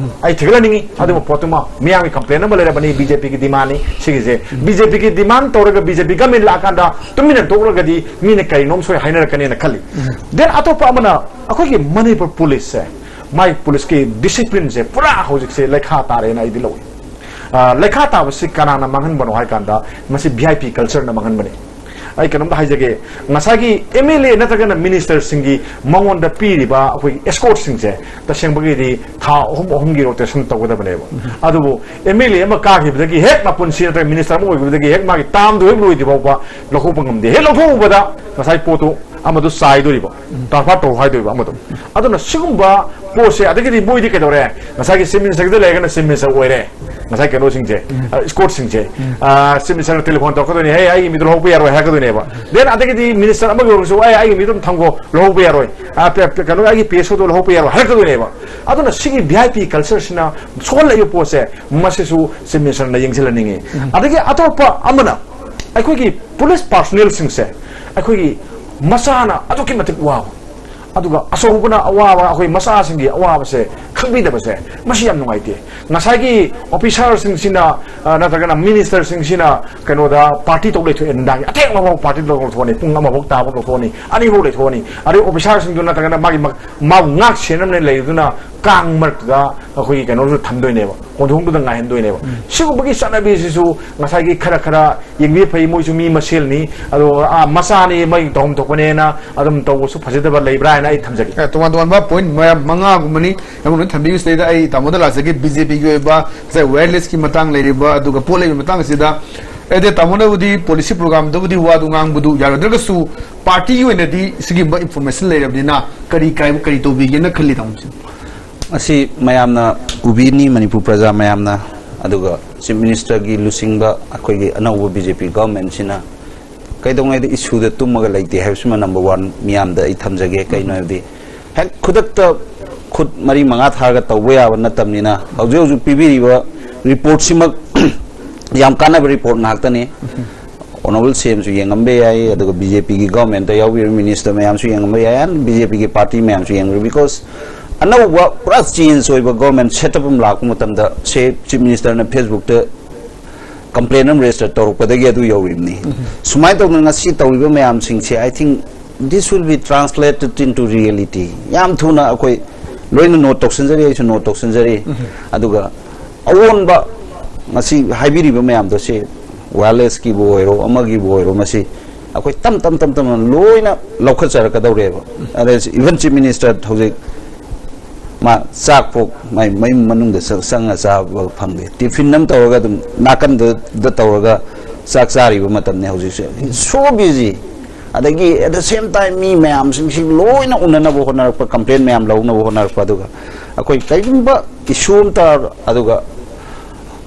ꯑꯩ ꯊꯤꯒꯠꯍꯟꯅꯤꯡꯉꯤ꯫ ꯑꯗꯨꯒꯨꯝꯕ ꯄꯣꯠꯇꯨꯃ ꯃꯤꯌꯥꯝꯒꯤ ꯀꯝꯄ꯭ꯂꯦꯟ ꯑꯃ ꯂꯩꯔꯕꯅꯤ, ꯕꯤ ꯖꯦ ꯄꯤꯒꯤ ꯗꯤꯃꯥꯟꯅꯤ ꯁꯤꯒꯤꯁꯦ꯫ ꯕꯤ ꯖꯦ ꯄꯤꯒꯤ ꯗꯤꯃꯥꯟ ꯇꯧꯔꯒ ꯕꯤ ꯖꯦ ꯄꯤ ꯒꯃꯦꯟ ꯂꯥꯛꯑꯀꯥꯟꯗ ꯇꯨꯃꯤꯟꯅ ꯇꯣꯛꯂꯒꯗꯤ ꯃꯤꯅ ꯀꯔꯤꯅꯣꯝ ꯁꯣꯏ ꯍꯥꯏꯅꯔꯛꯀꯅꯦꯅ ꯈꯜꯂꯤ꯫ ꯗꯦꯟ ꯑꯇꯣꯞꯄ ꯑꯃꯅ ꯑꯩꯈꯣꯏꯒꯤ ꯃꯅꯤꯄꯨꯔ ꯄꯨꯂꯤꯁꯁꯦ, ꯃꯥꯏ ꯄꯨꯂꯤꯁꯀꯤ ꯗꯤꯁꯤꯄ꯭ꯂꯤꯟꯁꯦ ꯄꯨꯔꯥ ꯍꯧꯖꯤꯛꯁꯦ ꯂꯩꯈꯥ ꯇꯥꯔꯦꯅ ꯑꯩꯗꯤ ꯂꯧꯏ꯫ ꯑ, ꯂꯩꯈꯥ ꯇꯥꯕꯁꯤ ꯀꯅꯥꯅ ꯃꯥꯡꯍꯟꯕꯅꯣ ꯍꯥꯏ ꯀꯥꯟꯗ ꯃꯁꯤ ꯚꯤ ꯑꯥꯏ ꯄꯤ ꯀꯜꯆꯔꯅ ꯃꯥꯡꯍꯟꯕꯅꯤ꯫ ꯑꯩ ꯀꯩꯅꯣꯝꯇ ꯍꯥꯏꯖꯒꯦ, ꯉꯁꯥꯏꯒꯤ ꯑꯦꯝ ꯑꯦꯜ ꯑꯦ ꯅꯠꯇ꯭ꯔꯒꯅ ꯃꯤꯅꯤꯁꯇꯔꯁꯤꯡꯒꯤ ꯃꯉꯣꯟꯗ ꯄꯤꯔꯤꯕ ꯑꯩꯈꯣꯏꯒꯤ ꯑꯦꯁꯀꯣꯔꯠꯁꯤꯡꯁꯦ ꯇꯁꯦꯡꯕꯒꯤꯗꯤ ꯊꯥ ꯑꯍꯨꯝ ꯑꯍꯨꯝꯒꯤ ꯔꯣꯇꯦꯁꯟ ꯇꯧꯒꯗꯕꯅꯦꯕ꯫ ꯑꯗꯨꯕꯨ ꯑꯦꯝ ꯑꯦꯜ ꯑꯦ ꯑꯃ ꯀꯥꯈꯤꯕꯗꯒꯤ ꯍꯦꯛ ꯃꯄꯨꯟꯁꯤ ꯅꯠꯇ꯭ꯔꯒ ꯃꯤꯅꯤꯁꯇꯔ ꯑꯃ ꯑꯣꯏꯈꯤꯕꯗꯒꯤ ꯍꯦꯛ ꯃꯥꯒꯤ ꯇꯥꯝꯗꯨ ꯍꯦꯛ ꯂꯣꯏꯗ꯭ꯔꯤ ꯐꯥꯎꯕ ꯂꯧꯊꯣꯛꯄ ꯉꯝꯗꯦ꯫ ꯍꯦꯛ ꯂꯧꯊꯣꯛꯎꯕꯗ ꯉꯁꯥꯏ ꯄꯣꯠꯇꯨ ꯑꯃꯗꯨ ꯆꯥꯏꯗꯣꯔꯤꯕ, ꯇ꯭ꯔꯥꯟꯁꯐꯔ ꯇꯧ ꯍꯥꯏꯗꯣꯔꯤꯕ ꯑꯃꯗꯣ꯫ ꯑꯗꯨꯅ ꯁꯤꯒꯨꯝꯕ ꯄꯣꯠꯁꯦ, ꯑꯗꯒꯤꯗꯤ ꯃꯣꯏꯗꯤ ꯀꯩꯗꯧꯔꯦ, ꯉꯁꯥꯏꯒꯤ ꯆꯤꯐ ꯃꯤꯅꯤꯁꯇꯔꯒꯤꯗ ꯂꯩꯔꯒꯅ ꯆꯤꯐ ꯃꯤꯅꯤꯁꯇꯔ ꯑꯣꯏꯔꯦ, ꯉꯁꯥꯏ ꯀꯩꯅꯣꯁꯤꯡꯁꯦ, ꯁ꯭ꯀꯣꯠꯁꯤꯡꯁꯦ, ꯆꯤꯐ ꯃꯤꯅꯤꯁꯇꯔ ꯇꯦꯂꯤꯐꯣꯟ ꯇꯧꯔꯛꯀꯗꯣꯏꯅꯤ, "ꯍꯦ, ꯑꯩꯒꯤ ꯃꯤꯗꯣ ꯂꯧꯍꯧꯕ ꯌꯥꯔꯣꯏ" ꯍꯥꯏꯔꯛꯀꯗꯣꯏꯅꯦꯕ꯫ ꯗꯦꯟ ꯑꯗꯒꯤꯗꯤ ꯃꯤꯅꯤꯁꯇꯔ ꯑꯃꯒꯤ ꯑꯣꯏꯔꯒꯁꯨ, "ꯑꯦ, ꯑꯩꯒꯤ ꯃꯤꯗꯣ ꯑꯗꯨꯝ ꯊꯝꯈꯣ, ꯂꯧꯍꯧꯕ ꯌꯥꯔꯣꯏ, ꯑ, ꯄꯦ-, ꯄꯦ-, ꯀꯩꯅꯣ, ꯑꯩꯒꯤ ꯄꯤ ꯑꯦꯁ ꯑꯣꯗꯣ ꯂꯧꯍꯧꯕ ꯌꯥꯔꯣꯏ" ꯍꯥꯏꯔꯛꯀꯗꯣꯏꯅꯦꯕ꯫ ꯑꯗꯨꯅ ꯁꯤꯒꯤ ꯚꯤ ꯑꯥꯏ ꯄꯤ ꯀꯜꯆꯔꯁꯤꯅ ꯁꯣꯛꯍꯜꯂꯛꯏꯕ ꯄꯣꯠꯁꯦ, ꯃꯁꯤꯁꯨ ꯆꯤꯐ ꯃꯤꯅꯤꯁꯇꯔꯅ ꯌꯦꯡꯁꯤꯜꯍꯟꯅꯤꯡꯉꯤ꯫ ꯑꯗꯒꯤ ꯑꯇꯣꯞꯄ ꯑꯃꯅ, ꯑꯩꯈꯣꯏꯒꯤ ꯄꯨꯂꯤꯁ ꯄꯥꯔꯁꯣꯅꯦꯜꯁꯤꯡꯁꯦ, ꯑꯩꯈꯣꯏꯒꯤ ꯃꯆꯥꯅ ꯑꯗꯨꯛꯀꯤ ꯃꯇꯤꯛ ꯋꯥꯕ, ꯑꯗꯨꯒ ꯑꯆꯧꯕꯅ ꯑꯋꯥꯕ, ꯑꯩꯈꯣꯏ ꯃꯆꯥꯁꯤꯡꯒꯤ ꯑꯋꯥꯕꯁꯦ ꯈꯪꯕꯤꯗꯕꯁꯦ, ꯃꯁꯤ ꯌꯥꯝ ꯅꯨꯡꯉꯥꯏꯇꯦ꯫ ꯉꯁꯥꯏꯒꯤ ꯑꯣꯐꯤꯁꯥꯔꯁꯤꯡꯁꯤꯅ, ꯑ, ꯅꯠꯇ꯭ꯔꯒꯅ ꯃꯤꯅꯤꯁꯇꯔꯁꯤꯡꯁꯤꯅ ꯀꯩꯅꯣꯗ ꯄꯥꯔꯇꯤ ꯇꯧ ꯂꯩꯊꯣꯛꯑꯦ, ꯅꯨꯡꯗꯥꯡꯒꯤ ꯑꯊꯦꯡꯕ ꯐꯥꯎ ꯄꯥꯔꯇꯤ ꯇꯧ ꯂꯩꯊꯣꯛꯑꯅꯤ, ꯄꯨꯡ ꯑꯃ ꯐꯥꯎ ꯇꯥꯕ ꯂꯩꯊꯣꯛꯑꯅꯤ, ꯑꯅꯤ ꯐꯥꯎ ꯂꯩꯊꯣꯛꯑꯅꯤ꯫ ꯑꯗꯩ ꯑꯣꯐꯤꯁꯥꯔꯁꯤꯡꯗꯨ ꯅꯠꯇ꯭ꯔꯒꯅ ꯃꯥꯒꯤ ꯃ-, ꯃꯥꯕꯨ ꯉꯥꯛ ꯁꯦꯟꯅꯕꯅꯦ ꯂꯩꯔꯤꯗꯨꯅ ꯀꯥꯡ ꯃꯔꯛꯇꯨꯗ ꯑꯩꯈꯣꯏꯒꯤ ꯀꯩꯅꯣꯗꯨ ꯊꯝꯗꯣꯏꯅꯦꯕ, ꯀꯣꯟꯊꯣꯡꯗꯨꯗ ꯉꯥꯏꯍꯟꯗꯣꯏꯅꯦꯕ꯫ ꯁꯤꯒꯨꯝꯕꯒꯤ ꯆꯠꯅꯕꯤꯁꯤꯁꯨ ꯉꯁꯥꯏꯒꯤ ꯈꯔ ꯈꯔ ꯌꯦꯡꯕꯤꯕ ꯐꯩ, ꯃꯣꯏꯁꯨ ꯃꯤ ꯃꯁꯦꯜꯅꯤ, ꯑꯗꯣ, ꯑꯥ, ꯃꯆꯥꯅꯤ, ꯃꯣꯏ ꯇꯧꯐꯝ ꯊꯣꯛꯄꯅꯦꯅ ꯑꯗꯨꯝ ꯇꯧꯕꯁꯨ ꯐꯖꯗꯕ ꯂꯩꯕ꯭ꯔꯥ ꯍꯥꯏꯅ ꯑꯩ ꯊꯝꯖꯒꯦ꯫ ꯑꯦ, ꯇꯣꯉꯥꯟ ꯇꯣꯉꯥꯟꯕ ꯄꯣꯏꯟꯠ ꯃꯌꯥꯝ ꯃꯉꯥꯒꯨꯝꯕꯅꯤ, ꯑꯩꯉꯣꯟꯗ ꯊꯝꯕꯤꯔꯤꯁꯤꯗꯩꯗ ꯑꯩ ꯇꯥꯃꯣꯗ ꯂꯥꯛꯆꯒꯦ꯫ ꯕꯤ ꯖꯦ ꯄꯤꯒꯤ ꯑꯣꯏꯕ ꯉꯁꯥꯏ ꯋꯥꯌꯔꯂꯦꯁꯀꯤ ꯃꯇꯥꯡ ꯂꯩꯔꯤꯕ, ꯑꯗꯨꯒ ꯄꯣꯠ ꯂꯩꯕꯒꯤ ꯃꯇꯥꯡ ꯑꯁꯤꯗ, ꯑꯦ, ꯇꯥꯃꯣꯅꯕꯨꯗꯤ ꯄꯣꯂꯤꯁꯤ ꯄ꯭ꯔꯣꯒ꯭ꯔꯥꯝꯗꯕꯨꯗꯤ ꯋꯥꯗꯨ ꯉꯥꯡꯕꯗꯨ ꯌꯥꯔꯣꯏꯗ꯭ꯔꯒꯁꯨ, ꯄꯥꯔꯇꯤꯒꯤ ꯑꯣꯏꯅꯗꯤ ꯁꯤꯒꯨꯝꯕ ꯏꯟꯐꯣꯔꯃꯦꯁꯟ ꯂꯩꯔꯕꯅꯤꯅ ꯀꯔꯤ ꯀꯥꯏꯕ, ꯀꯔꯤ ꯇꯧꯕꯤꯒꯦꯅ ꯈꯜꯂꯤ, ꯇꯥꯃꯣꯁꯦ? ꯑꯁꯤ ꯃꯌꯥꯝꯅ ꯎꯕꯤꯅꯤ, ꯃꯅꯤꯄꯨꯔ ꯄ꯭ꯔꯖꯥ ꯃꯌꯥꯝꯅ, ꯑꯗꯨꯒ ꯆꯤꯐ ꯃꯤꯅꯤꯁꯇꯔꯒꯤ ꯂꯨꯆꯤꯡꯕ ꯑꯩꯈꯣꯏꯒꯤ ꯑꯅꯧꯕ ꯕꯤ ꯖꯦ ꯄꯤ ꯒꯚꯔꯟꯃꯦꯟꯠꯁꯤꯅ ꯀꯩꯗꯧꯉꯩꯗ ꯏꯁꯨꯗ ꯇꯨꯝꯃꯒ ꯂꯩꯇꯦ ꯍꯥꯏꯕꯁꯤꯃ ꯅꯝꯕꯔ ꯋꯥꯟ ꯃꯤꯌꯥꯝꯗ ꯑꯩ ꯊꯝꯖꯒꯦ꯫ ꯀꯩꯅꯣ ꯍꯥꯏꯕꯗꯤ, ꯍꯦꯛ ꯈꯨꯗꯛꯇ ꯈꯨꯠ ꯃꯔꯤ ꯃꯉꯥ ꯊꯥꯔꯒ ꯇꯧꯕ ꯌꯥꯕ ꯅꯠꯇꯕꯅꯤꯅ, ꯍꯧꯖꯤꯛ ꯍꯧꯖꯤꯛ ꯄꯤꯕꯤꯔꯤꯕ ꯔꯤꯄꯣꯔꯠꯁꯤꯃꯛ ꯌꯥꯝ ꯀꯥꯟꯅꯕ ꯔꯤꯄꯣꯔꯠ ꯉꯥꯛꯇꯅꯤ꯫ ꯑꯣꯅꯔꯦꯕꯜ ꯁꯤ ꯑꯦꯝꯁꯨ ꯌꯦꯡꯉꯝꯕ ꯌꯥꯏ, ꯑꯗꯨꯒ ꯕꯤ ꯖꯦ ꯄꯤꯒꯤ ꯒꯚꯔꯟꯃꯦꯟꯠꯇ ꯌꯥꯎꯕꯤꯔꯤꯕ ꯃꯤꯅꯤꯁꯇꯔ ꯃꯌꯥꯝꯁꯨ ꯌꯦꯡꯉꯝꯕ ꯌꯥꯏ, and ꯕꯤ ꯖꯦ ꯄꯤꯒꯤ ꯄꯥꯔꯇꯤ ꯃꯌꯥꯝꯁꯨ ꯌꯦꯡꯉꯝꯕ ꯌꯥꯏ꯫ Because ꯑꯅꯧꯕ ꯄꯨꯔꯥ ꯆꯦꯟꯖ ꯑꯣꯏꯕ ꯒꯚꯔꯟꯃꯦꯟꯠ ꯁꯦꯠ ꯑꯞ ꯑꯃ ꯂꯥꯛꯄ ꯃꯇꯝꯗ, ꯁꯦ ꯆꯤꯐ ꯃꯤꯅꯤꯁꯇꯔꯅ ꯐꯦꯁꯕꯨꯛꯇ ꯀꯝꯄ꯭ꯂꯦꯟ ꯑꯃ ꯔꯦꯖꯤꯁꯇꯔ ꯇꯧꯔꯛꯄꯗꯒꯤ ꯑꯗꯨ ꯌꯧꯔꯤꯕꯅꯤ꯫ ꯁꯨꯃꯥꯏꯅ ꯇꯧꯗꯅ ꯉꯁꯤ ꯇꯧꯔꯤꯕ ꯃꯌꯥꯝꯁꯤꯡꯁꯦ, I think this will be translated into reality꯫ ꯌꯥꯝ ꯊꯨꯅ ꯑꯩꯈꯣꯏ ꯂꯣꯏꯅ ꯅꯣꯠ ꯇꯧꯁꯤꯟꯖꯔꯤ, ꯑꯩꯁꯨ ꯅꯣꯠ ꯇꯧꯁꯤꯟꯖꯔꯤ꯫ ꯑꯗꯨꯒ ꯑꯑꯣꯟꯕ ꯉꯁꯤ ꯍꯥꯏꯕꯤꯔꯤꯕ ꯃꯌꯥꯝꯗꯣ, ꯁꯤ ꯋꯥꯌꯔꯂꯦꯁꯀꯤꯕꯨ ꯑꯣꯏꯔꯣ, ꯑꯃꯒꯤꯕꯨ ꯑꯣꯏꯔꯣ, ꯃꯁꯤ ꯑꯩꯈꯣꯏ ꯇꯞ ꯇꯞ ꯇꯞ ꯇꯞꯅ ꯂꯣꯏꯅ ꯂꯧꯈꯠꯆꯔꯛꯀꯗꯧꯔꯦꯕ꯫ ꯑꯗꯩ even ꯆꯤꯐ ꯃꯤꯅꯤꯁꯇꯔ ꯍꯧꯖꯤꯛ ꯃꯥ ꯆꯥꯛ ꯐꯥꯎ ꯃꯥꯏ ꯃꯌꯨꯝ ꯃꯅꯨꯡꯗ ꯆꯪ-, ꯆꯪꯉ ꯆꯥꯕ ꯐꯪꯗꯦ꯫ ꯇꯤꯐꯤꯟ ꯑꯃ ꯇꯧꯔꯒ ꯑꯗꯨꯝ ꯅꯥꯀꯟꯗꯨꯗ ꯇꯧꯔꯒ ꯆꯥꯛ ꯆꯥꯔꯤꯕ ꯃꯇꯝꯅꯤ ꯍꯧꯖꯤꯛꯁꯦ꯫ So busy꯫ ꯑꯗꯒꯤ at the same time ꯃꯤ ꯃꯌꯥꯝꯁꯤꯡꯁꯤ ꯂꯣꯏꯅ ꯎꯅꯅꯕ ꯍꯣꯠꯅꯔꯛꯄ, ꯀꯝꯄ꯭ꯂꯦꯟ ꯃꯌꯥꯝ ꯂꯧꯅꯕ ꯍꯣꯠꯅꯔꯛꯄ, ꯑꯗꯨꯒ ꯑꯩꯈꯣꯏ ꯀꯔꯤꯒꯨꯝꯕ ꯏꯁꯨ ꯑꯃ ꯇꯥꯔ-, ꯑꯗꯨꯒ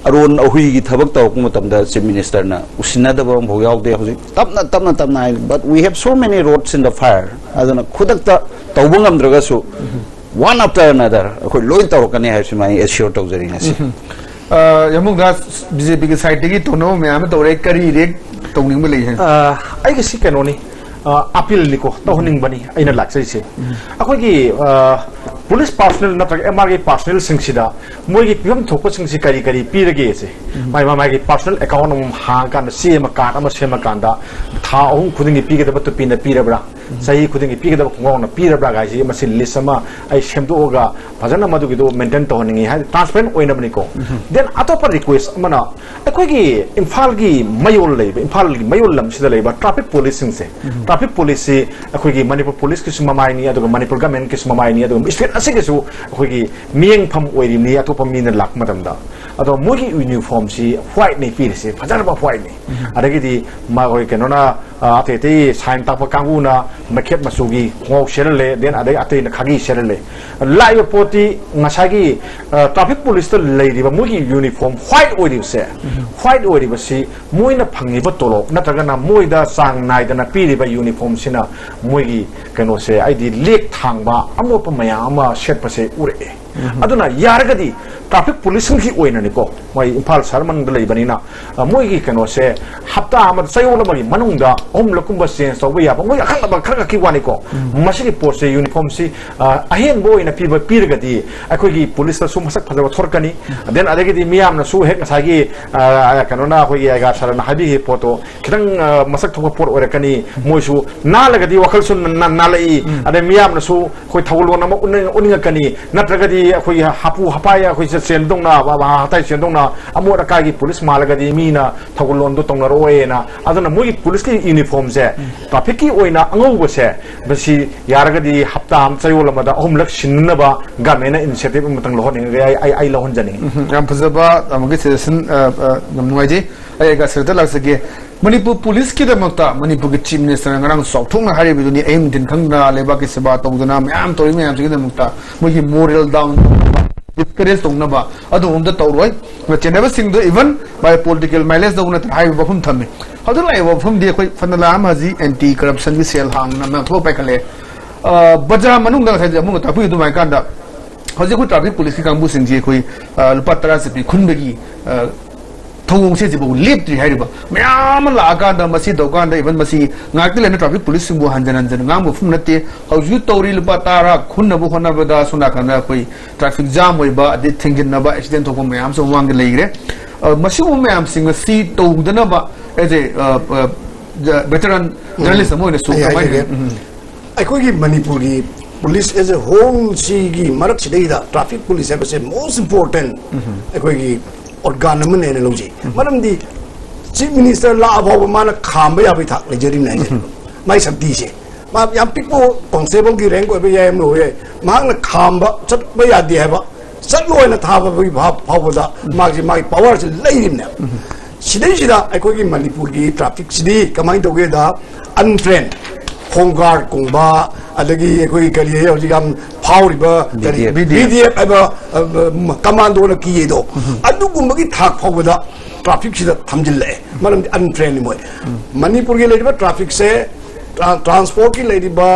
ꯑꯔꯣꯟ ꯑꯍꯨꯏꯒꯤ ꯊꯕꯛ ꯇꯧꯔꯛꯄ ꯃꯇꯝꯗ Chief Minister ꯅ ꯎꯁꯤꯟꯅꯗꯕ ꯑꯃꯐꯥꯎ ꯌꯥꯎꯗꯦ꯫ ꯍꯧꯖꯤꯛ ꯇꯞꯅ ꯇꯞꯅ ꯇꯞꯅ ꯍꯥꯏ, but we have so many roads in the fire. ꯑꯗꯨꯅ ꯈꯨꯗꯛꯇ ꯇꯧꯕ ꯉꯝꯗ꯭ꯔꯒꯁꯨ, one after another ꯑꯩꯈꯣꯏ ꯂꯣꯏ ꯇꯧꯔꯛꯀꯅꯤ ꯍꯥꯏꯕꯁꯤꯃ ꯑꯩ assure ꯇꯧꯖꯔꯤ ꯉꯁꯤ꯫ ꯌꯥꯝꯕꯨꯡꯗ ꯕꯤ ꯖꯦ ꯄꯤꯒꯤ ꯁꯥꯏꯠꯇꯒꯤ ꯇꯧꯅꯕ ꯃꯌꯥꯝ ꯑꯃ ꯇꯧꯔꯦ, ꯀꯔꯤ ꯔꯤꯌꯦꯛ ꯇꯧꯅꯤꯡꯕ ꯂꯩ ꯍꯥꯏ? ꯑꯩꯒꯤꯁꯤ ꯀꯩꯅꯣꯅꯤ, ꯑꯄꯤꯜꯅꯤꯀꯣ, ꯇꯧꯍꯟꯅꯤꯡꯕꯅꯤ ꯑꯩꯅ ꯂꯥꯛꯆꯔꯤꯁꯦ꯫ ꯑꯩꯈꯣꯏꯒꯤ ꯄꯨꯂꯤꯁ ꯄꯥꯔꯁꯣꯅꯦꯜ ꯅꯠꯇ꯭ꯔꯒ ꯑꯦꯝ ꯑꯥꯔꯒꯤ ꯄꯥꯔꯁꯣꯅꯦꯜꯁꯤꯡꯁꯤꯗ ꯃꯣꯏꯒꯤ ꯄꯤꯐꯝ ꯊꯣꯛꯄꯁꯤꯡꯁꯤ ꯀꯔꯤ ꯀꯔꯤ ꯄꯤꯔꯒꯦꯁꯦ, ꯃꯥꯏ ꯃꯥꯏ ꯃꯥꯒꯤ ꯄꯥꯔꯁꯣꯅꯦꯜ ꯑꯦꯀꯥꯎꯟ ꯑꯃꯃꯝ ꯍꯥꯡꯉꯀꯥꯟꯗ, ꯆꯦ ꯑꯃ, ꯀꯥꯔꯠ ꯑꯃ ꯁꯦꯝꯃꯀꯥꯟꯗ, ꯊꯥ ꯑꯍꯨꯝ ꯈꯨꯗꯤꯡꯒꯤ ꯄꯤꯒꯗꯕ ꯇꯨꯄꯤꯅ ꯄꯤꯔꯕ꯭ꯔꯥ, ꯆꯍꯤ ꯈꯨꯗꯤꯡꯒꯤ ꯄꯤꯒꯗꯕ ꯈꯣꯡꯒ꯭ꯔꯥꯎꯅ ꯄꯤꯔꯕ꯭ꯔꯥ ꯍꯥꯏꯁꯤ ꯃꯁꯤ ꯂꯤꯁ ꯑꯃ ꯑꯩ ꯁꯦꯝꯗꯣꯛꯑꯒ ꯐꯖꯅ ꯃꯗꯨꯒꯤꯗꯣ ꯃꯦꯟꯇꯦꯟ ꯇꯧꯍꯟꯅꯤꯡꯉꯤ, ꯍꯥꯏꯗꯤ ꯇ꯭ꯔꯥꯟꯁꯄꯦꯔꯦꯟ ꯑꯣꯏꯅꯕꯅꯤꯀꯣ꯫ ꯗꯦꯟ ꯑꯇꯣꯞꯄ ꯔꯤꯀ꯭ꯋꯦꯁ ꯑꯃꯅ, ꯑꯩꯈꯣꯏꯒꯤ ꯏꯝꯐꯥꯜꯒꯤ ꯃꯌꯣꯜ ꯂꯩꯕ, ꯏꯝꯐꯥꯜꯒꯤ ꯃꯌꯣꯜ ꯂꯝꯁꯤꯗ ꯂꯩꯕ ꯇ꯭ꯔꯥꯐꯤꯛ ꯄꯨꯂꯤꯁꯁꯤꯡꯁꯦ, ꯇ꯭ꯔꯥꯐꯤꯛ ꯄꯨꯂꯤꯁꯁꯤ ꯑꯩꯈꯣꯏꯒꯤ ꯃꯅꯤꯄꯨꯔ ꯄꯨꯂꯤꯁꯀꯤꯁꯨ ꯃꯃꯥꯏꯅꯤ, ꯑꯗꯨꯒ ꯃꯅꯤꯄꯨꯔ ꯒꯃꯦꯟꯀꯤꯁꯨ ꯃꯃꯥꯏꯅꯤ, ꯑꯗꯨꯒ ꯁ꯭ꯇꯦꯠ ꯑꯁꯤꯒꯤꯁꯨ ꯑꯩꯈꯣꯏꯒꯤ ꯃꯤꯠꯌꯦꯡꯐꯝ ꯑꯣꯏꯔꯤꯕꯅꯤ ꯑꯇꯣꯞꯄ ꯃꯤꯅ ꯂꯥꯛꯄ ꯃꯇꯝꯗ꯫ ꯑꯗꯣ ꯃꯣꯏꯒꯤ ꯌꯨꯅꯤꯐꯣꯔꯝꯁꯤ ꯋꯥꯏꯠꯅꯤ ꯄꯤꯔꯤꯁꯦ, ꯐꯖꯔꯕ ꯋꯥꯏꯠꯅꯤ꯫ ꯑꯗꯒꯤꯗꯤ ꯃꯈꯣꯏ ꯀꯩꯅꯣꯅ, ꯑ, ꯑꯇꯩ ꯑꯇꯩ ꯁꯥꯏꯟ ꯇꯥꯛꯄ ꯀꯥꯡꯕꯨꯅ ꯃꯩꯈꯦꯠ ꯃꯆꯨꯒꯤ ꯈꯣꯡꯒ꯭ꯔꯥꯎ ꯁꯦꯠꯍꯜꯂꯦ, ꯗꯦꯟ ꯑꯗꯩ ꯑꯇꯩꯅ ꯈꯥꯒꯤ ꯁꯦꯠꯍꯜꯂꯦ꯫ ꯂꯥꯛꯏꯕ ꯄꯣꯠꯇꯤ ꯉꯁꯥꯏꯒꯤ, ꯑ, ꯇ꯭ꯔꯥꯐꯤꯛ ꯄꯨꯂꯤꯁꯇ ꯂꯩꯔꯤꯕ ꯃꯣꯏꯒꯤ ꯌꯨꯅꯤꯐꯣꯔꯝ ꯋꯥꯏꯠ ꯑꯣꯏꯔꯤꯕꯁꯦ, ꯋꯥꯏꯠ ꯑꯣꯏꯔꯤꯕꯁꯤ ꯃꯣꯏꯅ ꯐꯪꯉꯤꯕ ꯇꯣꯂꯣꯞ ꯅꯠꯇ꯭ꯔꯒꯅ ꯃꯣꯏꯗ ꯆꯥꯡ ꯅꯥꯏꯗꯅ ꯄꯤꯔꯤꯕ ꯌꯨꯅꯤꯐꯣꯔꯝꯁꯤꯅ ꯃꯣꯏꯒꯤ ꯀꯩꯅꯣꯁꯦ, ꯍꯥꯏꯗꯤ ꯂꯦꯛ ꯊꯥꯡꯕ ꯑꯃꯣꯠꯄ ꯃꯌꯥꯝ ꯑꯃ ꯁꯦꯠꯄꯁꯦ ꯎꯔꯛꯑꯦ꯫ ꯑꯗꯨꯅ ꯌꯥꯔꯒꯗꯤ ꯇ꯭ꯔꯥꯐꯤꯛ ꯄꯨꯂꯤꯁꯁꯤꯡꯒꯤ ꯑꯣꯏꯅꯅꯤꯀꯣ, ꯃꯣꯏ ꯏꯝꯐꯥꯜ ꯁꯍꯔ ꯃꯅꯨꯡꯗ ꯂꯩꯕꯅꯤꯅ, ꯑ, ꯃꯣꯏꯒꯤ ꯀꯩꯅꯣꯁꯦ ꯍꯞꯇꯥ ꯑꯃꯗ, ꯆꯌꯣꯜ ꯑꯃꯒꯤ ꯃꯅꯨꯡꯗ ꯑꯍꯨꯝꯂꯛꯀꯨꯝꯕ ꯆꯦꯟꯖ ꯇꯧꯕ ꯌꯥꯕ, ꯃꯣꯏ ꯑꯈꯪ ꯑꯃ ꯈꯔ ꯈꯛꯀꯤ ꯋꯥꯅꯤꯀꯣ꯫ ꯃꯁꯤꯒꯤ ꯄꯣꯠꯁꯦ, ꯌꯨꯅꯤꯐꯣꯔꯝꯁꯤ, ꯑ, ꯑꯍꯦꯟꯕ ꯑꯣꯏꯅ ꯄꯤꯕ, ꯄꯤꯔꯒꯗꯤ ꯑꯩꯈꯣꯏꯒꯤ ꯄꯨꯂꯤꯁꯇꯁꯨ ꯃꯁꯛ ꯐꯖꯕ ꯊꯣꯔꯛꯀꯅꯤ꯫ ꯗꯦꯟ ꯑꯗꯒꯤꯗꯤ ꯃꯤꯌꯥꯝꯅꯁꯨ ꯍꯦꯛ ꯉꯁꯥꯏꯒꯤ, ꯑ, ꯀꯩꯅꯣꯅ, ꯑꯩꯈꯣꯏꯒꯤ ꯑꯩꯒꯥ ꯁꯥꯔꯅ ꯍꯥꯏꯕꯤꯈꯤꯕ ꯄꯣꯠꯇꯣ ꯈꯤꯇꯪ, ꯑ, ꯃꯁꯛ ꯊꯣꯛꯄ ꯄꯣꯠ ꯑꯣꯏꯔꯛꯀꯅꯤ꯫ ꯃꯣꯏꯁꯨ ꯅꯥꯜꯂꯒꯗꯤ ꯋꯥꯈꯜꯁꯨ ꯅ-, ꯅ-, ꯅꯥꯜꯂꯛꯏ꯫ ꯑꯗꯩ ꯃꯤꯌꯥꯝꯅꯁꯨ ꯑꯩꯈꯣꯏ ꯊꯧꯒꯜꯂꯣꯟ ꯑꯃ ꯎꯠꯅꯤꯡ-, ꯎꯠꯅꯤꯡꯉꯛꯀꯅꯤ꯫ ꯅꯠꯇ꯭ꯔꯒꯗꯤ ꯑꯩꯈꯣꯏꯒꯤ ꯍꯥꯄꯨ ꯍꯄꯥꯏ ꯑꯩꯈꯣꯏ ꯆꯦꯟꯗꯧꯅ, ꯍ-, ꯍ-, ꯍꯇꯥꯏ ꯆꯦꯟꯗꯧꯅ ꯑꯃꯣꯠ ꯑꯀꯥꯏꯒꯤ ꯄꯨꯂꯤꯁ ꯃꯥꯜꯂꯒꯗꯤ ꯃꯤꯅ ꯊꯧꯒꯜꯂꯣꯟꯗꯣ ꯇꯧꯅꯔꯛꯑꯣꯏꯅ꯫ ꯑꯗꯨꯅ ꯃꯣꯏꯒꯤ ꯄꯨꯂꯤꯁꯀꯤ ꯌꯨꯅꯤꯐꯣꯔꯝꯁꯦ, ꯇ꯭ꯔꯥꯐꯤꯛꯀꯤ ꯑꯣꯏꯅ ꯑꯉꯧꯕꯁꯦ, ꯃꯁꯤ ꯌꯥꯔꯒꯗꯤ ꯍꯞꯇꯥ ꯑꯃ, ꯆꯌꯣꯜ ꯑꯃꯗ ꯑꯍꯨꯝꯂꯛ ꯁꯤꯟꯅꯅꯕ ꯒꯃꯦꯟꯅ ꯏꯅꯤꯁꯤꯌꯦꯇꯤꯚ ꯑꯃꯇꯪ ꯂꯧꯍꯟꯅꯤꯡꯉꯒꯗꯤ ꯑꯩ, ꯑꯩ, ꯑꯩ ꯂꯧꯍꯟꯖꯅꯤꯡꯉꯤ꯫ ꯎꯝ, ꯌꯥꯝ ꯐꯖꯕ ꯑꯃꯒꯤ ꯁꯖꯦꯁꯟ, ꯑ, ꯑ, ꯌꯥꯝ ꯅꯨꯡꯉꯥꯏꯖꯩ꯫ ꯑꯩ ꯑꯩꯒ ꯁꯤꯗ ꯂꯥꯛꯆꯒꯦ꯫ ꯃꯅꯤꯄꯨꯔ ꯄꯨꯂꯤꯁꯀꯤꯗꯃꯛꯇ ꯃꯅꯤꯄꯨꯔꯒꯤ ꯆꯤꯐ ꯃꯤꯅꯤꯁꯇꯔꯅ ꯉꯔꯥꯡ ꯆꯥꯎꯊꯣꯛꯅ ꯍꯥꯏꯔꯤꯕꯗꯨꯅꯤ, ꯑꯍꯤꯡ ꯅꯨꯡꯊꯤꯟ ꯈꯪꯗꯅ ꯂꯩꯕꯥꯛꯀꯤ ꯁꯦꯕꯥ ꯇꯧꯗꯅ ꯃꯌꯥꯝ ꯇꯧꯔꯤ ꯃꯌꯥꯝꯁꯤꯒꯤꯗꯃꯛꯇ ꯃꯣꯏꯒꯤ ꯃꯣꯔꯦꯜ ꯗꯥꯎꯟ ꯇꯧꯅꯕ, ꯗꯤꯁꯀꯔꯦꯖ ꯇꯧꯅꯕ ꯑꯗꯨꯒꯨꯝꯕ ꯇꯧꯔꯣꯏ꯫ ꯆꯦꯟꯅꯕꯁꯤꯡꯗꯣ ꯏꯚꯟ ꯃꯥꯏ ꯄꯣꯂꯤꯇꯤꯀꯦꯜ ꯃꯥꯏꯂꯦꯖ ꯂꯧꯕ ꯅꯠꯇꯅ ꯍꯥꯏꯔꯤꯕ ꯋꯥꯐꯝ ꯊꯝꯃꯤ꯫ ꯍꯧꯖꯤꯛ ꯂꯥꯛꯏꯕ ꯋꯥꯐꯝꯗꯤ ꯑꯩꯈꯣꯏ ꯐꯅ ꯂꯥꯛꯑꯝ ꯍꯧꯖꯤꯛ ꯑꯦꯟꯇꯤ ꯀꯔꯞꯁꯟꯒꯤ ꯁꯦꯜ ꯍꯥꯡꯅ ꯃꯌꯥꯝ ꯊꯣꯛꯂꯛꯄ ꯍꯥꯏꯈꯠꯂꯛꯑꯦ꯫ ꯑ, ꯕꯖꯥꯔ ꯃꯅꯨꯡꯗ ꯉꯁꯥꯏ ꯑꯃꯨꯛ ꯇꯥꯛꯄꯤꯌꯨ ꯑꯗꯨꯃꯥꯏꯅ ꯀꯥꯟꯗ ꯍꯧꯖꯤꯛ ꯑꯩꯈꯣꯏ ꯇ꯭ꯔꯥꯐꯤꯛ ꯄꯨꯂꯤꯁꯀꯤ ꯀꯥꯡꯕꯨꯁꯤꯡꯁꯤ ꯑꯩꯈꯣꯏ, ꯑ, ꯂꯨꯄꯥ ꯇꯔꯥ ꯆꯠꯄꯤ ꯈꯨꯟꯕꯒꯤ, ꯑ, ꯊꯧꯑꯣꯡꯁꯦ ꯍꯧꯖꯤꯛꯐꯥꯎ ꯂꯦꯞꯇ꯭ꯔꯤ ꯍꯥꯏꯔꯤꯕ꯫ ꯃꯌꯥꯝ ꯑꯃ ꯂꯥꯛꯑꯀꯥꯟꯗ ꯃꯁꯤ ꯇꯧꯀꯥꯟꯗ ꯏꯚꯟ ꯃꯁꯤ ꯉꯥꯛꯇ ꯂꯩꯅ ꯇ꯭ꯔꯥꯐꯤꯛ ꯄꯨꯂꯤꯁꯁꯤꯡꯕꯨ ꯍꯟꯖꯟ ꯍꯟꯖꯟ ꯉꯥꯡꯕ ꯃꯐꯝ ꯅꯠꯇꯦ꯫ ꯍꯧꯖꯤꯛ ꯇꯧꯔꯤ ꯂꯨꯄꯥ ꯇꯔꯥ ꯈꯨꯟꯅꯕ ꯍꯣꯠꯅꯕꯗ ꯁꯣꯝ ꯅꯥꯀꯟꯗ ꯑꯩꯈꯣꯏ ꯇ꯭ꯔꯥꯐꯤꯛ ꯖꯥꯝ ꯑꯣꯏꯕ, ꯑꯗꯩ ꯊꯦꯡꯖꯤꯟꯅꯕ, ꯑꯦꯛꯁꯤꯗꯦꯟ ꯊꯣꯛꯄ ꯃꯌꯥꯝꯁꯨ ꯃꯃꯥꯡꯗ ꯂꯩꯈ꯭ꯔꯦ꯫ ꯑ, ꯃꯁꯤꯒꯨꯝꯕ ꯃꯌꯥꯝꯁꯤꯡ ꯑꯁꯤ ꯇꯧꯗꯅꯕ as a, ꯑ, ꯑ, ꯖ-, veteran journalist ꯑꯃ ꯑꯣꯏꯅꯁꯨ ꯑꯩ ꯀꯃꯥꯏꯅ ꯍꯥꯏꯖꯒꯦ꯫ ꯎꯝ꯫ ꯑꯩꯈꯣꯏꯒꯤ ꯃꯅꯤꯄꯨꯔꯒꯤ ꯄꯨꯂꯤꯁ as a whole ꯁꯤꯒꯤ ꯃꯔꯛꯁꯤꯗꯩꯗ ꯇ꯭ꯔꯥꯐꯤꯛ ꯄꯨꯂꯤꯁ ꯍꯥꯏꯕꯁꯦ most important ꯑꯩꯈꯣꯏꯒꯤ ꯑꯣꯔꯒꯥꯟ ꯑꯃꯅꯦꯅ ꯂꯧꯖꯩ꯫ ꯃꯔꯝꯗꯤ ꯆꯤꯐ ꯃꯤꯅꯤꯁꯇꯔ ꯂꯥꯛꯑ ꯐꯥꯎꯕ ꯃꯥꯅ ꯈꯥꯝꯕ ꯌꯥꯕꯒꯤ ꯊꯥꯛ ꯂꯩꯖꯔꯤꯕꯅꯦ ꯍꯥꯏꯁꯦ꯫ ꯃꯥꯏ ꯁꯛꯇꯤꯁꯦ꯫ ꯃꯥ ꯌꯥꯝ ꯄꯤꯛꯄ ꯀꯣꯟꯁꯇꯦꯕꯜꯒꯤ ꯔꯦꯡꯛ ꯑꯣꯏꯕ ꯌꯥꯏ, ꯑꯃ ꯑꯣꯏꯕ ꯌꯥꯏ꯫ ꯃꯍꯥꯛꯅ ꯈꯥꯝꯕ ꯆꯠꯄ ꯌꯥꯗꯦ ꯍꯥꯏꯕ, ꯆꯠꯂꯣ ꯍꯥꯏꯅ ꯊꯥꯕꯒꯤ ꯚꯥꯕ ꯐꯥꯎꯕꯗ ꯃꯥꯒꯤ, ꯃꯥꯒꯤ ꯄꯋꯥꯔꯁꯤ ꯂꯩꯔꯤꯕꯅꯦꯕ꯫ ꯁꯤꯗꯩꯁꯤꯗ ꯑꯩꯈꯣꯏꯒꯤ ꯃꯅꯤꯄꯨꯔꯒꯤ ꯇ꯭ꯔꯥꯐꯤꯛꯁꯤꯗꯤ ꯀꯃꯥꯏꯅ ꯇꯧꯒꯦꯗ, ꯑꯟꯇ꯭ꯔꯦꯟ, ꯍꯣꯝ ꯒꯥꯔꯗꯀꯨꯝꯕ, ꯑꯗꯒꯤ ꯑꯩꯈꯣꯏꯒꯤ ꯀꯔꯤ ꯍꯧꯖꯤꯛ ꯌꯥꯝ ꯐꯥꯎꯔꯤꯕ ꯀꯔꯤ B D F꯫ B D F ꯍꯥꯏꯕ, ꯑ, ꯀꯃꯥꯟꯗꯣꯅ ꯀꯤꯌꯦꯗꯣ, ꯑꯗꯨꯒꯨꯝꯕꯒꯤ ꯊꯥꯛ ꯐꯥꯎꯕꯗ ꯇ꯭ꯔꯥꯐꯤꯛꯁꯤꯗ ꯊꯝꯖꯤꯜꯂꯛꯑꯦ꯫ ꯃꯔꯝꯗꯤ ꯑꯟꯇ꯭ꯔꯦꯟꯅꯤ ꯃꯣꯏ꯫ ꯃꯅꯤꯄꯨꯔꯒꯤ ꯂꯩꯔꯤꯕ ꯇ꯭ꯔꯥꯐꯤꯛꯁꯦ, ꯇ꯭ꯔꯥ-, ꯇ꯭ꯔꯥꯟꯁꯄꯣꯔꯠꯀꯤ ꯂꯩꯔꯤꯕ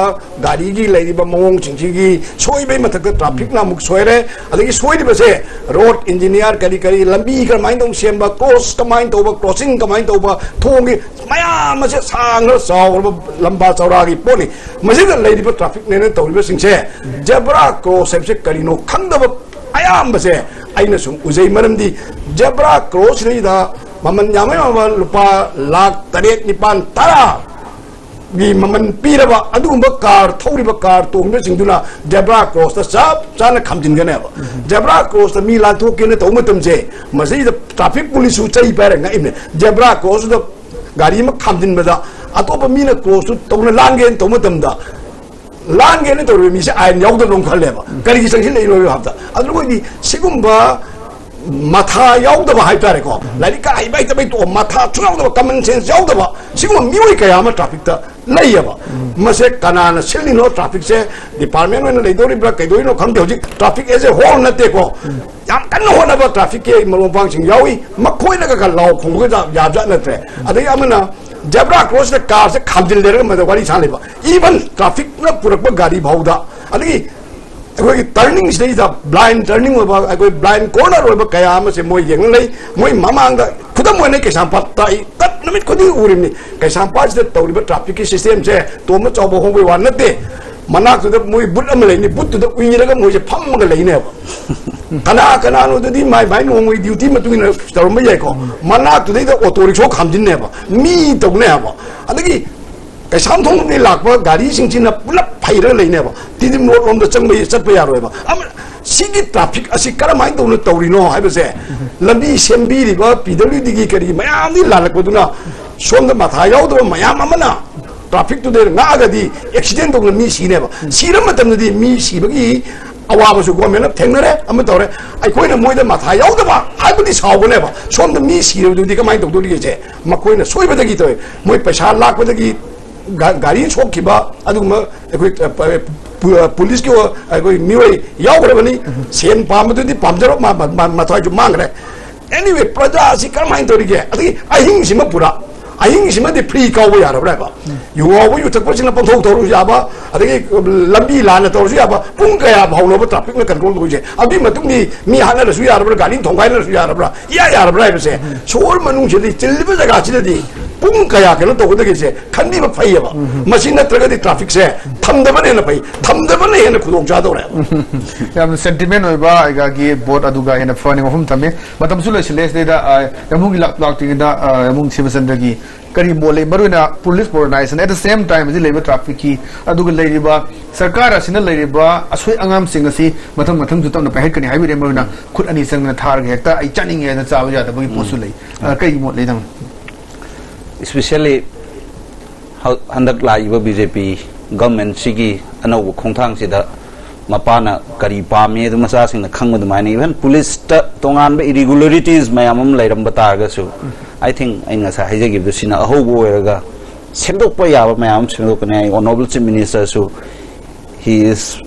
ꯒꯥꯔꯤꯒꯤ ꯂꯩꯔꯤꯕ ꯃꯑꯣꯡꯁꯤꯡꯁꯤꯒꯤ ꯁꯣꯏꯕꯒꯤ ꯃꯊꯛꯇ ꯇ꯭ꯔꯥꯐꯤꯛꯅ ꯑꯃꯨꯛ ꯁꯣꯏꯔꯦ꯫ ꯑꯗꯒꯤ ꯁꯣꯏꯔꯤꯕꯁꯦ ꯔꯣꯗ ꯏꯟꯖꯤꯅꯤꯌꯥꯔ ꯀꯔꯤ ꯀꯔꯤ, ꯂꯝꯕꯤ ꯀꯔꯝꯍꯥꯏꯅ ꯇꯧꯕ ꯁꯦꯝꯕ, ꯀ꯭ꯔꯣꯁ ꯀꯃꯥꯏꯅ ꯇꯧꯕ, ꯀ꯭ꯔꯣꯁꯤꯡ ꯀꯃꯥꯏꯅ ꯇꯧꯕ, ꯊꯣꯡꯒꯤ ꯃꯌꯥꯝ ꯑꯁꯦ ꯁꯥꯡꯈ꯭ꯔ ꯆꯥꯎꯈ꯭ꯔꯕ ꯂꯝꯕꯥ ꯆꯧꯔꯥꯒꯤ ꯄꯣꯠꯅꯤ꯫ ꯃꯁꯤꯗ ꯂꯩꯔꯤꯕ ꯇ꯭ꯔꯥꯐꯤꯛꯅꯦꯅ ꯇꯧꯔꯤꯕꯁꯤꯡꯁꯦ ꯖꯦꯕ꯭ꯔꯥ ꯀ꯭ꯔꯣꯁ ꯍꯥꯏꯕꯁꯦ ꯀꯔꯤꯅꯣ ꯈꯪꯗꯕ ꯑꯌꯥꯝꯕꯁꯦ ꯑꯩꯅ ꯁꯨꯝ ꯎꯖꯩ꯫ ꯃꯔꯝꯗꯤ ꯖꯦꯕ꯭ꯔꯥ ꯀ꯭ꯔꯣꯁꯁꯤꯗꯩꯗ ꯃꯃꯜ ꯌꯥꯝꯃꯩ ꯃꯃꯜ ꯂꯨꯄꯥ ꯂꯥꯈ ꯇꯔꯦꯠ, ꯅꯤꯄꯥꯟ, ꯇꯔꯥ ꯒꯤ ꯃꯃꯜ ꯄꯤꯔꯕ ꯑꯗꯨꯒꯨꯝꯕ ꯀꯥꯔ ꯊꯧꯔꯤꯕ ꯀꯥꯔ ꯇꯣꯡꯕꯁꯤꯡꯗꯨꯅ ꯖꯦꯕ꯭ꯔꯥ ꯀ꯭ꯔꯣꯁꯇ ꯆꯞ ꯆꯥꯅ ꯈꯥꯝꯖꯤꯟꯒꯅꯦꯕ꯫ ꯖꯦꯕ꯭ꯔꯥ ꯀ꯭ꯔꯣꯁꯇ ꯃꯤ ꯂꯥꯟꯊꯣꯛꯀꯦꯅ ꯇꯧꯕ ꯃꯇꯝꯁꯦ ꯃꯁꯤꯗ ꯇ꯭ꯔꯥꯐꯤꯛ ꯄꯨꯂꯤꯁꯁꯨ ꯆꯩ ꯄꯥꯏꯔ ꯉꯛꯏꯕꯅꯦ꯫ ꯖꯦꯕ꯭ꯔꯥ ꯀ꯭ꯔꯣꯁꯇꯨꯗ ꯒꯥꯔꯤ ꯑꯃ ꯈꯥꯝꯖꯤꯟꯕꯗ ꯑꯇꯣꯞꯄ ꯃꯤꯅ ꯀ꯭ꯔꯣꯁꯇꯨ ꯇꯧꯅ ꯂꯥꯟꯒꯦꯅ ꯇꯧꯕ ꯃꯇꯝꯗ ꯂꯥꯟꯒꯦꯅ ꯇꯧꯔꯤꯕ ꯃꯤꯁꯦ ꯑꯥꯏꯟ ꯌꯥꯎꯗꯕ ꯑꯃ ꯈꯜꯂꯦꯕ꯫ ꯀꯔꯤꯒꯤ ꯆꯪꯁꯤꯜꯂꯛꯏꯅꯣ ꯍꯥꯏꯕꯗ, ꯑꯗꯨ ꯑꯩꯈꯣꯏꯗꯤ ꯁꯤꯒꯨꯝꯕ ꯃꯊꯥ ꯌꯥꯎꯗꯕ ꯍꯥꯏꯇꯥꯔꯦꯀꯣ, ꯂꯥꯏꯔꯤꯛ ꯀ ꯍꯩꯕ ꯍꯩꯇꯕꯩ ꯇꯣꯛꯑꯣ, ꯃꯊꯥ ꯁꯨꯡ ꯌꯥꯎꯗꯕ, ꯀꯃꯟ ꯁꯦꯟꯁ ꯌꯥꯎꯗꯕ ꯁꯤꯒꯨꯝꯕ ꯃꯤꯑꯣꯏ ꯀꯌꯥ ꯑꯃ ꯇ꯭ꯔꯥꯐꯤꯛꯇ ꯂꯩꯌꯦꯕ꯫ ꯃꯁꯦ ꯀꯅꯥꯅ ꯁꯤꯜꯂꯤꯅꯣ, traffic ꯁꯦ department ꯑꯣꯏꯅ ꯂꯩꯗꯧꯔꯤꯕ꯭ꯔꯥ ꯀꯩꯗꯧꯔꯤꯅꯣ ꯈꯪꯗꯦ꯫ ꯍꯧꯖꯤꯛ traffic as a whole ꯅꯠꯇꯦꯀꯣ, ꯌꯥꯝ ꯀꯟꯅ ꯍꯣꯠꯅꯕ traffic ꯀꯤ ꯃꯔꯨꯞ ꯃꯄꯥꯡꯁꯤꯡ ꯌꯥꯎꯏ, ꯃꯈꯣꯏꯅꯒ ꯈꯔ ꯂꯥꯎ ꯈꯣꯡꯕꯒ ꯌꯥꯕꯖꯥꯠ ꯅꯠꯇ꯭ꯔꯦ꯫ ꯑꯗꯒꯤ ꯑꯃꯅ zebra cross ꯇ car ꯁꯦ ꯈꯥꯝꯖꯤꯜꯂꯦꯔꯒ ꯃꯗ ꯋꯥꯔꯤ ꯁꯥ ꯂꯩꯕ, even traffic ꯅ ꯄꯨꯔꯛꯄ ꯒꯥꯔꯤ ꯐꯥꯎꯗ꯫ ꯑꯗꯒꯤ ꯑꯩꯈꯣꯏꯒꯤ turning ꯁꯤꯗꯩꯗ blind turning ꯑꯣꯏꯕ, ꯑꯩꯈꯣꯏ blind corner ꯑꯣꯏꯕ ꯀꯌꯥ ꯑꯃꯁꯦ ꯃꯣꯏ ꯌꯦꯡꯉ ꯂꯩ꯫ ꯃꯣꯏ ꯃꯃꯥꯡꯗ, ꯈꯨꯗꯝ ꯑꯣꯏꯅ ꯀꯩꯁꯥꯝꯄꯥꯠꯇ ꯑꯩ ꯇꯠ ꯅꯨꯃꯤꯠ ꯈꯨꯗꯤꯡꯒꯤ ꯎꯔꯤꯕꯅꯤ, ꯀꯩꯁꯥꯝꯄꯥꯠꯁꯤꯗ ꯇꯧꯔꯤꯕ traffic ꯀꯤ system ꯁꯦ꯫ ꯇꯣꯝꯕ ꯆꯥꯎꯕ ꯍꯣꯡꯕꯩ ꯋꯥ ꯅꯠꯇꯦ꯫ ꯃꯅꯥꯛꯇꯨꯗ ꯃꯣꯏ booth ꯑꯃ ꯂꯩꯅꯤ, booth ꯇꯨꯗ ꯎꯏꯔꯒ ꯃꯣꯏꯁꯦ ꯐꯝꯃꯒ ꯂꯩꯅꯦꯕ꯫ ꯀꯅꯥ ꯀꯅꯥꯅꯣꯗꯨꯗꯤ ꯃꯥꯏ ꯃꯥꯏ ꯅꯣꯡꯃꯒꯤ duty ꯃꯇꯨꯡ ꯏꯟꯅ ꯇꯧꯔꯝꯕ ꯌꯥꯏꯀꯣ꯫ ꯃꯅꯥꯛꯇꯨꯗꯩꯗ auto rickshaw ꯈꯥꯝꯖꯤꯟꯅꯦꯕ, ꯃꯤ ꯇꯧꯅꯦ ꯍꯥꯏꯕ꯫ ꯑꯗꯒꯤ ꯀꯩꯁꯥꯝꯊꯣꯡꯗꯒꯤ ꯂꯥꯛꯄ ꯒꯥꯔꯤꯁꯤꯡꯁꯤꯅ ꯄꯨꯂꯞ ꯐꯩꯔꯒ ꯂꯩꯅꯦꯕ꯫ ꯇꯤꯗꯤꯝ ꯔꯣꯗ ꯂꯣꯝꯗ ꯆꯪꯕ, ꯆꯠꯄ ꯌꯥꯔꯣꯏꯕ꯫ ꯑꯃ, ꯁꯤꯒꯤ traffic ꯑꯁꯤ ꯀꯔꯝꯍꯥꯏꯅ ꯇꯧꯅ ꯇꯧꯔꯤꯅꯣ ꯍꯥꯏꯕꯁꯦ, ꯂꯝꯕꯤ ꯁꯦꯝꯕꯤꯔꯤꯕ P W D ꯒꯤ ꯀꯔꯤ ꯃꯌꯥꯝꯗꯤ ꯂꯥꯜꯂꯛꯄꯗꯨꯅ, ꯁꯣꯝꯗ ꯃꯊꯥ ꯌꯥꯎꯗꯕ ꯃꯌꯥꯝ ꯑꯃꯅ traffic ꯇꯨꯗ ꯉꯥꯛꯑꯒꯗꯤ accident ꯇꯧꯗꯅ ꯃꯤ ꯁꯤꯅꯦꯕ꯫ ꯁꯤꯔ ꯃꯇꯝꯗꯗꯤ ꯃꯤ ꯁꯤꯕꯒꯤ ꯑꯋꯥꯕꯁꯨ government ꯅ ꯊꯦꯡꯅꯔꯦ, ꯑꯃ ꯇꯧꯔꯦ꯫ ꯑꯩꯈꯣꯏꯅ ꯃꯣꯏꯗ ꯃꯊꯥ ꯌꯥꯎꯗꯕ ꯍꯥꯏꯕꯗꯤ ꯁꯥꯎꯒꯅꯦꯕ, ꯁꯣꯝꯗ ꯃꯤ ꯁꯤꯔꯕꯗꯨꯗꯤ ꯀꯃꯥꯏꯅ ꯇꯧꯗꯣꯔꯤꯒꯦꯁꯦ? ꯃꯈꯣꯏꯅ ꯁꯣꯏꯕꯗꯒꯤ ꯇꯧꯋꯦ꯫ ꯃꯣꯏ ꯄꯩꯁꯥ ꯂꯥꯛꯄꯗꯒꯤ ꯒꯥ-, ꯒꯥꯔꯤ ꯁꯣꯛꯈꯤꯕ ꯑꯗꯨꯒꯨꯝꯕ ꯑꯩꯈꯣꯏ, ꯑ, ꯄ-, ꯄꯨ-, ꯑ, ꯄꯨꯂꯤꯁꯀꯤ ꯑꯣ-, ꯑꯩꯈꯣꯏ ꯃꯤꯑꯣꯏ ꯌꯥꯎꯈ꯭ꯔꯕꯅꯤ꯫ ꯁꯦꯟ ꯄꯥꯝꯕꯗꯨꯗꯤ ꯄꯥꯝꯖꯔꯣ, ꯃꯥ, ꯃꯥ, ꯃꯥ, ꯃꯊ꯭ꯋꯥꯏꯁꯨ ꯃꯥꯡꯈ꯭ꯔꯦ꯫ Anyway, ꯄ꯭ꯔꯖꯥ ꯑꯁꯤ ꯀꯔꯝꯍꯥꯏꯅ ꯇꯧꯔꯤꯒꯦ? ꯑꯗꯒꯤ ꯑꯍꯤꯡꯁꯤꯃ ꯄꯨꯔꯥ, ꯑꯍꯤꯡꯁꯤꯃꯗꯤ free ꯀꯥꯎꯕ ꯌꯥꯔꯕ꯭ꯔꯥ ꯍꯥꯏꯕ? ꯌꯨ ꯉꯥꯎꯕ, ꯌꯨ ꯊꯛꯄꯁꯤꯡꯅ ꯄꯪꯊꯧ ꯊꯧꯔꯁꯨ ꯌꯥꯕ, ꯑꯗꯒꯤ ꯂꯝꯕꯤ ꯂꯥꯟꯅ ꯇꯧꯔꯁꯨ ꯌꯥꯕ, ꯄꯨꯡ ꯀꯌꯥ ꯐꯥꯎꯅꯣꯕ traffic ꯅ control ꯇꯧꯔꯤꯁꯦ? ꯑꯗꯨꯒꯤ ꯃꯇꯨꯡꯗꯤ ꯃꯤ ꯍꯥꯠꯅꯔꯁꯨ ꯌꯥꯔꯕ꯭ꯔꯥ, ꯒꯥꯔꯤ ꯊꯣꯡꯒꯥꯏꯅꯔꯁꯨ ꯌꯥꯔꯕ꯭ꯔꯥ, ꯏꯌꯥ ꯌꯥꯔꯕ꯭ꯔꯥ ꯍꯥꯏꯕꯁꯦ? ꯁꯣꯍꯣꯔ ꯃꯅꯨꯡꯁꯤꯗꯤ, ꯆꯤꯜꯂꯤꯕ ꯖꯒꯥꯁꯤꯗꯗꯤ ꯄꯨꯡ ꯀꯌꯥ ꯀꯩꯅꯣ ꯇꯧꯒꯗꯒꯦꯁꯦ ꯈꯟꯕꯤꯕ ꯐꯩꯌꯦꯕ꯫ ꯃꯁꯤ ꯅꯠꯇ꯭ꯔꯒꯗꯤ traffic ꯁꯦ ꯊꯝꯗꯕꯅ ꯍꯦꯟꯅ ꯐꯩ, ꯊꯝꯗꯕꯅ ꯍꯦꯟꯅ ꯈꯨꯗꯣꯡ ꯆꯥꯗꯧꯔꯦꯕ꯫ ꯌꯥꯝꯅ sentiment ꯑꯣꯏꯕ ꯑꯩꯒꯤ ꯕꯣꯠ ꯑꯗꯨꯒ ꯍꯦꯟꯅ ꯐꯅꯤ ꯋꯥꯐꯝ ꯊꯝꯃꯤ꯫ ꯃꯇꯝꯁꯨ ꯂꯣꯏꯁꯤꯜꯂꯦ꯫ ꯁꯤꯗꯩꯗ, ꯑ, ꯌꯥꯝꯕꯨꯡꯒꯤ ꯂꯥꯛ-, ꯂꯥꯛꯇ꯭ꯔꯤꯉꯩꯗ, ꯑ, ꯌꯥꯝꯕꯨꯡ ꯁꯤꯕꯆꯟꯗ꯭ꯔꯒꯤ ꯀꯔꯤ ꯃꯣꯠ ꯂꯩ? ꯃꯔꯨꯑꯣꯏꯅ police modernisation, at the same time ꯍꯧꯖꯤꯛ ꯂꯩꯔꯤꯕ traffic ꯀꯤ, ꯑꯗꯨꯒ ꯂꯩꯔꯤꯕ ꯁꯔꯀꯥꯔ ꯑꯁꯤꯅ ꯂꯩꯔꯤꯕ ꯑꯁꯣꯏ ꯑꯉꯥꯝꯁꯤꯡ ꯑꯁꯤ ꯃꯊꯪ ꯃꯊꯪꯁꯨ ꯇꯞꯅ ꯄꯥꯏꯈꯠꯀꯅꯤ ꯍꯥꯏꯕꯤꯔꯦ꯫ ꯃꯔꯨꯑꯣꯏꯅ ꯈꯨꯠ ꯑꯅꯤ ꯆꯪꯗꯅ ꯊꯥꯔꯒ ꯍꯦꯛꯇ ꯑꯩ ꯆꯥꯅꯤꯡꯉꯦ ꯍꯥꯏꯅ ꯆꯥꯕ ꯌꯥꯗꯕꯒꯤ ꯄꯣꯠꯁꯨ ꯂꯩ꯫ ꯑ, ꯀꯩ ꯃꯣꯠ ꯂꯩ, ꯇꯥꯃꯣ? Especially ꯍ-, ꯍꯟꯗꯛ ꯂꯥꯛꯏꯕ B J P government ꯁꯤꯒꯤ ꯑꯅꯧꯕ ꯈꯣꯡꯊꯥꯡꯁꯤꯗ ꯃꯄꯥꯅ ꯀꯔꯤ ꯄꯥꯝꯃꯤ ꯑꯗꯨ ꯃꯆꯥꯁꯤꯡꯅ ꯈꯪꯕ ꯑꯗꯨꯃꯥꯏꯅ, even police ꯇ ꯇꯣꯉꯥꯟꯕ irregularities ꯃꯌꯥꯝ ꯑꯃ ꯂꯩꯔꯝꯕ ꯇꯥꯔꯒꯁꯨ, I think ꯑꯩꯅ ꯉꯁꯥꯏ ꯍꯥꯏꯖꯈꯤꯕꯗꯨ ꯁꯤꯅ ꯑꯍꯧꯕ ꯑꯣꯏꯔꯒ ꯁꯦꯝꯗꯣꯛꯄ ꯌꯥꯕ ꯃꯌꯥꯝ ꯑꯃ ꯁꯦꯝꯗꯣꯛꯀꯅꯤ꯫ ꯑꯩ Honourable Chief Minister ꯁꯨ, he is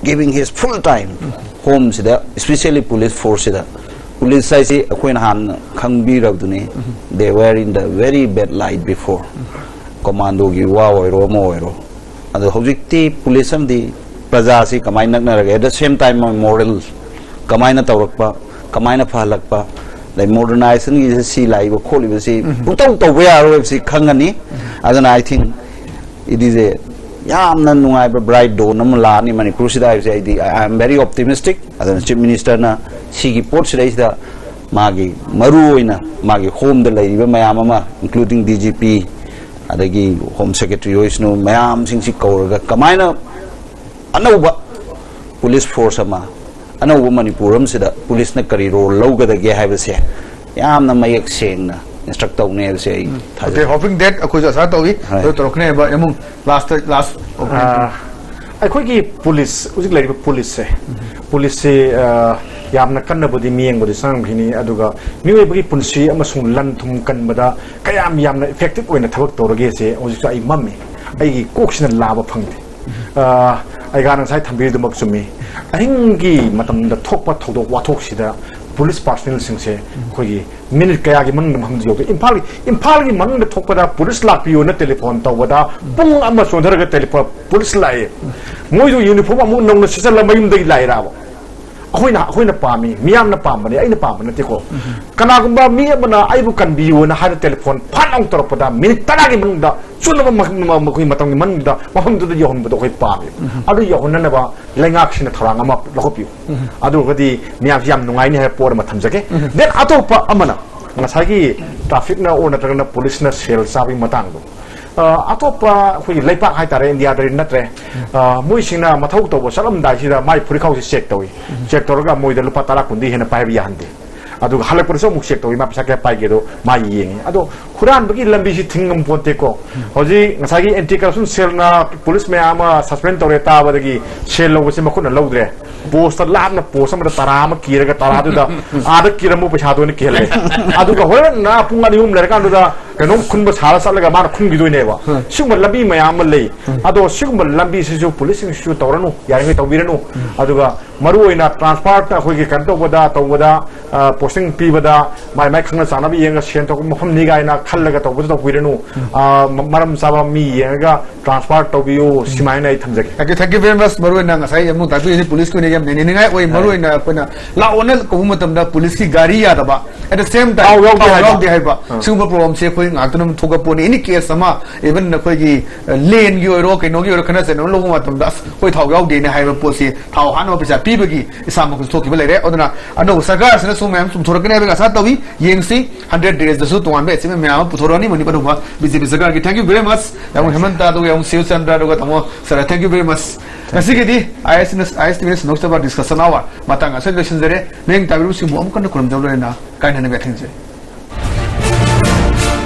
giving his full time Home ꯁꯤꯗ, especially police force ꯁꯤꯗ꯫ Police ꯍꯥꯏꯁꯤ ꯑꯩꯈꯣꯏꯅ ꯍꯥꯟꯅ ꯈꯪꯕꯤꯔꯕꯗꯨꯅꯤ, they were in the very bad light before꯫ Commando ꯒꯤ ꯋꯥ ꯑꯣꯏꯔꯣ, ꯑꯃ ꯑꯣꯏꯔꯣ꯫ ꯑꯗꯣ ꯍꯧꯖꯤꯛꯇꯤ police ꯑꯃꯗꯤ ꯄ꯭ꯔꯖꯥꯁꯤ ꯀꯃꯥꯏꯅ ꯅꯛꯅꯔꯒꯦ, at the same time moral ꯀꯃꯥꯏꯅ ꯇꯧꯔꯛꯄ, ꯀꯃꯥꯏꯅ ꯐꯍꯜꯂꯛꯄ, ꯑꯗꯩ modernization ꯒꯤꯁꯤ ꯁꯤ ꯂꯥꯛꯏꯕ ꯈꯣꯠꯂꯤꯕꯁꯤ ꯄꯨꯡꯇꯧ ꯇꯧꯕ ꯌꯥꯔꯣꯏ ꯍꯥꯏꯕꯁꯤ ꯈꯪꯉꯅꯤ꯫ ꯑꯗꯨꯅ I think it is a ꯌꯥꯝꯅ ꯅꯨꯡꯉꯥꯏꯕ bright dawn ꯑꯃ ꯂꯥꯛꯑꯅꯤ ꯃꯅꯤꯄꯨꯔꯁꯤꯗ ꯍꯥꯏꯕꯁꯦ ꯑꯩꯗꯤ I am very optimistic꯫ ꯑꯗꯨꯅ Chief Minister ꯅ ꯁꯤꯒꯤ ꯄꯣꯠꯁꯤꯗꯩꯁꯤꯗ ꯃꯥꯒꯤ ꯃꯔꯨ ꯑꯣꯏꯅ ꯃꯥꯒꯤ Home ꯗ ꯂꯩꯔꯤꯕ ꯃꯌꯥꯝ ꯑꯃ, including D G P, ꯑꯗꯒꯤ Home Secretary ꯑꯣꯏꯁꯅꯨ, ꯃꯌꯥꯝꯁꯤꯡꯁꯤ ꯀꯧꯔꯒ ꯀꯃꯥꯏꯅ ꯑꯅꯧꯕ police force ꯑꯃ, ꯑꯅꯧꯕ ꯃꯅꯤꯄꯨꯔ ꯑꯃꯁꯤꯗ police ꯅ ꯀꯔꯤ role ꯂꯧꯒꯗꯒꯦ ꯍꯥꯏꯕꯁꯦ ꯌꯥꯝꯅ ꯃꯌꯦꯛ ꯁꯦꯡꯅ instruct ꯇꯧꯅꯤ ꯍꯥꯏꯕꯁꯦ ꯑꯩ ꯊꯥꯖꯩ꯫ Okay, hoping that ꯑꯩꯈꯣꯏꯁꯨ ꯑꯁꯥ ꯇꯧꯏ꯫ ꯍꯣꯏ꯫ ꯑꯗꯨ ꯇꯧꯔꯛꯀꯅꯦꯕ ꯑꯃꯨꯛ last last opening. ꯑꯩꯈꯣꯏꯒꯤ police, ꯍꯧꯖꯤꯛ ꯂꯩꯔꯤꯕ police ꯁꯦ, police ꯁꯦ ꯌꯥꯝꯅ ꯀꯟꯅꯕꯨꯗꯤ ꯃꯤꯠꯌꯦꯡꯕꯨꯗꯤ ꯆꯪꯉꯝꯈꯤꯅꯤ, ꯑꯗꯨꯒ ꯃꯤꯑꯣꯏꯕꯒꯤ ꯄꯨꯟꯁꯤ ꯑꯃꯁꯨꯡ ꯂꯟ ꯊꯨꯝ ꯀꯟꯕꯗ ꯀꯌꯥꯝ ꯌꯥꯝꯅ effective ꯑꯣꯏꯅ ꯊꯕꯛ ꯇꯧꯔꯒꯦꯁꯦ ꯍꯧꯖꯤꯛꯁꯨ ꯑꯩ ꯃꯝꯃꯤ꯫ ꯑꯩꯒꯤ ꯀꯣꯛꯁꯤꯅ ꯂꯥꯕ ꯐꯪꯗꯦ꯫ ꯑ, ꯑꯩꯒꯥꯅ ꯉꯁꯥꯏ ꯊꯝꯕꯤꯔꯤꯗꯨꯃꯛ ꯆꯨꯝꯃꯤ꯫ ꯑꯍꯤꯡꯒꯤ ꯃꯇꯝꯗ ꯊꯣꯛꯄ ꯊꯧꯗꯣꯛ ꯋꯥꯊꯣꯛꯁꯤꯗ police personnel ꯁꯤꯡꯁꯦ ꯑꯩꯈꯣꯏꯒꯤ minute ꯀꯌꯥꯒꯤ ꯃꯅꯨꯡꯗ ꯃꯐꯝꯗꯨ ꯌꯧꯗꯣꯏ? ꯏꯝꯐꯥꯜꯒꯤ, ꯏꯝꯐꯥꯜꯒꯤ ꯃꯅꯨꯡꯗ ꯊꯣꯛꯄꯗ police ꯂꯥꯛꯄꯤꯌꯣꯅ telephone ꯇꯧꯕꯗ ꯄꯨꯡ ꯑꯃ ꯆꯣꯟꯊꯔꯒ telephone police ꯂꯥꯛꯑꯦ꯫ ꯃꯣꯏꯗꯨ uniform ꯑꯃꯨꯛ ꯅꯧꯅ ꯁꯦꯠꯆꯜꯂ ꯃꯌꯨꯝꯗꯒꯤ ꯂꯥꯛꯏꯔꯥꯕ? ꯑꯩꯈꯣꯏꯅ, ꯑꯩꯈꯣꯏꯅ ꯄꯥꯝꯃꯤ, ꯃꯤꯌꯥꯝꯅ ꯄꯥꯝꯕꯅꯤ, ꯑꯩꯅ ꯄꯥꯝꯕ ꯅꯠꯇꯦꯀꯣ꯫ ꯀꯅꯥꯒꯨꯝꯕ ꯃꯤ ꯑꯃꯅ ꯑꯩꯕꯨ ꯀꯟꯕꯤꯌꯨꯅ ꯍꯥꯏꯅ telephone ꯐꯠ ꯂꯥꯎ ꯇꯧꯔꯛꯄꯗ minute ꯇꯔꯥꯒꯤ ꯃꯅꯨꯡꯗ, ꯆꯨꯅꯕ ꯃ-, ꯃ-, ꯃꯈꯣꯏ ꯃꯇꯝꯒꯤ ꯃꯅꯨꯡꯗ ꯃꯐꯝꯗꯨꯗ ꯌꯧꯍꯟꯕꯗꯣ ꯑꯩꯈꯣꯏ ꯄꯥꯝꯃꯤ꯫ ꯑꯗꯨ ꯌꯧꯍꯟꯅꯅꯕ ꯂꯩꯉꯥꯛꯁꯤꯅ ꯊꯧꯔꯥꯡ ꯑꯃ ꯂꯧꯈꯠꯄꯤꯌꯨ꯫ ꯑꯗꯨ ꯑꯣꯏꯔꯒꯗꯤ ꯃꯤꯌꯥꯝꯁꯤ ꯌꯥꯝ ꯅꯨꯡꯉꯥꯏꯅꯤ ꯍꯥꯏꯕ ꯄꯣꯠ ꯑꯃ ꯊꯝꯖꯒꯦ꯫ Then ꯑꯇꯣꯞꯄ ꯑꯃꯅ ꯉꯁꯥꯏꯒꯤ traffic ꯅ ꯑꯣꯔ ꯅꯠꯇ꯭ꯔꯒꯅ police ꯅ ꯁꯦꯜ ꯆꯥꯕꯒꯤ ꯃꯇꯥꯡꯗꯣ, ꯑ, ꯑꯇꯣꯞꯄ ꯑꯩꯈꯣꯏꯒꯤ ꯂꯩꯄꯥꯛ ꯍꯥꯏꯇꯥꯔꯦ, ꯏꯟꯗꯤꯌꯥꯗꯗꯤ ꯅꯠꯇ꯭ꯔꯦ, ꯑ, ꯃꯣꯏꯁꯤꯡꯅ ꯃꯊꯧ ꯇꯧꯕ ꯆꯠꯂꯝꯗꯥꯏꯁꯤꯗ ꯃꯥꯏ ꯐꯨꯔꯤꯠꯈꯥꯎꯁꯤ check ꯇꯧꯏ꯫ Check ꯇꯧꯔꯒ ꯃꯣꯏꯗ ꯂꯨꯄꯥ ꯇꯔꯥ ꯀꯨꯟꯗꯤ ꯍꯦꯟꯅ ꯄꯥꯏꯕ ꯌꯥꯍꯟꯗꯦ꯫ ꯑꯗꯨꯒ ꯍꯜꯂꯛꯄꯗꯁꯨ ꯑꯃꯨꯛ check ꯇꯧꯏ, ꯃꯥ ꯄꯩꯁꯥ ꯀꯌꯥ ꯄꯥꯏꯒꯦꯗꯣ ꯃꯥ ꯌꯦꯡꯉꯤ꯫ ꯑꯗꯣ ꯍꯨꯔꯥꯟꯕꯒꯤ ꯂꯝꯕꯤꯁꯤ ꯊꯤꯡꯉꯝ ꯄꯣꯟꯇꯦꯀꯣ꯫ ꯍꯧꯖꯤꯛ ꯉꯁꯥꯏꯒꯤ anti corruption cell ꯅ police ꯃꯌꯥꯝ ꯑꯃ suspend ꯇꯧꯔꯦ ꯇꯥꯕꯗꯒꯤ ꯁꯦꯜ ꯂꯧꯕꯁꯦ ꯃꯈꯨꯠꯅ ꯂꯧꯗ꯭ꯔꯦ꯫ Post ꯇ ꯂꯥꯞꯅ post ꯑꯃꯗ ꯇꯔꯥ ꯑꯃ ꯀꯤꯔꯒ ꯇꯔꯥꯗꯨꯗ ꯑꯥꯗ ꯀꯤꯔꯝꯕ ꯄꯩꯁꯥꯗꯣ ꯑꯣꯏꯅ ꯀꯤꯍꯜꯂꯦ꯫ ꯑꯗꯨꯒ ꯍꯣꯔꯦꯟ ꯅ ꯄꯨꯡ ꯑꯅꯤ ꯑꯍꯨꯝ ꯂꯩꯔꯀꯥꯟꯗꯨꯗ ꯀꯩꯅꯣꯝ ꯈꯨꯟꯕ ꯁꯥꯔ ꯆꯠꯂꯒ ꯃꯥꯅ ꯈꯨꯟꯈꯤꯗꯣꯏꯅꯦꯕ꯫ ꯎꯝ꯫ ꯁꯤꯒꯨꯝꯕ ꯂꯝꯕꯤ ꯃꯌꯥꯝ ꯑꯃ ꯂꯩ꯫ ꯎꯝ꯫ ꯑꯗꯣ ꯁꯤꯒꯨꯝꯕ ꯂꯝꯕꯤꯁꯤꯁꯨ ꯄꯨꯂꯤꯁꯁꯤꯡꯁꯤꯁꯨ ꯇꯧꯔꯅꯨ, ꯌꯥꯔꯤꯉꯩ ꯇꯧꯕꯤꯔꯅꯨ꯫ ꯑꯗꯨꯒ ꯃꯔꯨ ꯑꯣꯏꯅ ꯇ꯭ꯔꯥꯟꯁꯄꯣꯔꯠꯇ ꯑꯩꯈꯣꯏꯒꯤ ꯀꯩꯅꯣ ꯇꯧꯕꯗ, ꯇꯧꯕꯗ, ꯑ, ꯄꯣꯁꯇꯤꯡ ꯄꯤꯕꯗ ꯃꯥꯏ ꯃꯥꯏ ꯈꯪꯅ ꯆꯥꯟꯅꯕ ꯌꯦꯡꯉꯒ ꯁꯦꯟ ꯊꯣꯛꯄ ꯃꯐꯝꯅꯤ ꯀꯥꯏꯅ ꯈꯜꯂꯒ ꯇꯧꯕꯗ ꯇꯧꯕꯤꯔꯅꯨ꯫ ꯑ, ꯃ-, ꯃꯔꯝ ꯆꯥꯕ ꯃꯤ ꯌꯦꯡꯉꯒ ꯇ꯭ꯔꯥꯟꯁꯄꯣꯔꯠ ꯇꯧꯕꯤꯌꯨ, ꯁꯤꯃꯥꯏꯅ ꯑꯩ ꯊꯝꯖꯒꯦ꯫ Thank you, thank you very much꯫ ꯃꯔꯨ ꯑꯣꯏꯅ ꯉꯁꯥꯏ ꯑꯃꯨꯛ ꯇꯥꯛꯄꯤꯔꯤꯁꯤ ꯄꯨꯂꯤꯁꯀꯤ ꯑꯣꯏꯅ ꯌꯥꯝ ꯅꯦꯅꯤꯡꯉꯥꯏ ꯑꯣꯏ꯫ ꯃꯔꯨ ꯑꯣꯏꯅ ꯑꯩꯈꯣꯏꯅ ꯂꯥꯛꯑꯣꯅ ꯀꯧꯕ ꯃꯇꯝꯗ ꯄꯨꯂꯤꯁꯀꯤ ꯒꯥꯔꯤ ꯌꯥꯗꯕ, at the same time ꯊꯥꯎ ꯌꯥꯎꯗꯦ ꯊꯥꯎ ꯍꯥꯏꯕ꯫ ꯌꯥꯎꯗꯦ ꯍꯥꯏꯕ꯫ ꯑꯥ꯫ ꯁꯤꯒꯨꯝꯕ ꯄ꯭ꯔꯣꯕ꯭ꯂꯦꯝꯁꯦ ꯑꯩꯈꯣꯏ ꯉꯥꯛꯇꯅ ꯑꯗꯨꯝ ꯊꯣꯛꯄ ꯄꯣꯠꯅꯤ꯫ ꯑꯦꯅꯤ ꯀꯦꯁ ꯑꯃ, ꯏꯚꯟ ꯑꯩꯈꯣꯏꯒꯤ, ꯑ, ꯂꯦꯟꯒꯤ ꯑꯣꯏꯔꯣ, ꯀꯩꯅꯣꯒꯤ ꯑꯣꯏꯔꯣ, ꯈꯠꯅ ꯆꯩꯅꯕ ꯂꯧꯕ ꯃꯇꯝꯗ, "ꯑꯁ, ꯑꯩꯈꯣꯏ ꯊꯥꯎ ꯌꯥꯎꯗꯦꯅ" ꯍꯥꯏꯕ ꯄꯣꯠꯁꯤ ꯊꯥꯎ ꯍꯥꯟꯅꯕ ꯄꯩꯁꯥ ꯄꯤꯕꯒꯤ ꯏꯁꯥꯃꯛꯁꯨ ꯊꯣꯛꯈꯤꯕ ꯂꯩꯔꯦ꯫ ꯑꯗꯨꯅ ꯑꯅꯧꯕ ꯁꯔꯀꯥꯔꯁꯤꯅꯁꯨ ꯃꯌꯥꯝ ꯆꯨꯝꯊꯣꯔꯛꯀꯅꯤ ꯍꯥꯏꯕꯒꯤ ꯑꯥꯁꯥ ꯇꯧꯏ꯫ ꯌꯦꯡꯁꯤ, ꯍꯟꯗ꯭ꯔꯦꯠ ꯗꯦꯖꯇꯁꯨ ꯇꯣꯉꯥꯟꯕ ꯑꯦꯆꯤꯞꯃꯦꯟ ꯃꯌꯥꯝ ꯑꯃ ꯄꯨꯊꯣꯔꯛꯑꯅꯤ ꯃꯅꯤꯄꯨꯔ ꯑꯅꯧꯕ ꯕꯤ ꯖꯦ ꯄꯤ ꯁꯔꯀꯥꯔꯒꯤ꯫ Thank you very much꯫ ꯇꯥꯃꯣ ꯍꯦꯃꯟꯇ, ꯑꯗꯨꯒ ꯌꯥꯝ ꯁꯤꯕ ꯆꯟꯗ꯭ꯔ, ꯑꯗꯨꯒ ꯇꯥꯃꯣ sir, thank you very much꯫ ꯉꯁꯤꯒꯤꯗꯤ ꯑꯥꯏ ꯑꯦꯁ ꯇꯤ ꯚꯤ ꯅ ꯁꯟꯗꯣꯛꯆꯕ ꯗꯤꯁꯀꯁꯟ ꯑꯋꯥꯔ ꯃꯇꯥꯡ ꯑꯁꯤꯗ ꯂꯣꯏꯁꯤꯟꯖꯔꯦ꯫ ꯃꯤꯠꯌꯦꯡ ꯇꯥꯕꯤꯔꯤꯕꯁꯤꯡꯕꯨ ꯑꯃꯨꯛ ꯍꯟꯅ ꯈꯨꯔꯨꯝꯖꯕ ꯂꯣꯏꯅꯅ ꯀꯥꯏꯅꯅꯕ ꯌꯥꯊꯪꯖꯔꯤ꯫